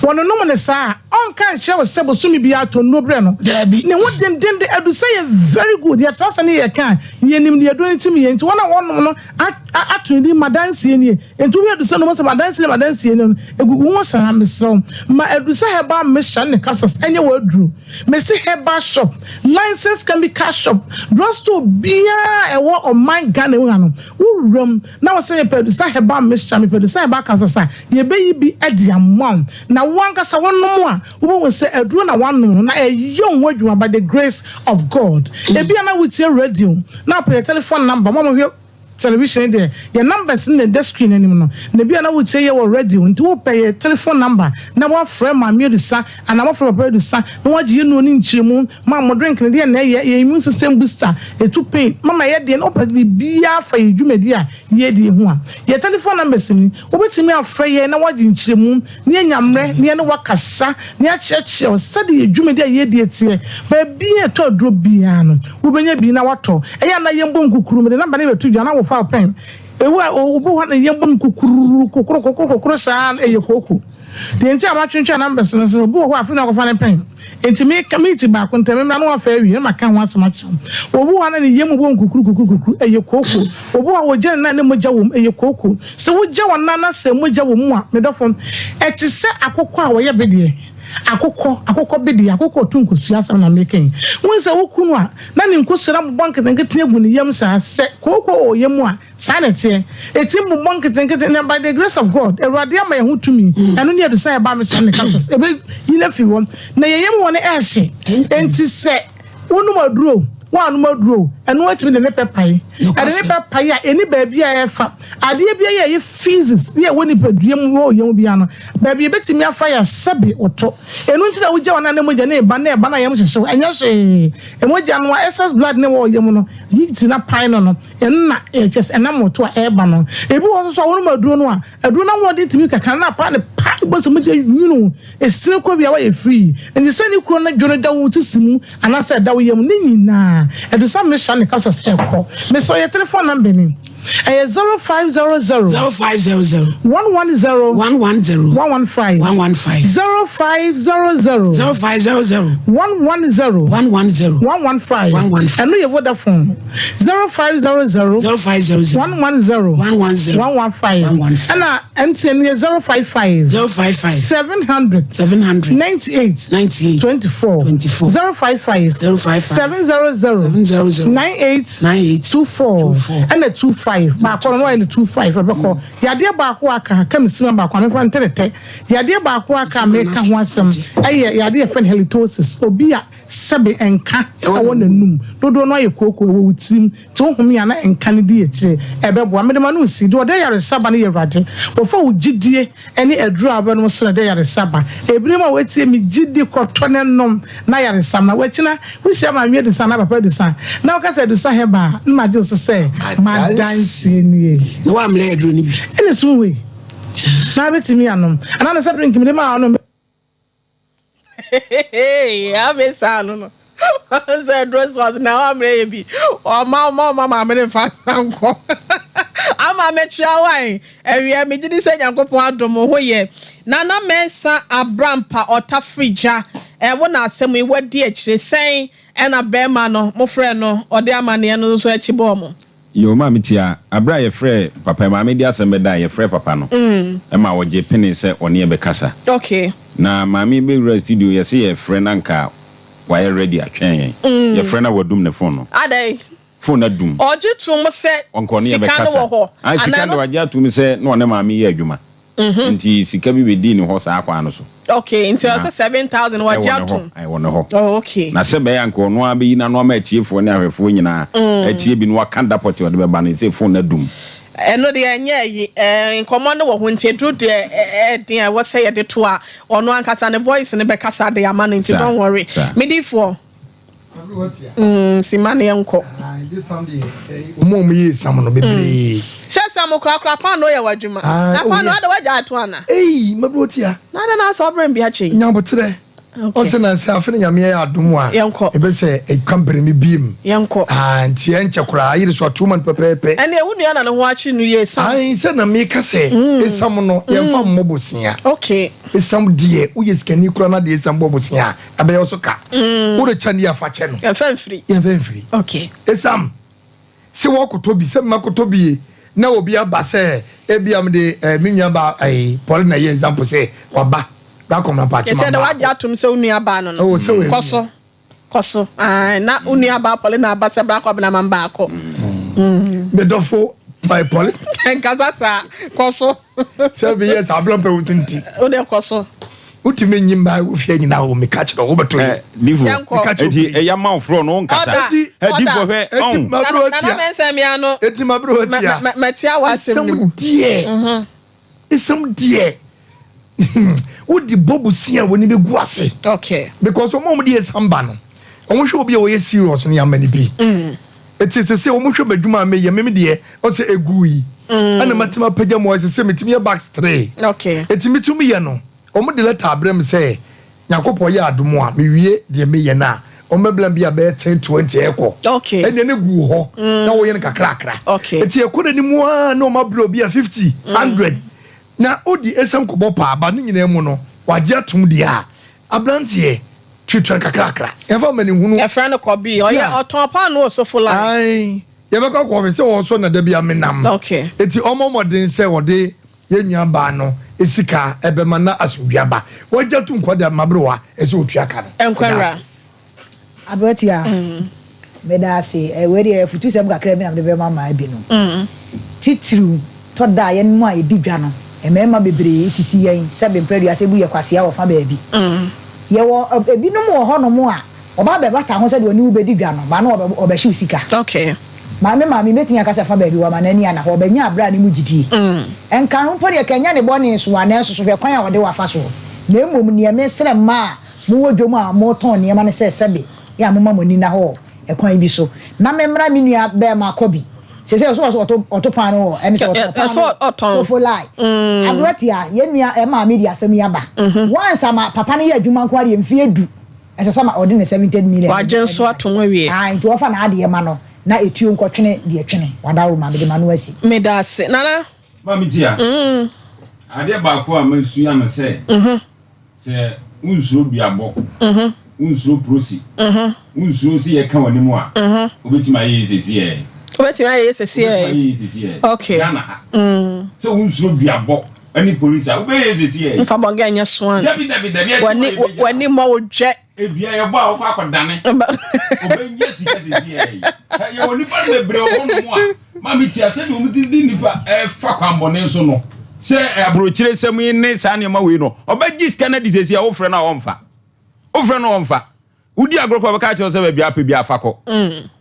Wɔnonom no saa a, ɔnka nkyerɛ wo sɛ bosome biara tɔ nnuro brɛ no. Daabi. Ne ho dendenden. Adusɛ yɛ very good. Yɛtra ase ne yɛka a, yɛnim deɛ aduro no tumi yɛ. Nti wɔn a wɔnom no ato ne din Madansie nie. Enti wohwɛ Adusa no, wobɛhu sɛ Madansie nie, Madansie nie no, ɛgugu ho saa. Mesrɛ wo, ma Adusa Herbal Mixture ne ne capsules nyɛ w'aduro. Mese herbal shop, licensed chemical shop, drug store biara a ɛwɔ ɔman Ghana mu ha no, wowura mu na wose mepɛ Adusa Herbal Mixture, mepɛ Adusa Herbal Capsules a, yɛbɛyi bi de ama wo. Na wo ankasa wonom a, wobɛhu sɛ aduro na woanom no, na ɛyɛ wo ho adwuma by the grace of God. Ebia na wotie radio na wopɛ yɛn telephone number, mo a mohwɛ Television yi deɛ, yɛn numbers no na ɛda screen no anim no. Na ebia na wotie yɛn wɔ radio, nti wopɛ yɛn telephone number na woafrɛ Maame Adusa anaa woafrɛ Papa Adusa na woagye yɛn nnuro no nkyerɛmu, ma mo drink no deɛ na ɛyɛ, yɛn immune system booster, ɛtu pain, mama ɛyɛ deɛ, na wopɛ biribiara fa yɛn dwumadie a yɛredi yi ho a, yɛn telephone numbers ni. Wobɛtumi afrɛ yɛn na woagye nkyerɛmu na yɛanya mmerɛ na yɛne wo akasa na yɛakyerɛkyerɛ wo sɛdeɛ yɛn dwumadi a yɛredi teɛ. Baabi a yɛtɔ aduro biara no, wobɛnya bi na woatɔ. Ɛyɛ a na yɛmbɔ nkukuru, mede namba no bɛto dwa na wofa wo pɛn. Ewu a obi wɔ hɔ a na yɛmbɔ nkukuru, kokoro, kokoro, kokoro saa no, ɛyɛ kooko. Deɛ nti a matwentwɛn numbers no sɛ obi wɔ hɔ a afei na wakɔfa ne pɛn. Enti meka miniti baako ntam, memmra na wafa awie na maka ho asɛm akyerɛ wo. Obi wɔ hɔ a na ne yam bɔ nkukuru kukuru kukuru, ɛyɛ kooko. Obi wɔ hɔ a wɔgya ne nan na mogya wɔ mu, ɛyɛ kooko. Sɛ wogya wɔn nan na sɛ mogya wɔ mu a, me dɔfo, ɛte sɛ akokɔ a wɔyɛ bedeɛ. Akokɔ, akokɔ bedeɛ, akokɔ a ɔto nkosua asɛm na meka yi. Wohu sɛ woku no a, na ne nkosua no abobɔ nketenkete agu ne yam saa. Sɛ kooko wɔ yam a, Saa na ɛteɛ. Ɛtumi bobɔ nketenkete na by the grace of God, Awurade ama yɛn ho tumi. Ɛno ne adusan a ɛbaa me so ne capsules. Ɛbɛyi no afiri hɔ. Na yɛn yam hɔ no ɛhye. Enti sɛ wonom aduro o, woannom aduro o, ɛno atumi de ne pɛ pae. Ɛde ne pɛ pae a, ɛnni baabi a ɛfa. Adeɛ biara a ɛyɛ physics ne ɛwɔ nipadua mu wɔ yɛn mu biara no, baabi a ɛbɛtumi afa yɛ sɛbe ɔtɔ. Ɛno nti na wogya wɔn a na mogya no reba na ɛba na yam hyehye wo. Ɛnyɛ hwee. Mogya no a excess blood no ɛwɔ yam no, heat no apae no no, Ɛno na kyerɛ sɛ ɛnam ɔto a ɛreba no. Ebi wɔ hɔ nso a wɔnom aduro no a, aduro no ahoɔden tumi kakra na apa ne pa bɔ sɛ mogya nwunu esini kɔ wia wayɛ free. Nti sɛ ne kuro no dwo no da wo sisi mu anaasɛ ɛda wo yam ne nyinaa adusa mehyɛ ne capsules ɛkɔ. Mesɛ ɔyɛ telephone number ni. Ɛyɛ 0500. 0500. 110. 110. 115. 115. 0500. 0500. 110. 110. 115. 115. Ɛno yɛ Vodafone. 0500. 0500. 110. 110. 115. 115. Ɛna MTN yɛ 055. 055. 700. 700. 98. 98. 24. 24. 055. 055. 700. 700. 98. 98. 24. 24. Ɛna 25. Baako no wɔyɛ no 25 ɛbɛkɔ. Yadeɛ baako a aka ka me sima baako a mefa ntetete. Yadeɛ baako a aka a meka ho asɛm ɛyɛ yadeɛ yɛfrɛ no halitosis. Obi a sɛbe nka ɛwɔ n'anum dodoɔ no ayɛ kooko ɛwɔ wo tirim nti wo home a na nka no di akyire ɛbɛboa. Mede m'ano resi deɛ ɔde ayaresa ba no yɛ Awurade. Wɔfa wo gyidie ne aduro a wobɛnom so na ɛde ayaresa ba. Ebinom a wɔatie me gyidi kɔtɔ ne nom na ayaresa mmra. Wakyina wohyia Maame Adusa anaa Papa Adusa na woka sɛ Adusa Herbal a na magye wo so sɛ m'adanseɛ nie. Na woammrɛ aduro no bi. Ɛna sum wei na wobɛtumi anom anaa na sɛ drink mede maa wo no. Ame saa no no sɛ aduro sɔs na wammerɛ yɛ bi ɔma ɔma ɔma maame ne mfa nsa nkɔ ama mɛkyia wan awia megye di sɛ nyankopɔn adom ho yɛ nana mɛnsa abrampa ɔta frigya ɛwo na asɛm yi wadi akyire sɛn ɛna bɛrima no mofrɛ no ɔde amaneɛ no nso akyi bɔɔ mo. Yoo maame tia, aberɛ a yɛfrɛɛ papa yi, maame de asɛm bɛdaeɛ, yɛfrɛɛ papa no ma ɔgye penee sɛ ɔne yɛn bɛkasa. Na maame yi bɛwuraa studio, yɛse yɛrefrɛ no anka wayɛ ready atwɛn yɛn. Yɛfrɛ no a wadum ne phone no. Adɛn? Phone no adum. Ɔgye toom sɛ Ɔnka ɔne yɛn sika no bɛkasa. wɔ hɔ Ae, sika anaa no deɛ ɛno? wagye atom sɛ na ɔne maame yɛ adwuma. Nti sika bi bɛdii ne hɔ saa kwan no so. Okay, nti Na ɔsɛ 7,000 wagye ɛwɔ ne hɔ, atom. ɛwɔ ne hɔ. Oh, okay. Na sɛ ɛbɛyɛ a anka ɔno ara bɛyi n'ano ama atiefoɔ ne ahwɛfoɔ nyinaa atie bi na waka da pɔtee a ɔde bɛba no, seesei phone no adum. Ɛno deɛ ɛnyɛ ayi, eh, nkɔmmɔ no wɔ ho nti ɛduru deɛ ɛɛden a ɛwɔ sɛ yɛde to a, ɔno ankasa ne voice no bɛkasa de ama no nti Saa, don't worry. saa. Medifoɔ. Mm, sima ne yɛnkɔ. Wɔn a wɔyɛ esam no bebree. Sɛ sam korakora paano yɛ w'adwuma. Ah, Na oh paano yes. ada w'agya ato ana? Ei, mabro tia. Na ada na asɛ ɔbrɛ mbi akyɛ yi. Nyabotrɛ. Okay. Ɔsɛ na sɛ afe ne nyame yɛ adom a. Yɛnkɔ. Ebe sɛ company mi biem. Yɛnkɔ. Ah, nti ɛnkyɛ koraa ayere so a 2 month pɛpɛɛpɛ. Ɛne wo nua na ne ho akye no yie sam. Ae, sɛ na meka sɛ esam no yɛmfa mmɔ bosea. Okay. Esam deɛ woyɛ sikani koraa na deɛ esam bɔ bosea a ɛbɛyɛ wo so ka. Wode kyɛ no yɛ fa kyɛ no. Yɛmfa mfiri. Yɛmfa mfiri. Okay. Esam sɛ wɔkɔtɔ bi sɛ mmakɔtɔ bi. Na obi aba sɛ ebia mede eh, me nua ba eh, Paulina yɛ example sɛ waba bra kɔmna mpaakye ma ba. Ɛsɛ dɛ wagye atom sɛ wo nua baa no no. Oh, sɛ wɔ Kɔ so, kɔ so. Ae, na wo nua baa Paulina aba sɛ bra kɔbena ma baako. Me dɔfo eh, Paulina. Nkasa saa, kɔ so. Sɛ meyɛ saa abira mpɛ wo so nti. Wo deɛ kɔ so. Wotumi nyi mmaa wɔ fie nyinaa wɔ meka kyerɛ wo wobɛto yɛ. Difo, eti ɛya ma wo frɔ no wo nkasa. Difo hwɛ ɔn. Nana Mensah mia no. Eti ma bro tia. Mɛtia wɔ asɛm no mu. Esɛm deɛ. Esɛm deɛ. Wodi bɔ bosia wɔ ni bɛ gu ase. Okay. Because wɔn a wɔn de esam ba no, wɔn hwɛ obi a wɔyɛ serious no yɛ ama ne bi. Eti sese wɔn hwɛ m'adwuma a meyɛ meme deɛ ɔsɛ egu yi. Ɛna matumi apagya mu ɔsɛ sɛ metumi yɛ box three. Okay. Eti metumi yɛ no. Wɔn de lɛta abrɛ me sɛ Nyankopɔn yɛ adom a mewie deɛ meyɛ no a wɔn bɛbla me bi a bɛyɛ 10, 20 ɛkɔ. Okay. Ɛnneɛ no gu hɔ na wɔyɛ no kakrakra. Okay. Eti ɛkɔ n'anim ara na wɔn abrɛ obi a 50, 100 na odi esiam kɔbɔ paa ba ne nyinaa mu no wagye atom deɛ a abranteɛ tuatua no kakrakra. Yɛmfa amanehunu. Yɛfrɛ no Kɔbi. Ɔyɛ Yeah. ɔtɔn paanoo wɔ Sofo line. Ae. Yɛbɛkɔ akɔ hwɛ sɛ ɔsɔ na da bi a menam. Okay. Eti ɔmmɔ mmɔden sɛ ɔde Yɛn nua baa no sika ɛbɛma na asomdwie aba. Wagya to nkwa de ama aberewa ɛsɛ otua ka no. Nkwa wura. Aberetia, meda ase. Wei deɛ afutusɛm kakra bi na mede bɛma mmaa binom. Titiriw, tɔ da a yɛn mu a yɛdi dwa no, mmarima bebree sisi yɛn sɛ mprɛ aduasa bu yɛn kwasea wɔ fa baabi. Yɛwɔ ebinom wɔ hɔnom a, Ɔba bɛbata ho sɛdeɛ ɔne wo bɛdi dwa no, ma no ɔbɛhye wo sika. Okay. Maame maame mɛtumi aka sɛ fa baabi wama n'ani ana hɔ ɔbɛnya abrɛ a ne mu gyidie. Nka ho mpo deɛ kɛnyɛ ne bɔne so a nanso so hwɛ kwan a ɔde wo afa soɔ. Na mmom neɛ mesrɛ mmaa a mowɔ dwom a motɔn nneɛma no sɛ sɛbe yɛ a momma mo ani nna hɔ wɔ ɛkwan bi so na memmra me nua bɛɛma Kobi seesei ɔso ɔso ɔto ɔto paano wɔ ɛne sɛ ɔtɔn paano wɔ sofo lai aberɛ tia yɛn nua maame de asɛm yi aba once ama papa no yɛ adwuma nko ara deɛ mfeɛ du Ɛsɛ sɛ ma ɔde ne 70 million. Wagye nso atom awie. Ae nti wɔfa n'adeɛ ma no na etuo nkɔtwene deɛ twene. Wadaworo ma mede m'ano asi. Medase Nana. Maame Tia, adeɛ baako a masua ne sɛ, sɛ wonsuro duabɔ, wonsuro prosi, wonsuro sɛ yɛka w'anim a, wobɛtumi ayɛ yie sesiɛ. Wobɛtumi ayɛ yie sesiɛ. Wobɛtumi ayɛ yie sesiɛ. Okay. Ghana ha. Sɛ wonsuro duabɔ ne polisi a, wobɛyɛ yie sesiɛ. Nfa bɔga nyɛ soan. Dabi dabi dabi ɛti W'ani wɔ yɛbɛgya. w'ani mmɔ wo dwɛ. Edua yɛbɔ a wokɔ akɔdane. Obɛnya sika sesiɛ yi. Yɛwɔ nipa no bebree wɔ hɔnom a, maame tia sɛdeɛ wɔn ti di nipa ɛfa kwanbɔne so no, sɛ aburokyire sɛm yi ne saa nneɛma wei no, ɔbɛgye sika no adi sesiɛ, wofrɛ no a ɔmfa. Wofrɛ no a ɔmfa. Wodi agorɔ koraa ɔbɛka akyerɛ wo sɛ baabi a apɛ biara fa kɔ.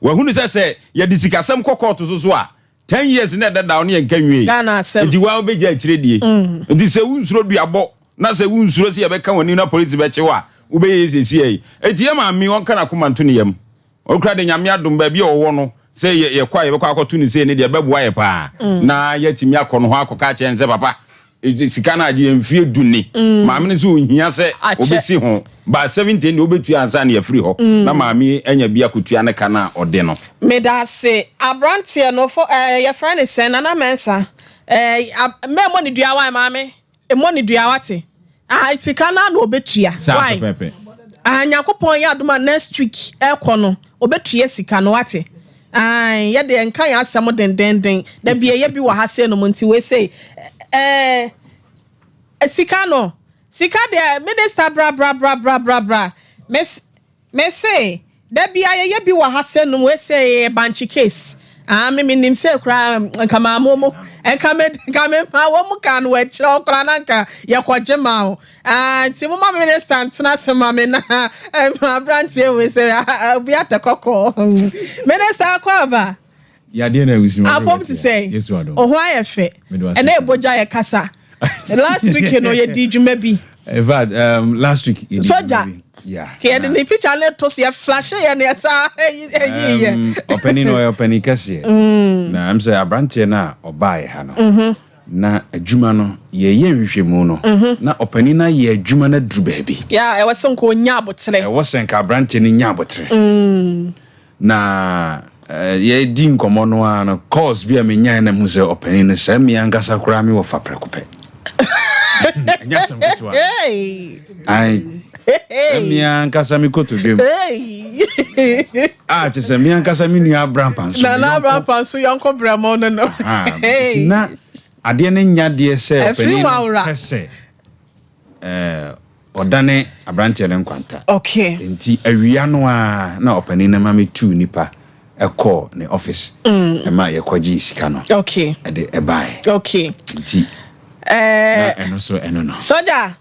Wahunu sɛ sɛ yɛde sikasɛm kɔ kɔɔto so so a, ten years na ɛdadaw ne yɛnka nwiei. Ghana asɛm. Nti woa wobɛgya akyire die. Nti sɛ wonsuro duabɔ na sɛ wonsuro sɛ yɛbɛka w'anim na polisi bɛkye wo a, wobɛyɛ yei seesei yi. Nti yɛ maame ɔnka n'akoma nto ne yam. Ɔkura de Nyame adom baabi a ɔwɔ no sɛ yɛkɔ a yɛbɛkɔ akɔto no sei no deɛ ɛbɛboa yɛ paa na yɛatumi akɔ no hɔ akɔka akyerɛ no sɛ papa sika no agye yɛn mfie du ni. Maame no nso ɔhia sɛ ɔbɛsi ho ba 70 deɛ ɔbɛtua ansa na yɛafiri hɔ na maame yi anya bi akɔtua ne ka no a ɔde no. Medase abranteɛ no fo ɛɛ yɛfrɛ no sɛn Nana Mensah ɛɛ mɛmmɔ ne dua wae maame mmɔ ne dua wate. Ah sika no ara na ɔbɛtua. Saa Why? pɛpɛpɛ. Ah Nyankopɔn yɛ adom a next week ɛkɔ no ɔbɛtua sika no wate. Ae yɛ deɛ nka yɛn asɛm dendenden da bi ɛyɛ bi wɔ ha sei nom nti wei sei ɛɛ sika no sika deɛ minister bra bra bra bra bra bra mes Mese da bia yɛyɛ bi wɔ ha sɛ nom wei sɛ yɛ bankye case ah me menim sɛ koraa nka maa mo mo nka me nka me ma wɔn mu ka no wɔakyerɛ wo koraa na nka yɛkɔgye ma wo ah nti mo ma minister ntena ase ma me na aberanteɛ wei sɛ obi atɛ kɔkɔɔ minister akɔ aba Yadeɛ na awusi ma Apom te sɛn? Yesu adom. Wo ho ayɛ fɛ. Mede wase. Ɛnɛ ebogya yɛ kasa. Last week no yɛ di dwuma bi. In fact, um, last week yɛ di Soja. dwuma bi. Yeah. Kɛ yɛde ne picture ne to so yɛ flashe yɛ no yɛ saa ɛyi yɛ. Um, ɔpanin no ɔyɛ ɔpanin kɛseɛ. Na ɛm sɛ aberanteɛ no a ɔbaeɛ ha no. Mm-hmm. Na adwuma no yɛyɛ nhwehwɛmu no. Mm-hmm. Na ɔpanin no ayɛ adwuma no aduru baabi. Yeah, ɛwɔ sɛ nka ɔnya aboterɛ. Ɛwɔ sɛ nka aberanteɛ no nya aboterɛ. Na yɛredi nkɔmmɔ no ara no, calls bi a menyae na mehu sɛ ɔpanin no, sɛ me ankasa koraa me wɔfa prɛko pɛ. Ɛnyɛ asɛm ketewa. Ae. Me ankasa me kotodwe mu. A kyerɛ sɛ me ankasa me nua Abrampa nso. Nana Abrampa nso yɔnko brɛmo no no. Nti na adeɛ no nya deɛ sɛ ɔpanin no pɛ sɛ ɔdane aberanteɛ no nkwanta. Okay. Nti awia no ara na ɔpanin no ma me tuu nipa ɛkɔɔ ne office. Ɛma yɛkɔgyee sika no. Okay. Ɛde ɛbaeɛ. Okay. Nti na ɛno so ɛno no. Sɔja.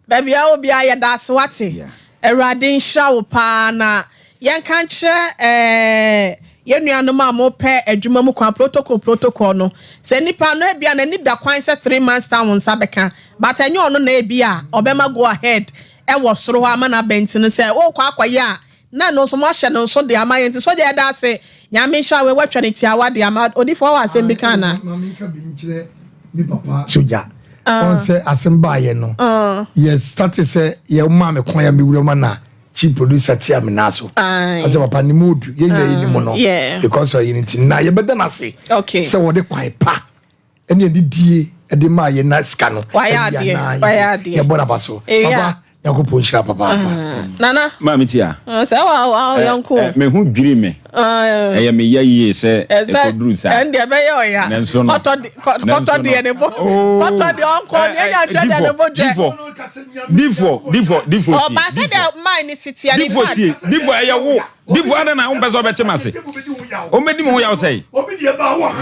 Baabi a wɔ biara yɛda ase wate. Awurade nhyira wo paa na yɛnka nkyerɛ eh, yɛn nuanom a mopɛ adwuma mu kwan protocol protocol no sɛ nipa no ebia n'ani da kwan sɛ 3 months time wo nsa bɛka, but ɛnyɛ ɔno na ebia ɔbɛma go ahead ɛwɔ soro hɔ ama n'aba. Nti no sɛ wokɔ akɔyɛ a na ɛno nso moahyɛ no nso de ama yɛn. Nti sogya, yɛda ase, Nyame nhyira wo. Watwa ne tiawa de ama odifoɔ wɔ asɛm bi ka ana? Sogya ɔn sɛ asɛm baayɛ no yɛ start sɛ yɛ maa me kwan ya me wura ma na chief producer tia me nan so asɛ papa ne mu odu yɛn nyinaa yɛ ne mu no because ɔyɛ ne ti na yɛbɛda n'ase sɛ wɔde kwan pa ɛne ɛde die ɛde maa yɛ na sika no ɛde anan yɛbɔ n'aba so. Papa, Nyankopɔn nhyira papaapa. Nana. Maame tia. Sɛ wa wa yɔnko. Me ho dwiri me. Ɛyɛ me ya yie sɛ ɛkɔduru saa. Ɛn deɛ ɛbɛyɛ ɔya. Nanso no. Kɔtɔ kɔtɔ deɛ ne bo. Kɔtɔ deɛ ɔnkɔ deɛ nya nkyɛn deɛ ne bo dwɛ. Difo difo difo difo tie. Ɔba sɛ deɛ maa ne si tia ne Difo fact. tie, difo, ɛyɛ wo difo adan na wompɛ sɛ ɔbɛte ma se ɔmbɛdi me ho yaw sɛe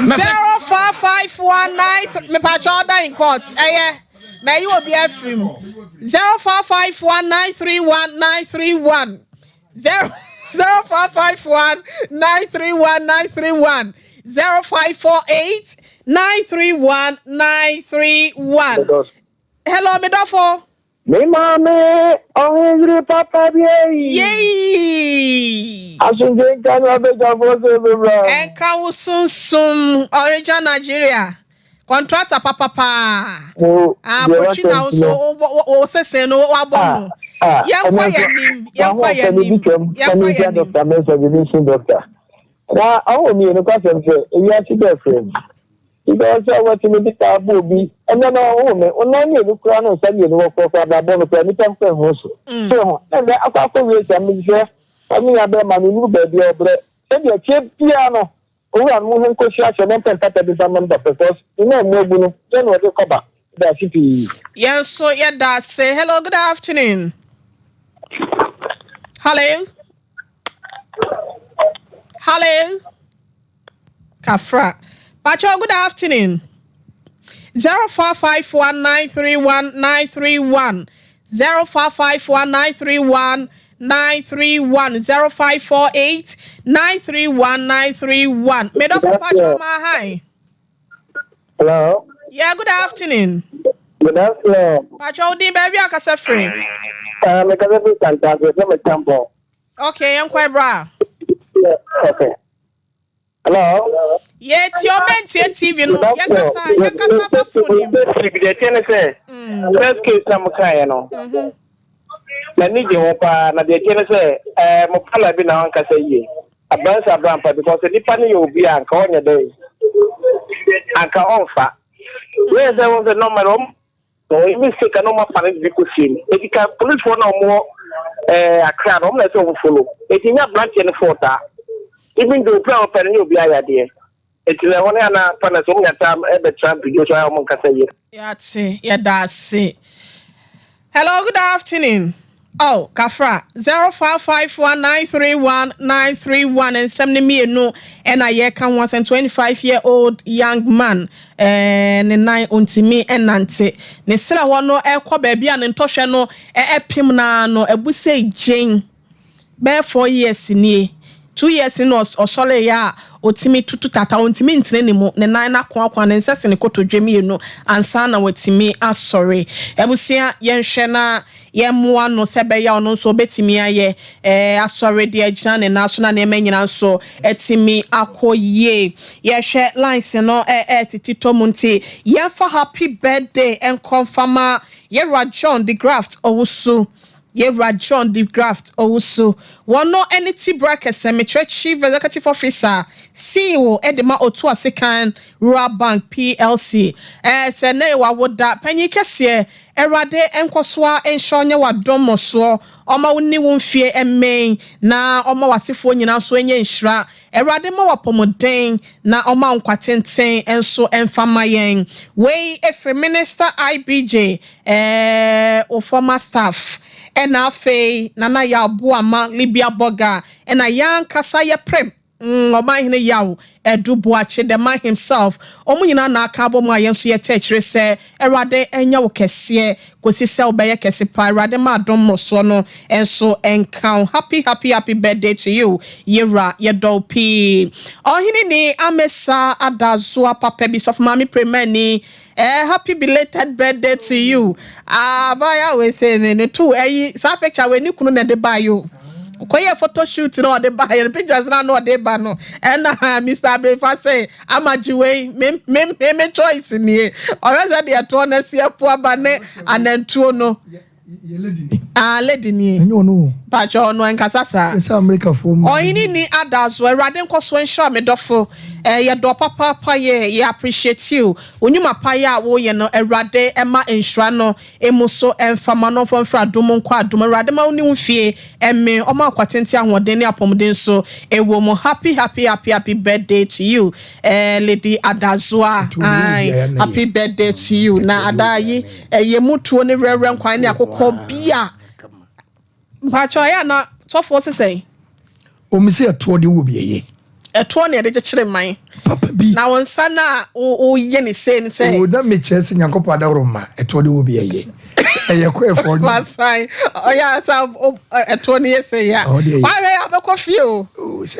na sɛ 045193 mepatwa order in court, ɛyɛ mɛyi obi afiri mu. 0451931931, 0 0451931931, 0548931931. Hello, medɔfo. Me maame ɔhengiri papa bi eyi. Yei. Asomdwe nka no abadwafoɔ sɛ bɛbra. Ɛnka wo sunsum, Origin Nigeria. Contractor papapaa. Akotwi na wo so wo sese no wabɔ no. Yɛnkɔ yɛn nim, yɛnkɔ yɛn nim, yɛnkɔ yɛn nim. Dr. Mensah bi ne doctor. Na ɔwɔ mmienu kwasɛm sɛ ewiase bɛɛ frɛ mu. Because sɛ wɔtumi de kaa bɔ obi ɛnɛ na ɔwɔ me ɔnan mmienu kura no nsa mmienu wɔ kɔkɔ abrabɔ no kura nipa nkɔ ɛho so. So ho ɛnɛ akɔ akɔ wie sɛ mi sɛ ɔne ya bɛrima no nuru baabi a ɔbrɛ sɛdeɛ tie biara no owura no mo ho nkɔsi ahyɛ ne mpɛ mpata bi fa ma no papa because ne nan mu abu no yɛ na ɔde kɔba da ase pii. Yɛn nso yɛda ase. Hello, good afternoon. Hello. Hello. Kafra. Pacho, good afternoon. 0451931931. 0451931931. 0548931931. Medofo Pacho ma hi. Hello. Yeah, good afternoon. Good afternoon. Pacho, din baabi akasa firi. Mekasa firi Santase, fɛ me Tampon. Okay, yɛnkɔ bra. Yeah, okay. Hello. Yɛ tie ɔbɛntie TV no, yɛnkasa yɛnkasa fa phone yi mu. Deɛ ɛteɛ ne sɛ, first case na mo kaeɛ no, n'ani gye ho paa, na deɛ ɛteɛ ne sɛ, mo pala bi na wankasa yie. Abansa abrampa because nipa no yɛ obi a anka ɔnyɛ dɛ anka ɔmfa. Wei sɛ wɔn sɛ normal wɔn wɔn mistake na wɔn afa no de kɔ fie no. Eti ka policefoɔ na wɔn wɔ Accra no, wɔn na ɛsɛ wɔn follow. Eti nya aberanteɛ no fault a, even though opira a ɔpɛ no nyɛ obi ayadeɛ. Eti na ɛhɔ no ana pa na sɛ wɔn nya time ɛbɛtena video so a wɔn nkasa yie. Yɛate, yɛda ase. Hello, good afternoon. Oh, Kafra, 0551931931. Nsɛm no mmienu ɛna yɛka ho asɛm. 25 year old young man, ne nan ontumi ɛnante ne serɛ hɔ no ɛkɔ baabi a ne ntɔhwɛ no ɛpem naa no ɛbu sɛ gyen bɛyɛ 4 years nie. 2 years no ɔsɔre yɛ a otumi tutu tata, ontumi ntene ne mu, ne nan n'akoakoa ne nsa si ne kotodwe mmienu ansa na watumi asɔre. Abusua, yɛnhwɛ na yɛmmoa no sɛ bɛyɛ ɔno nso obetumi ayɛ asɔre deɛ agyina ne nan so na nneɛma nyinaa nso ɛtumi akɔ yie. Yɛhwɛ lines no ɛɛtete tɔ mu, nti yɛmfa happy birthday nkɔmfama yɛwura John de Graft Owusu. Yɛwura John de Graft Owusu, wɔn no ne Tibra kɛsɛ mekyerɛ Chief Executive Officer, CEO, de ma Otu Asekan Rural Bank PLC. Sɛ ne wawoda panyin kɛseɛ. Awurade nkɔso ara nhyɛ wo nyɛ w'adom mmorosoɔ, ɔma wo nni wo mfie mmee, na ɔma w'asefoɔ nyinaa nso nyɛ nhyira. Awurade mma wo apɔmuden na ɔma wo nkwa tenten nso mfa mma yɛn. Wei firi Minister IBJ, eh, wo former staff, ɛna afei Nana Yaw Boamah, Libya Burger, ɛna yɛn ankasa yɛprem. Mm, Ɔmanhene Yaw Adu Boakye, the man himself, wɔn nyinaa na aka abɔ mu a yɛn nso yɛte akyire sɛ, Awurade nyɛ wo kɛseɛ kɔsi sɛ wobɛyɛ kɛse paa, Awurade ma adom mmorosoɔ no nso nka wo. Happy happy happy birthday to you yɛwura, yɛdɔ wo pii. Ɔhene ni Amesa Adazoa papa bi, Sɔfo Maame Premani, eh, happy belated birthday to you. Ah, abaayewa wei sei ne ne to ayi, saa picture wei ne kunu na ɛde baeɛ o. Ɔkɔyɛɛ photo shoot na ɔde baeɛ no pictures na na ɔde ba no ɛna Mr. Abefa sɛ ama gye wei me me me me choice nie ɔhwɛ sɛ deɛ ɛtoɔ no asi apu aba ne anantuo no. Ah, lady nie. Ɛnyɛ ɔno o. Pakyɛ ɔno ɛnkasa saa. Ɛsɛ Amerikafoɔ mu. Ɔhene ni ada so Awurade nkɔ so nhyira me dɔfo. Eh, yɛdɔ papaapa yɛ yɛ appreciate you. Wo nnwuma pa yɛ a woyɛ no Awurade ɛma nhyira no Emu so ɛmfa ma no ɔmfa mfiri adom mu nkɔ adom Awurade ma wo ne wo fie ɛmee ɔma wo kwatenten ahoɔden ne apɔmuden nso ɛwɔ mu happy happy happy happy birthday to you eh, Lady Adazoa ae happy birthday to you na ada yi ɛyɛ mu tuo ne werɛwerɛ nkwan ne akokɔ bia Mpakyɛw ɛyɛ a na sɔfoɔ se sɛn? Wɔn se ɛtoɔ deɛ wɔ bi ɛyɛ. Ɛtoɔ na yɛde kyekyere man. Papa bi. Na wo nsa no a woyɛ ne sei no sɛ. O na mekyerɛ sɛ Nyankopɔn adaworo ma ɛtoɔ deɛ wɔ bi ɛyɛ. Ɛyɛ kɔ ɛfɔ no. Wasan ɔyɛ asa ɛtoɔ no yɛ sɛ ya. Wahwɛ yɛ abɛkɔ fie o.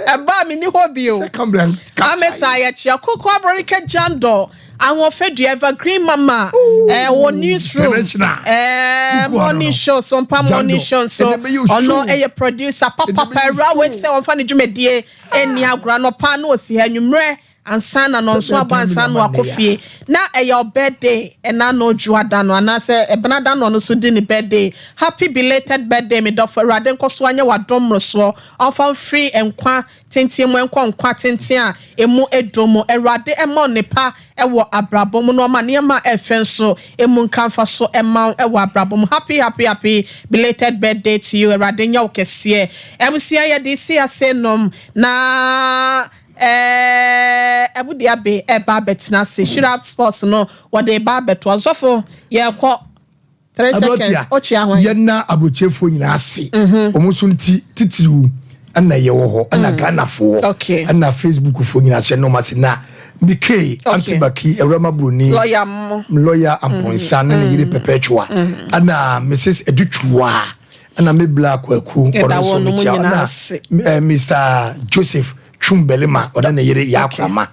Ɛbaa me ni hɔ bi o. Sɛ kambra. Amesa yɛkyea koko aborɔrika jandɔ. Ahoɔfɛ dua evergreen mama eh, wɔ newsroom eh, morning show so mpa morning show nso ɔno ɛyɛ producer papapa awura wei sɛ ɔmfa ne dwumadie ɛnni agorɔ anɔpa na ɔsi ha anwummerɛ ansa na no nso abɔ ansa na wakɔ fie na ɛyɛ ɔbirthday ɛna no dwoada no anaasɛ ɛbena da no ɔno nso di ne birthday. Happy belated birthday me dɔfo. Awurade nkɔ so anyɛ w'adom mmorosoɔ ɔmfa mfiri nkwa Tenten mu nkɔ nkwa tenten a emu dɔ mu. Awurade mma wo nnepa wɔ abrabɔ mu na ɔma nneɛma a ɛfɛ nso emu nka mfaso mma wo wɔ abrabɔ mu. Happy happy happy belated birthday to you. Awurade nyɛ wo kɛseɛ. Abusua yɛde si ase nom na ɛɛ Abudi Abe ɛba abɛtena ase. Hyira sports no wɔde ba abɛtoa. Sɔfo yɛkɔ. Aberanteɛ, yɛna aburokyefoɔ nyinaa ase. Mhm. Wɔn nso nti titiriw ɛna yɛwɔ hɔ ɛna mm. Ghanafoɔ ɛna Facebookfoɔ nyinaa hyɛ nneɛma ase na Mike Antibaki Awurama Buroni lɔya Amponsa ne ne yere mm. Perpetua mm. ɛna Mrs Edutwuwa ɛna Mebla Kwaku ɔno nso mekyia ɛna eh, Mr Joseph Twum Belima ɔne ne yere Yaa Kwama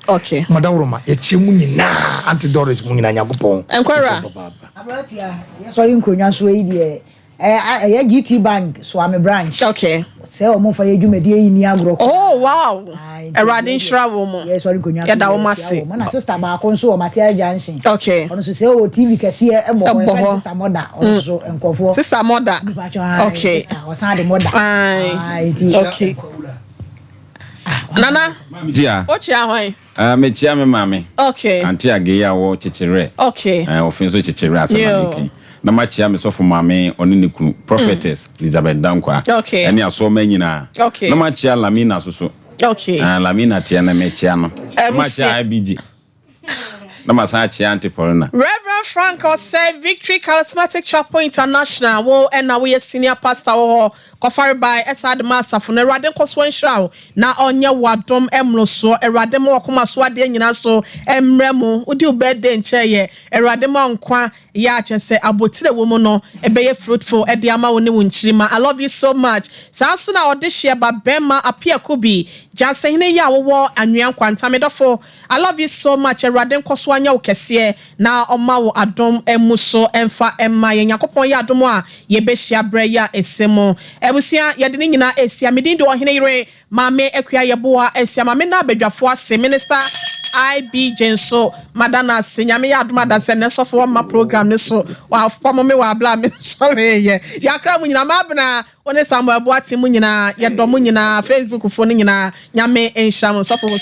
Madaworoma yɛkyia mu nyinaa Auntie Doris mu nyinaa Nyankopɔn Nkwara. Aberanteɛ yɛsɔre nkonnwa soɔ yi deɛ ɛyɛ GT Bank Suame branch. Okay. Sɛ wɔn mfa yɛ dwumadie yi ni agorɔ koraa. Oh wow! Awurade nhyira wɔn mo. Yɛsɔre nkonnwa so Yɛda wɔn ase. Wɔn na sister baako nso wɔ Matia Junction. Okay. Ɔno nso sɛ ɔwɔ TV kɛseɛ ɛbɔ hɔ. Ɛbɔ hɔ. Sister Mɔda ɔno nso nkurɔfoɔ. Sister Mɔda. Okay. Sister ɔsan de Mɔda. Aye. Okay. Nana, Tia. wokyia hwan? Uh, mekyia me maame. Okay. Ante Agei a wɔ Kyekyerɛ. Okay. Uh, ɔfe nso Kyekyerɛ asɛm na meka yi. Na makyia me sɔfo maame ɔne ne kunu Prophetess mm. Elizabeth Dankwa. Okay. Ɛne asɔma nyinaa. Okay. Na makyia Lamina soso. Okay. Uh, Lamina teɛ na mekyia no. Na makyia IBG. Na masan akyea Aunty Paulina. Rev. Frank Osei, Victory Charismatic Chapel International, wo na woyɛ senior pastor wɔ hɔ. Kɔfare bae saa de ma asafo no. Awurade nkɔsoɔ nhyira wo na ɔnyɛ wo adom mmorosoɔ. Awurade mma w'akoma so adeɛ nyinaa so mmra mu. Wodi wo birthday nkyɛeɛ. Awurade ma wo nkwa yɛ a kyerɛ sɛ abotire a ɛwɔ mu no bɛyɛ fruitful de ama wo ne wo nkyirimma. I love you so much. Saa nso na ɔdehyeɛ ba bɛrima Appiah Kubi, Gyansehene yi a wowɔ Anwea Nkwanta, me dɔfo, I love you so much Awurade nkɔso anyɛ wo kɛseɛ na ɔma wo adom mmuso mfa mma yɛn Nyankopɔn yɛ adom a yɛbɛhyia berɛ yi a ɛsɛ mu Abusua yɛde ne nyinaa ɛsia Me din de Ɔhene Yere Maame Akua Yeboah Asia Maame nna abadwafoɔ ase Minister IB Gyenso mada no ase Nyame yɛ adom adasɛ nnɛ sɔfo ɔmma program no so wapamo me wɔ abla a mensɔreeɛ Yɛakra mo nyinaa Mabena Wo ne Samuel Boateng mo nyinaa yɛdɔ mo nyinaa Facebook foɔ no nyinaa Nyame nhyira mo sɔfo.